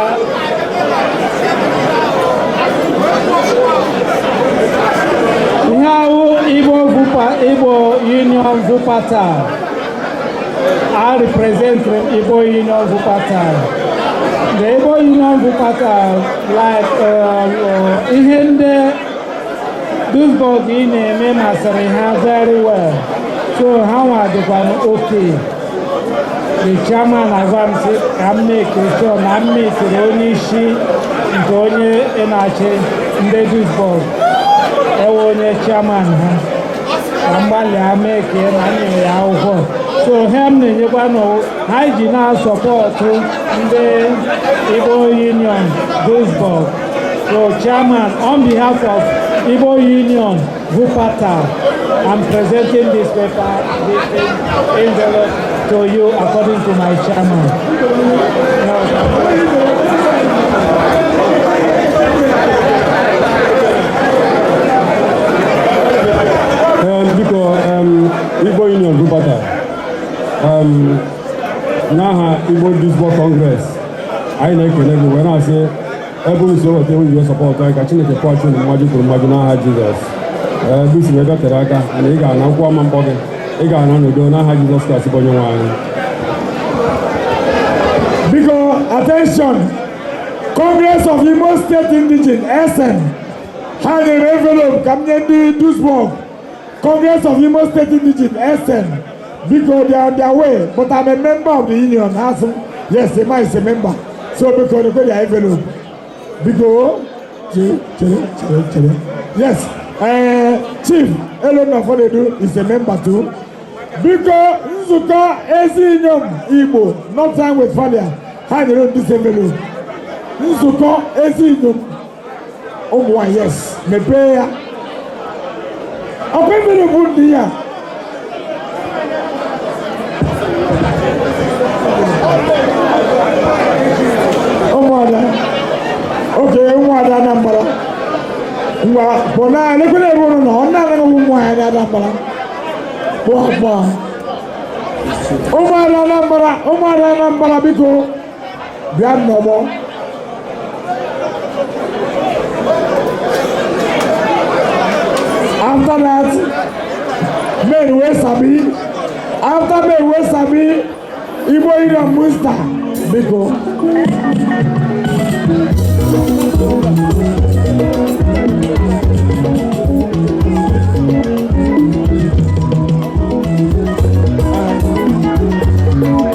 Ihe ahụ Igbo Igbo Union Wuppertal. I represent Igbo Union Wuppertal. The Igbo Union Wuppertal, like ihe ndị Duisburg ị na-eme masịrị ha very well. So ha nwa dịkwa okay. The chairman agwa m sị ka m make sure na m meetiri onye isi nke onye na-achị ndị Duisburg, ewe onye chairman ha, ka m gbalịa mee ka na m nyere ya akwụkwọ. So ha m na-enyekwa nụ, ha ji na-asupport ndị Igbo Union Duisburg. So chairman, on behalf of Igbo Union Wuppertal, I'm presenting this paper, this envelope to you according to my chairman. No. Biko, Igbo Union Wuppertal, n'aha Igbo Duisburg Congress, anyị na-ekele gị wee na-asị, ebe unu si weta unu ji support anyị, ka Chineke kwụghachi unu mmaji kwuru mmaji n'aha Jizọs. Ee, ebe isi wee bịatere aka na ị ga-ana nkwụ ama mkpọ gị, ị ga-ana n'udo n'aha Jizọs Kraịst bụ onye nwe anyị. Biko, attention. Congress of Imo State Indigene, Essen. Ha nyere envelope ka m nye ndị Duisburg. Congress of Imo State Indigene, Essen. Biko, they are on their way, but I'm a member of the union. Ask them. Yes, Emma is a member. So biko, they go their envelope. Biko, chere, chere, chere, chere. Yes, Chief Elona Fodedu is a member too. Biko, nzukọ ezi inyom Igbo North Rhine-Westphalia, ha nyere ndị envelope. Nzukọ ezi inyom ụmụ nwanyị, yes, mepee ya. Ọkwa envelope ndị ya. Ụmụada, oke ụmụada Anambra. Ngwa, pụọ na elekwere ebe ụnụ nọ, ọ na-anaghị ụmụ nwaanyị na Anambra. Pụọ, pụọ. Ụmụada Anambra, ụmụada Anambra, biko, bịa nnọgbọ. After that, men wey sabi, after men wey sabi, Igbo Union Münster, biko.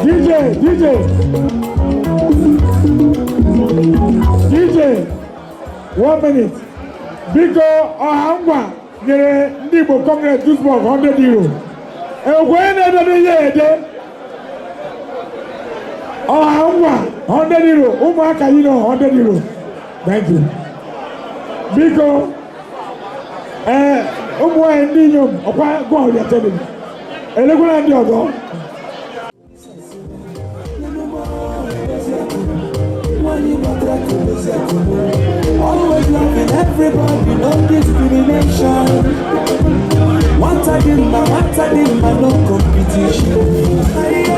DJ, DJ, DJ, one minute. Biko, ọha ngwa nyere ndị Igbo Congress Duisburg €100. Ekwe onye na-edede ihe ede. Ọha ngwa €100, ụmụaka yi na €100. Thank you. Biko, ee, ụmụ nwanyị ndị inyom ọkwa gụọ ọrịa tebụl. Elekwala ndị ọzọ. Always loving everybody, no discrimination. One time in my, no competition.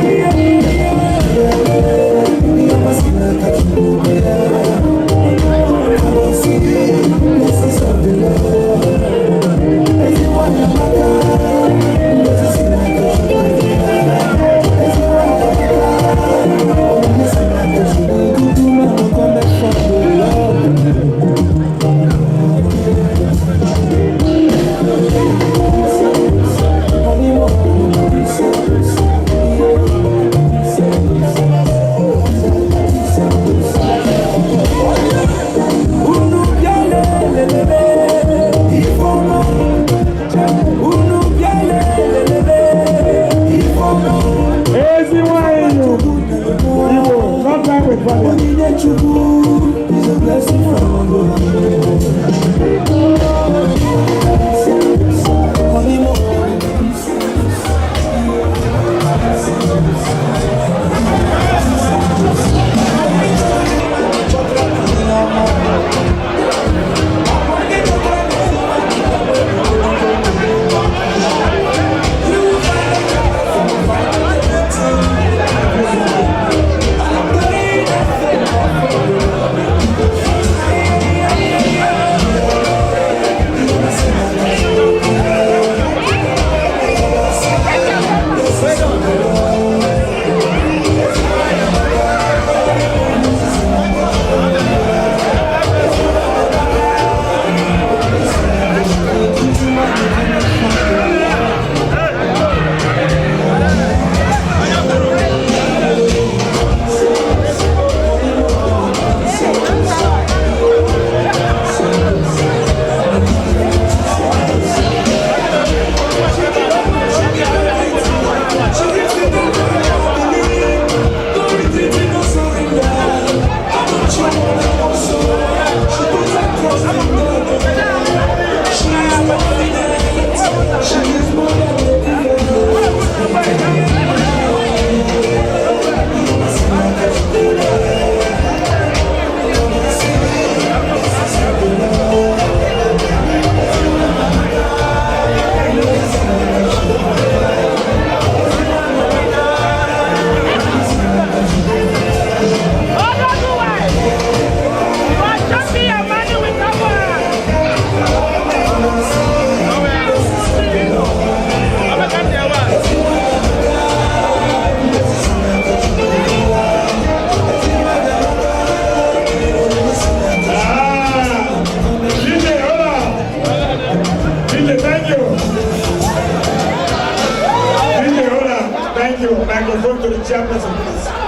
Chairperson, please.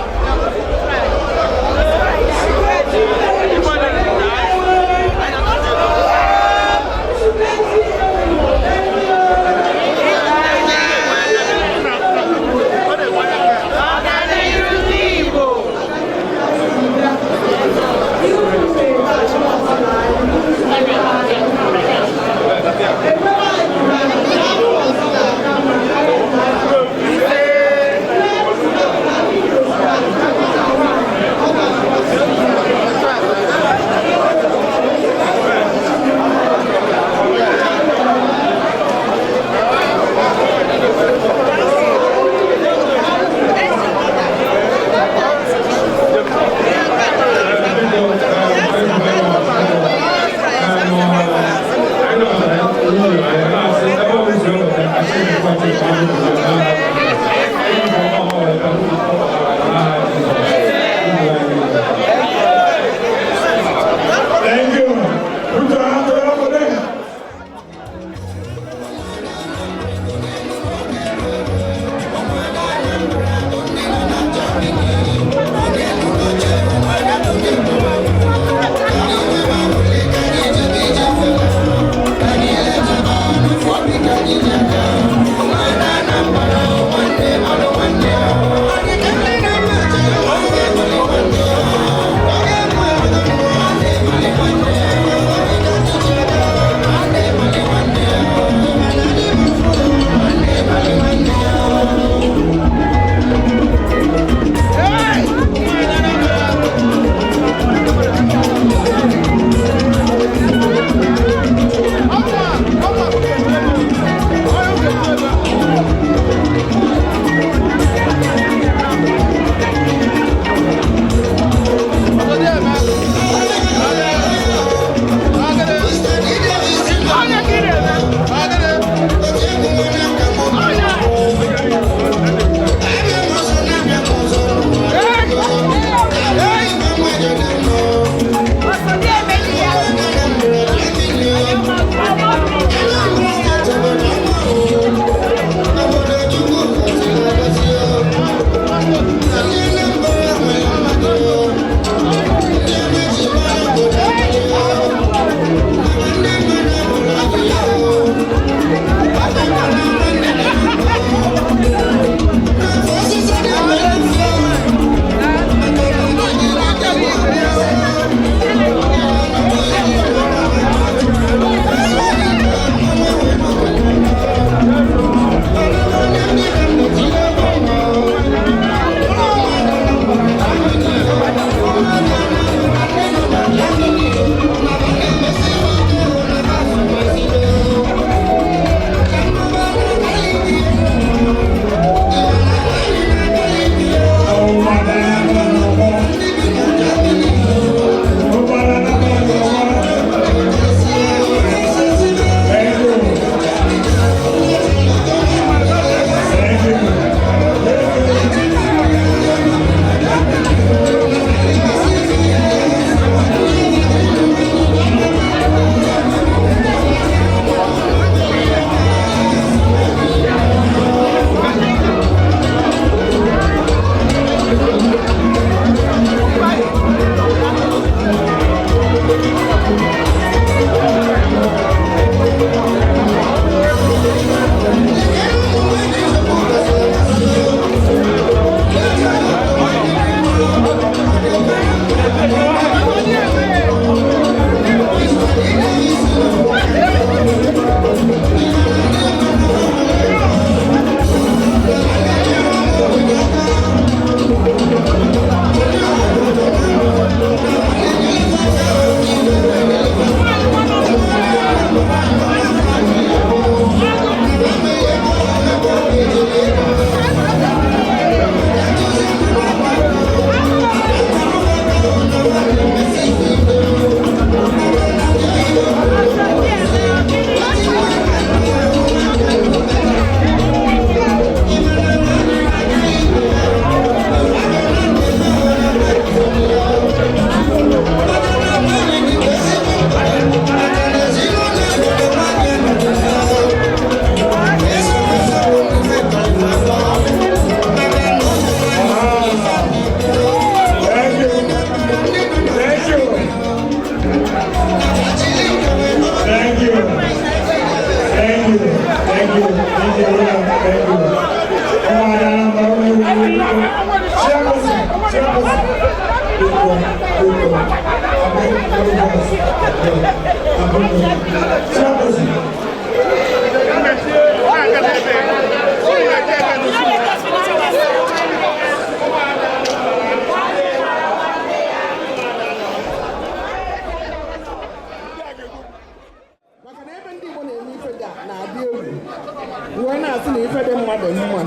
Maka na ebe ndị Igbo na-eme ife dị a na-adị egwu, wee na-asị na ife dị mma dị mma.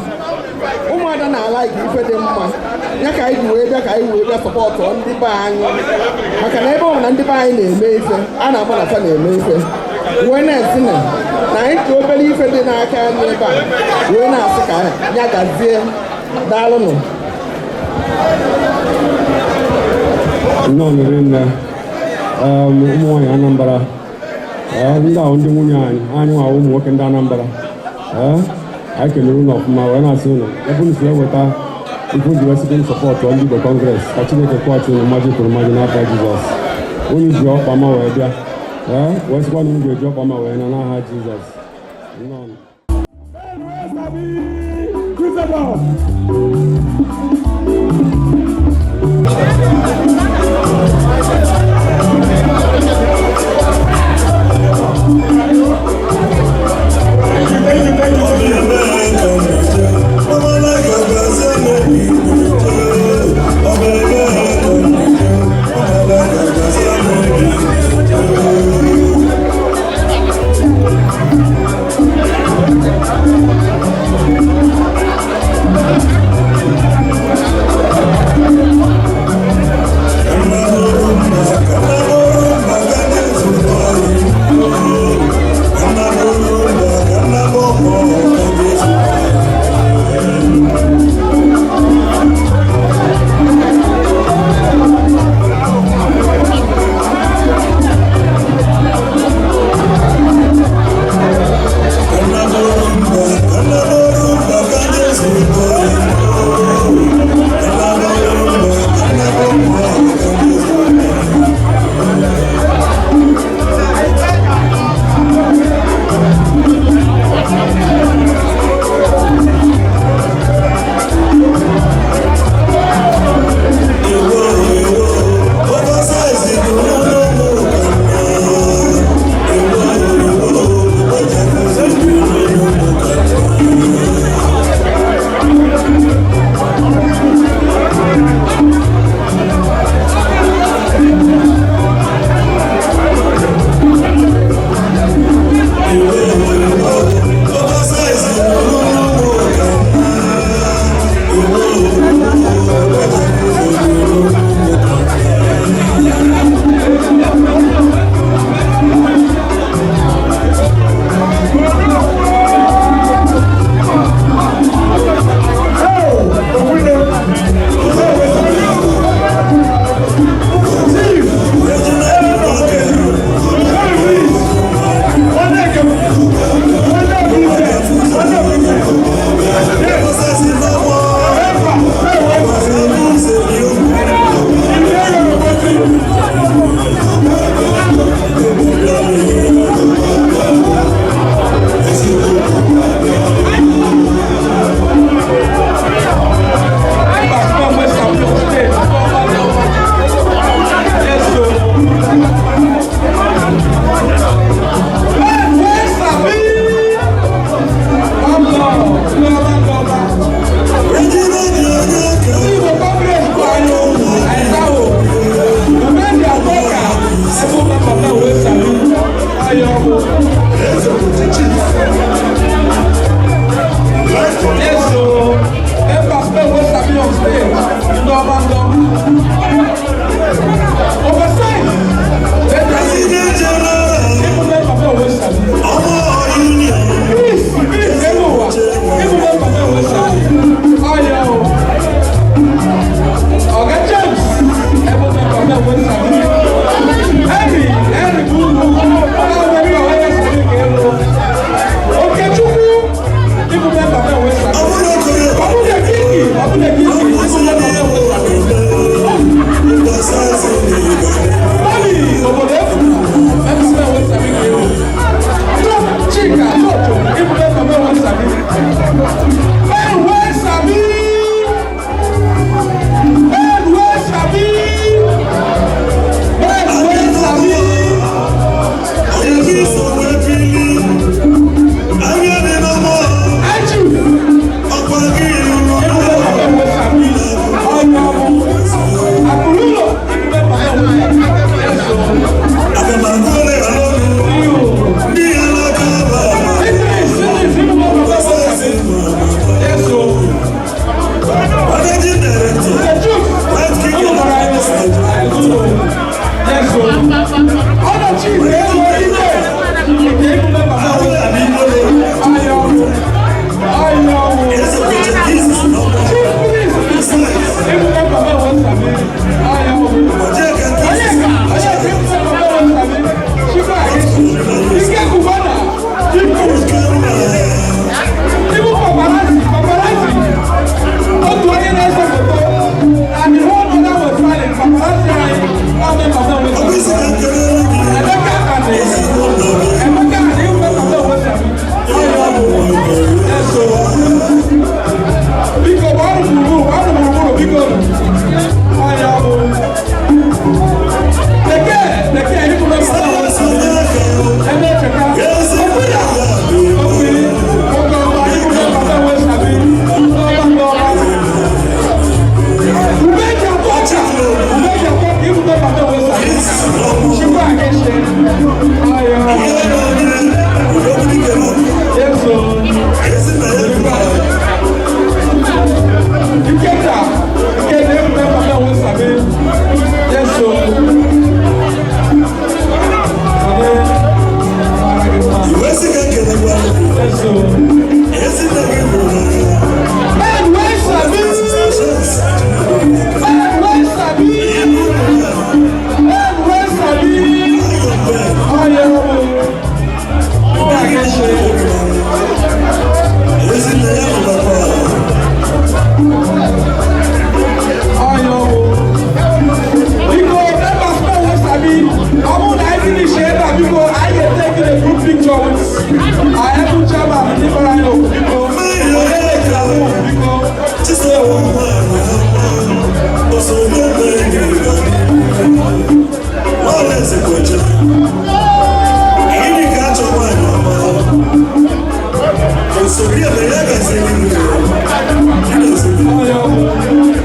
Ụmụada na-ala ike ife dị mma ya ka anyị ji wee bịa, ka anyị wee bịa support ndị be anyị, maka na ebe ọ bụ na ndị be anyị na-eme ife a na-agba na fa na-eme ife, wee na-esi na anyị ji obere ife dị n'aka anyị ebe a wee na-asị ka ya gazie. Daalụnụ. Nnọọ nne, ụmụ nwaanyị Anambra. Ndị ahụ ndị nwunye anyị, anyị nwa ụmụ nwoke ndị Anambra. Anyị kelere unu ọfụma, wee na-asị unu ebe unu si eweta ife ji wee site support ndị Igbo Congress, ka Chineke kwụghachi unu mmaji kwuru mmaji n'afọ Jizọs. Unu ji ọkpa ma wee bịa, ee, wee sịkwa na unu ga-eji ọkpa ma wee na n'aha Jizọs. Nnọọ. Ọbụna picture with our able chairman, ndị kpọrọ anyị oku, biko. Onye na-ekele biko.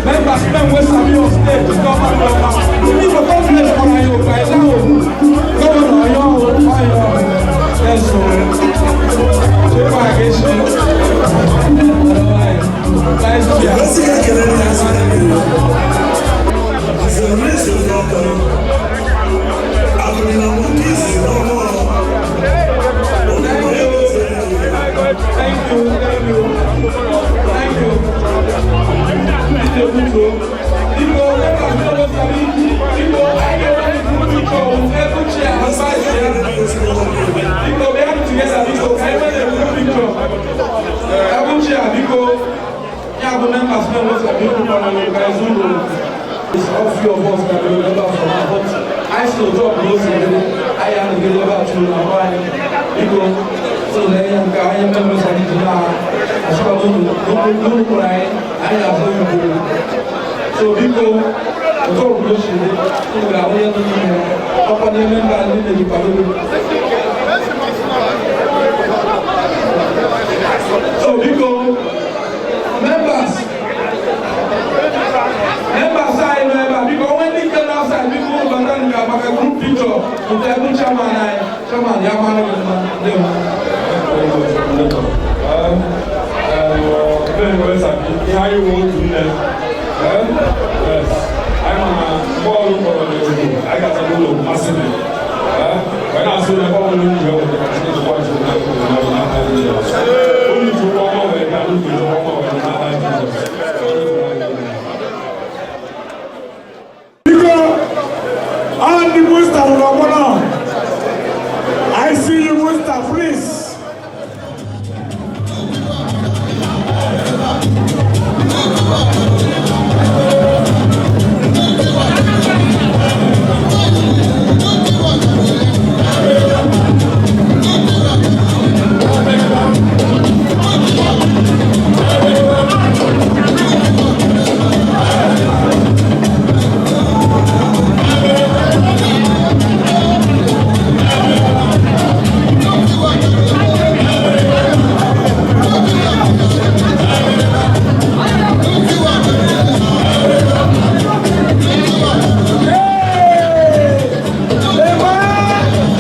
Members, men wey sabi on stage, governor, ndị Igbo Congress kpọrọ anyị oku, anyị zaa oku. Governor Ọyọ, Ọyọ, yes o. Chekwa ga-esi. Vice chair. Thank you, thank you, thank you. Biko, biko, members wey no sabi, biko, anyị ga-enwe group picture with every chair and vice chair. Biko, bịa together, biko, ka anyị nwee group picture. Every chair, biko, ya bụ members wey no sabi, biko, kpọrọ anyị ka anyị zuru. It's all few of us can remember from now, but I still drop those in I am the ebe a chụrụ na anyị. Biko, so na ihe nke anyị members anyị ji na-achọkwa n'ụlọ kpọrọ anyị, anyị na-azụ Igbo. So biko, otu ọbụla o si dị, unu ga-ahụ ihe nọ n'ime ya. Ọkwa n'ime mba ndị na-eji kwadobe. So biko, members anyị nọ ebe a, biko, onwe ndị nke nọ outside, biko, unu bata nga maka group picture nke ebe chairman anyị, chairman ya mara gị mma, ndewo. Ihe anyị wụ otu nne. Yes. Anyị ma na mgbe ọrụ kpọrọ n'obodo, anyị ga-ata n'ụlọ masị m. Wee na-asụ na ebe ọbụla unu ga-eweta ka Chineke gwa ji ụlọ akwụkwọ n'aha Jizọs. Unu ji ụgwọ ọma wee bịa, unu ji ụgwọ ọma wee n'aha Jizọs. Biko, all the Musta nọ n'ọgbọ. I see you, Musta, please.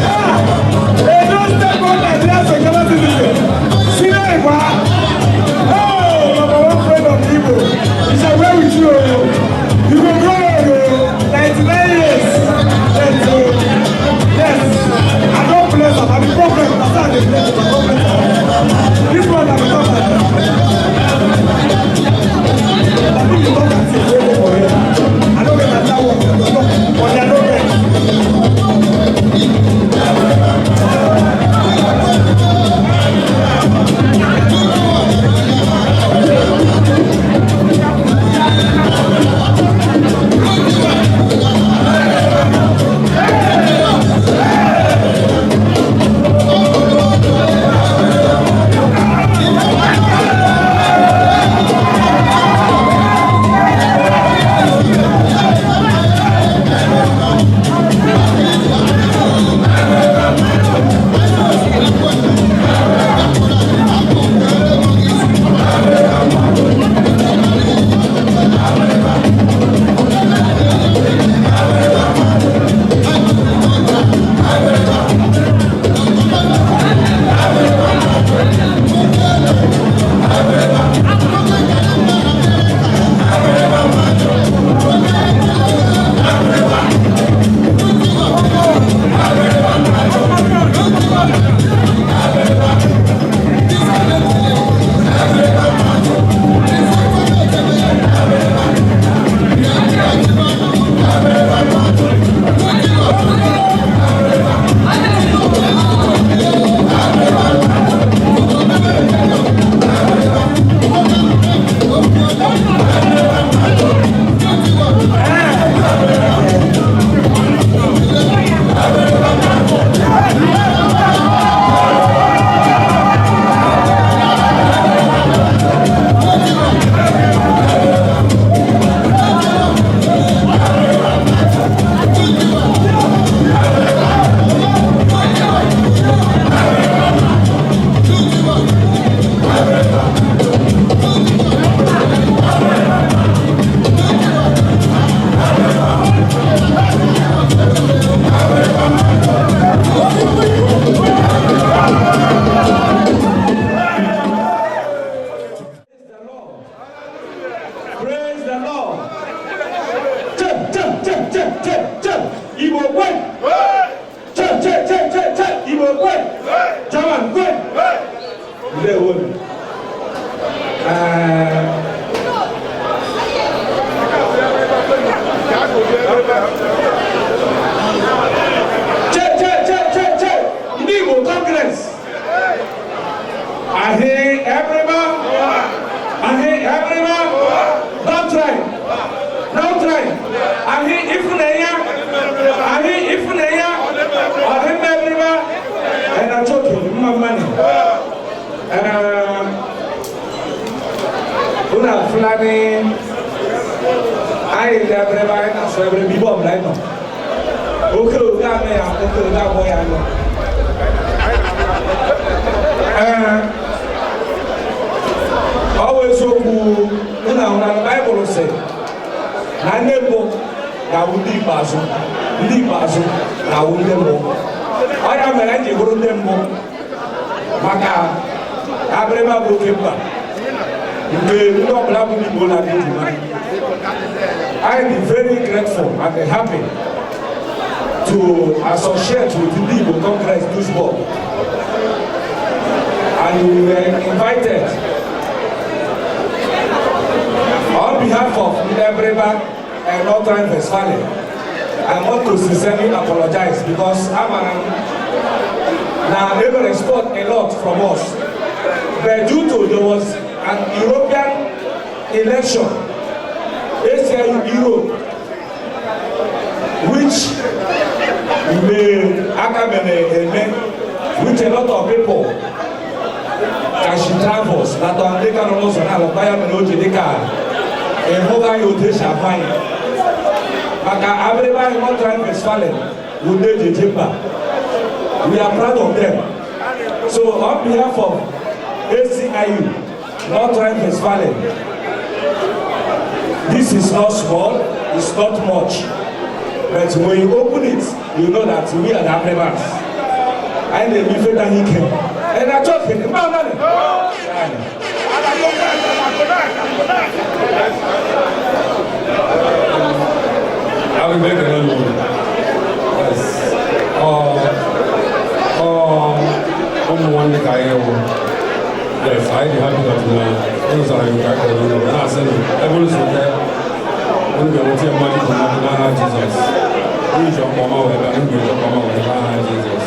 Edo State born Nigeria security citizen. Senior Igba. Oh, number one friend of Igbo. It's a way with you. You go grow old, oh. 99 years. Yes, oh. Yes. I don't bless am. I'm the problem. That's how they bless am. I don't bless am. This one I'm talking about. I think you talk and say, wait for here. I don't get that one. But they are not ready. Chairman, kwenu. Ndewo. Che che che che che ndị Igbo Congress. Ahị everybody. Ahị everybody. Don't try. Don't try. Ahị ifunanya. Ahị ifunanya. Ahị everybody. And I told you, mma mmanị. Una Fulani anyị ndị Abịrịba anyị na-asụ Abịrịba ibe ọbụla anyị nọ. Oke oge amị ya, oke oge abụọ ya nọ. Ee, ọ bụ eziokwu unu ahụrụ na Baịbụl sị na ndị mbụ ga-awụ ndị ikpeazụ, ndị ikpeazụ ga-awụ ndị mbụ. Ọ ya mere anyị ji bụrụ ndị mbụ maka Abịrịba bụ oke mkpa nke ndị ọbụla bụ Igbo na-adị ji mara. I am very grateful and happy to associate with the Igbo Congress Duisburg. And we were invited on behalf of Abiriba and North Rhine-Westphalia. I want to sincerely apologize because I'm now they expect a lot from us. But due to there was an European election, ACIU Europe, which may aka mere eme, which a lot of people kashi travels na tọ ndị ka nọ n'ụzọ na-alụkwa ya mere o ji dị ka ịhụghị anyị otu esi ahụ anyị maka Abịrịba anyị North Rhine-Westphalia bụ ndị eji eje mba. We are proud of them. So on behalf of ACIU North Rhine-Westphalia, this is not small, it's not much, but when you open it, you know that we are the Abịrịbas. Anyị na-eme ife dị anyị ike. Ị na-achọ oke mba mmadụ. Abịrịba, ekele m unu. Yes. Ọ ụmụ nwanne ka anyị wụ. Yes, anyị dị happy that na unu zara anyị nke aka unu na-asị na ebe unu si weta, unu ga-enweta ya mmadụ bụ mmadụ n'aha Jizọs. Unu ji ọkpa ọma wee bịa, unu ga-eji ọkpa ọma wee n'aha Jizọs.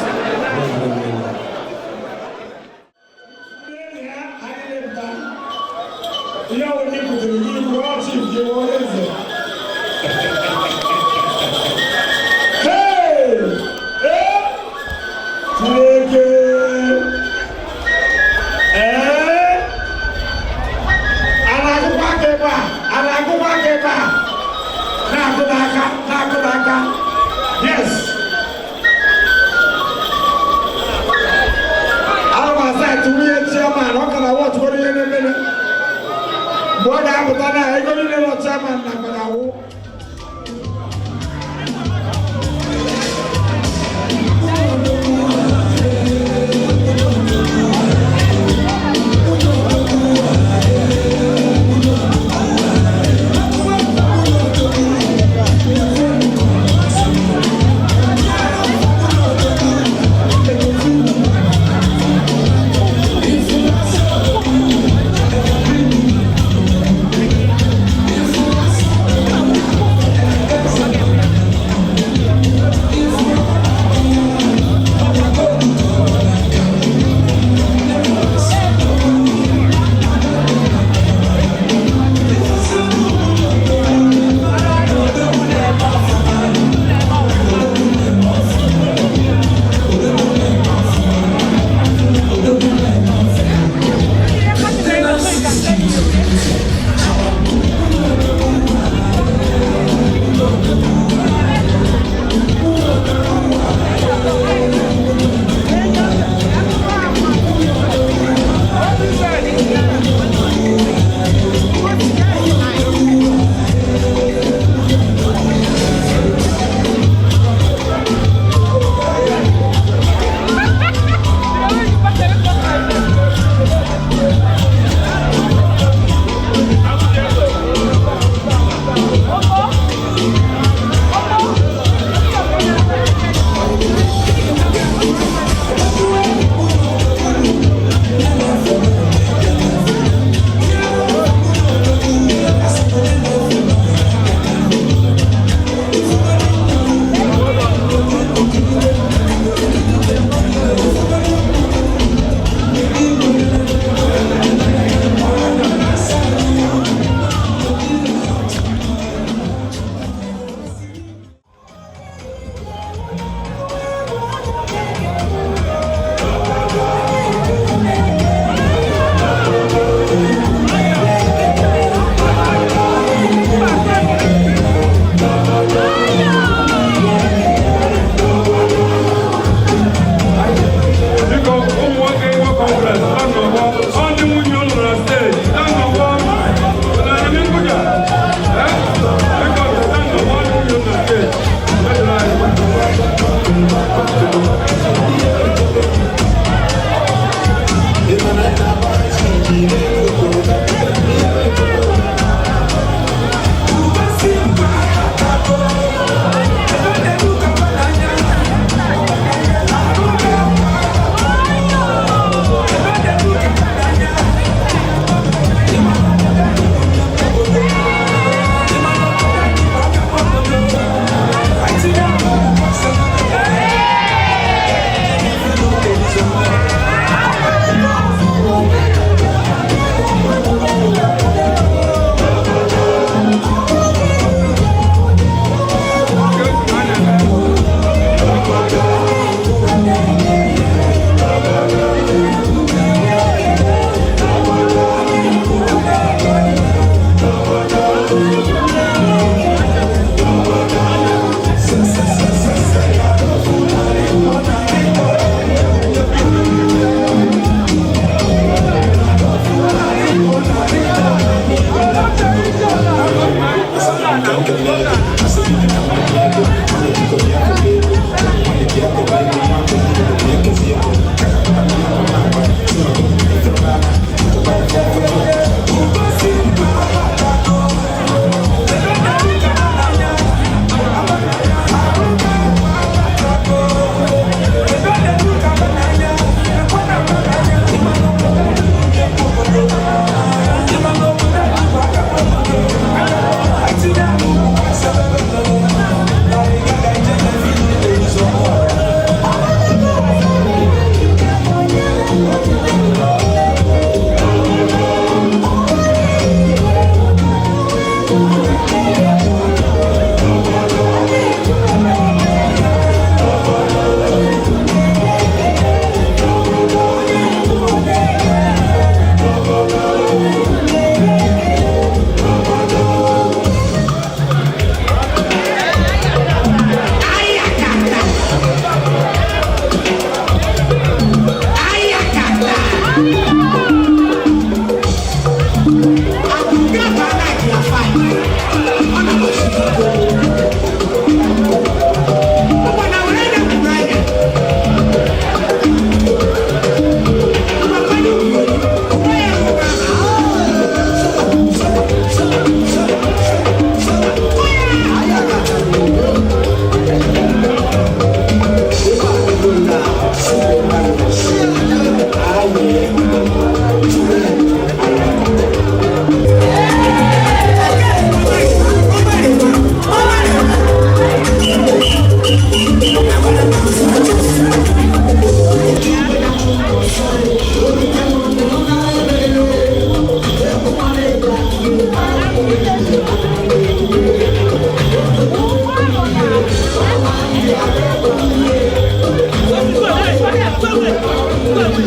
Ihe onye butere gị bụ ọchị nke onye eze. Hey! Eh! Chineke! Ee! A na-agụkwa aka ebe a? A na-agụkwa aka ebe a? Na-agụ n'aka, na-agụ n'aka. Yes! Ana m asa etu nwunye chairman, ọ ka na wọchịkwara ihe na-emere. Mgbe ọ ga-apụta na ego niile nọ chairman na mgbada awụ.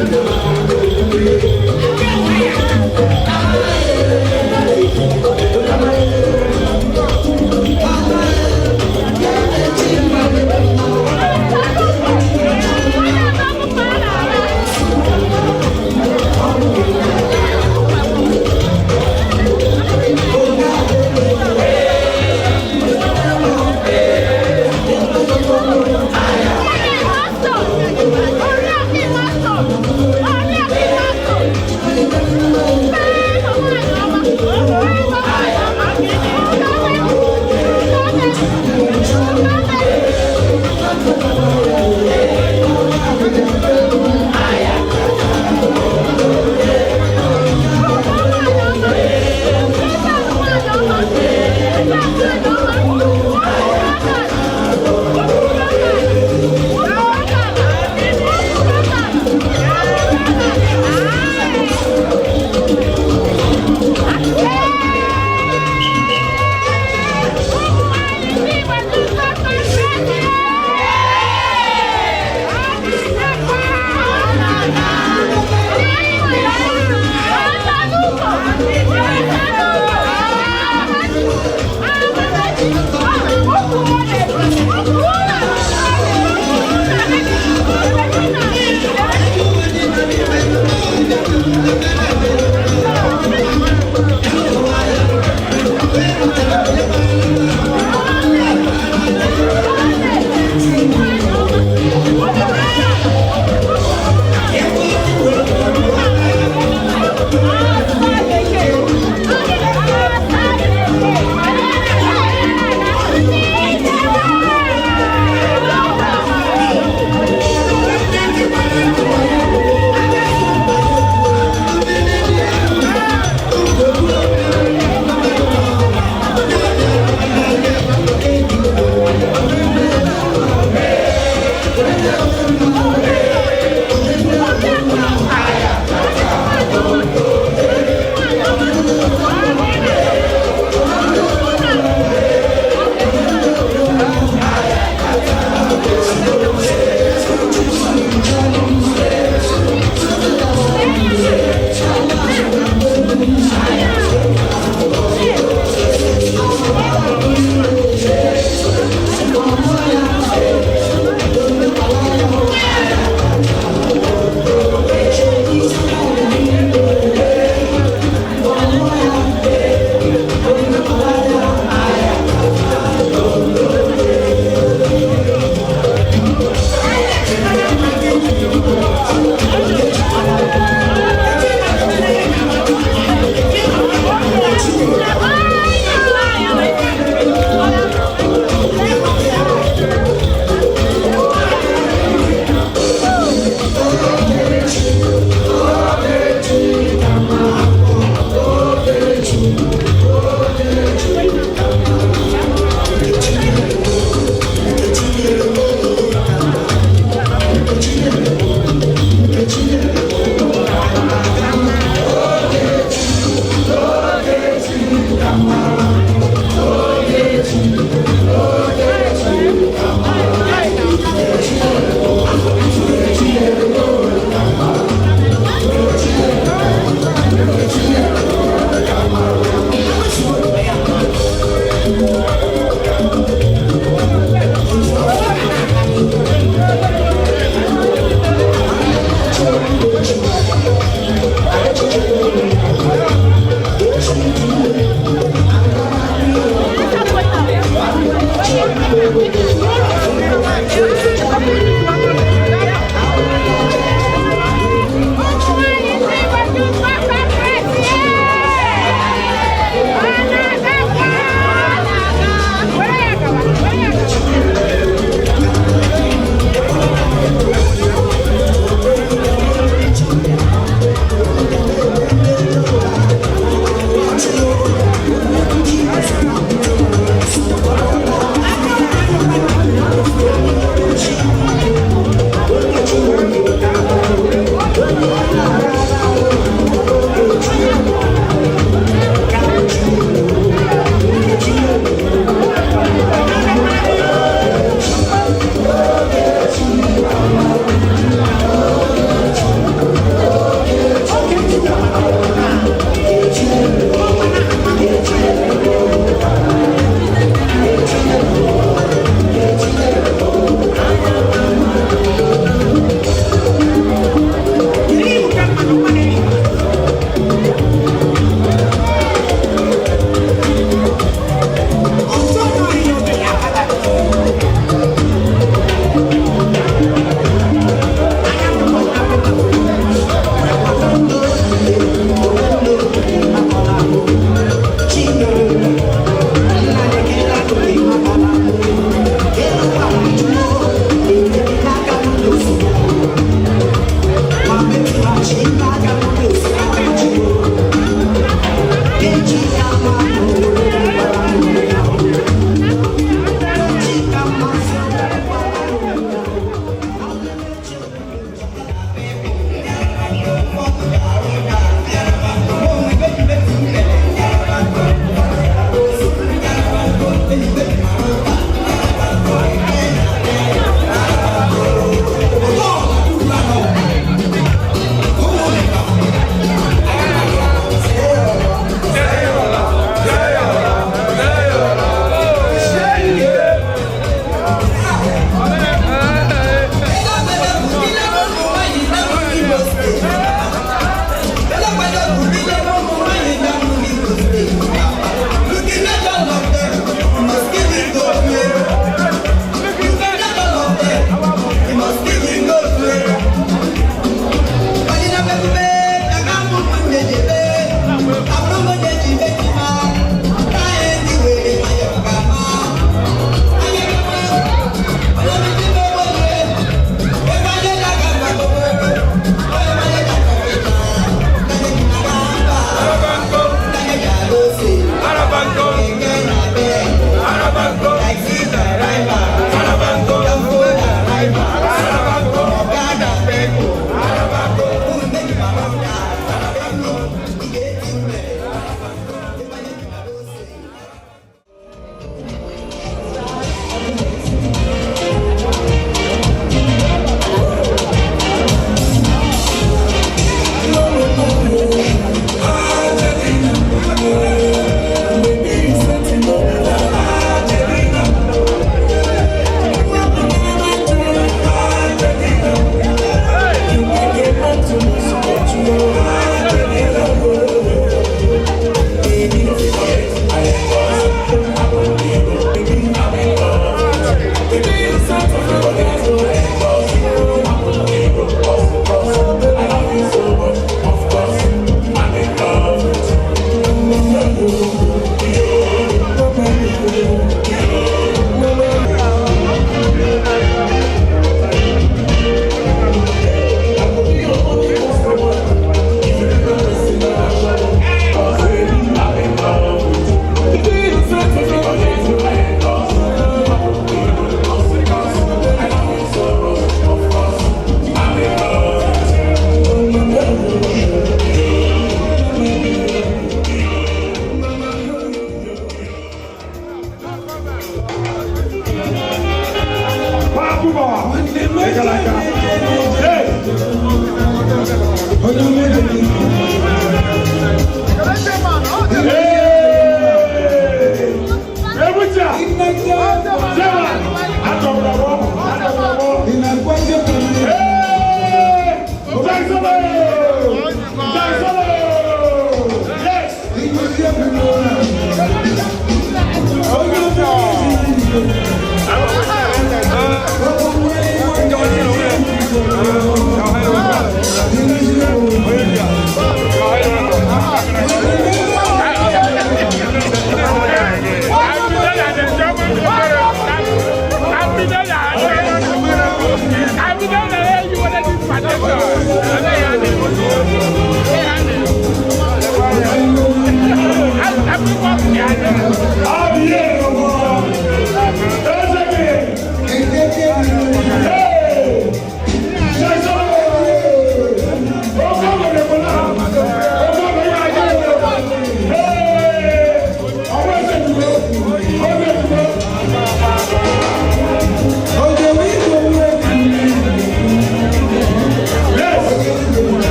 Thank you.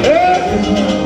Yes.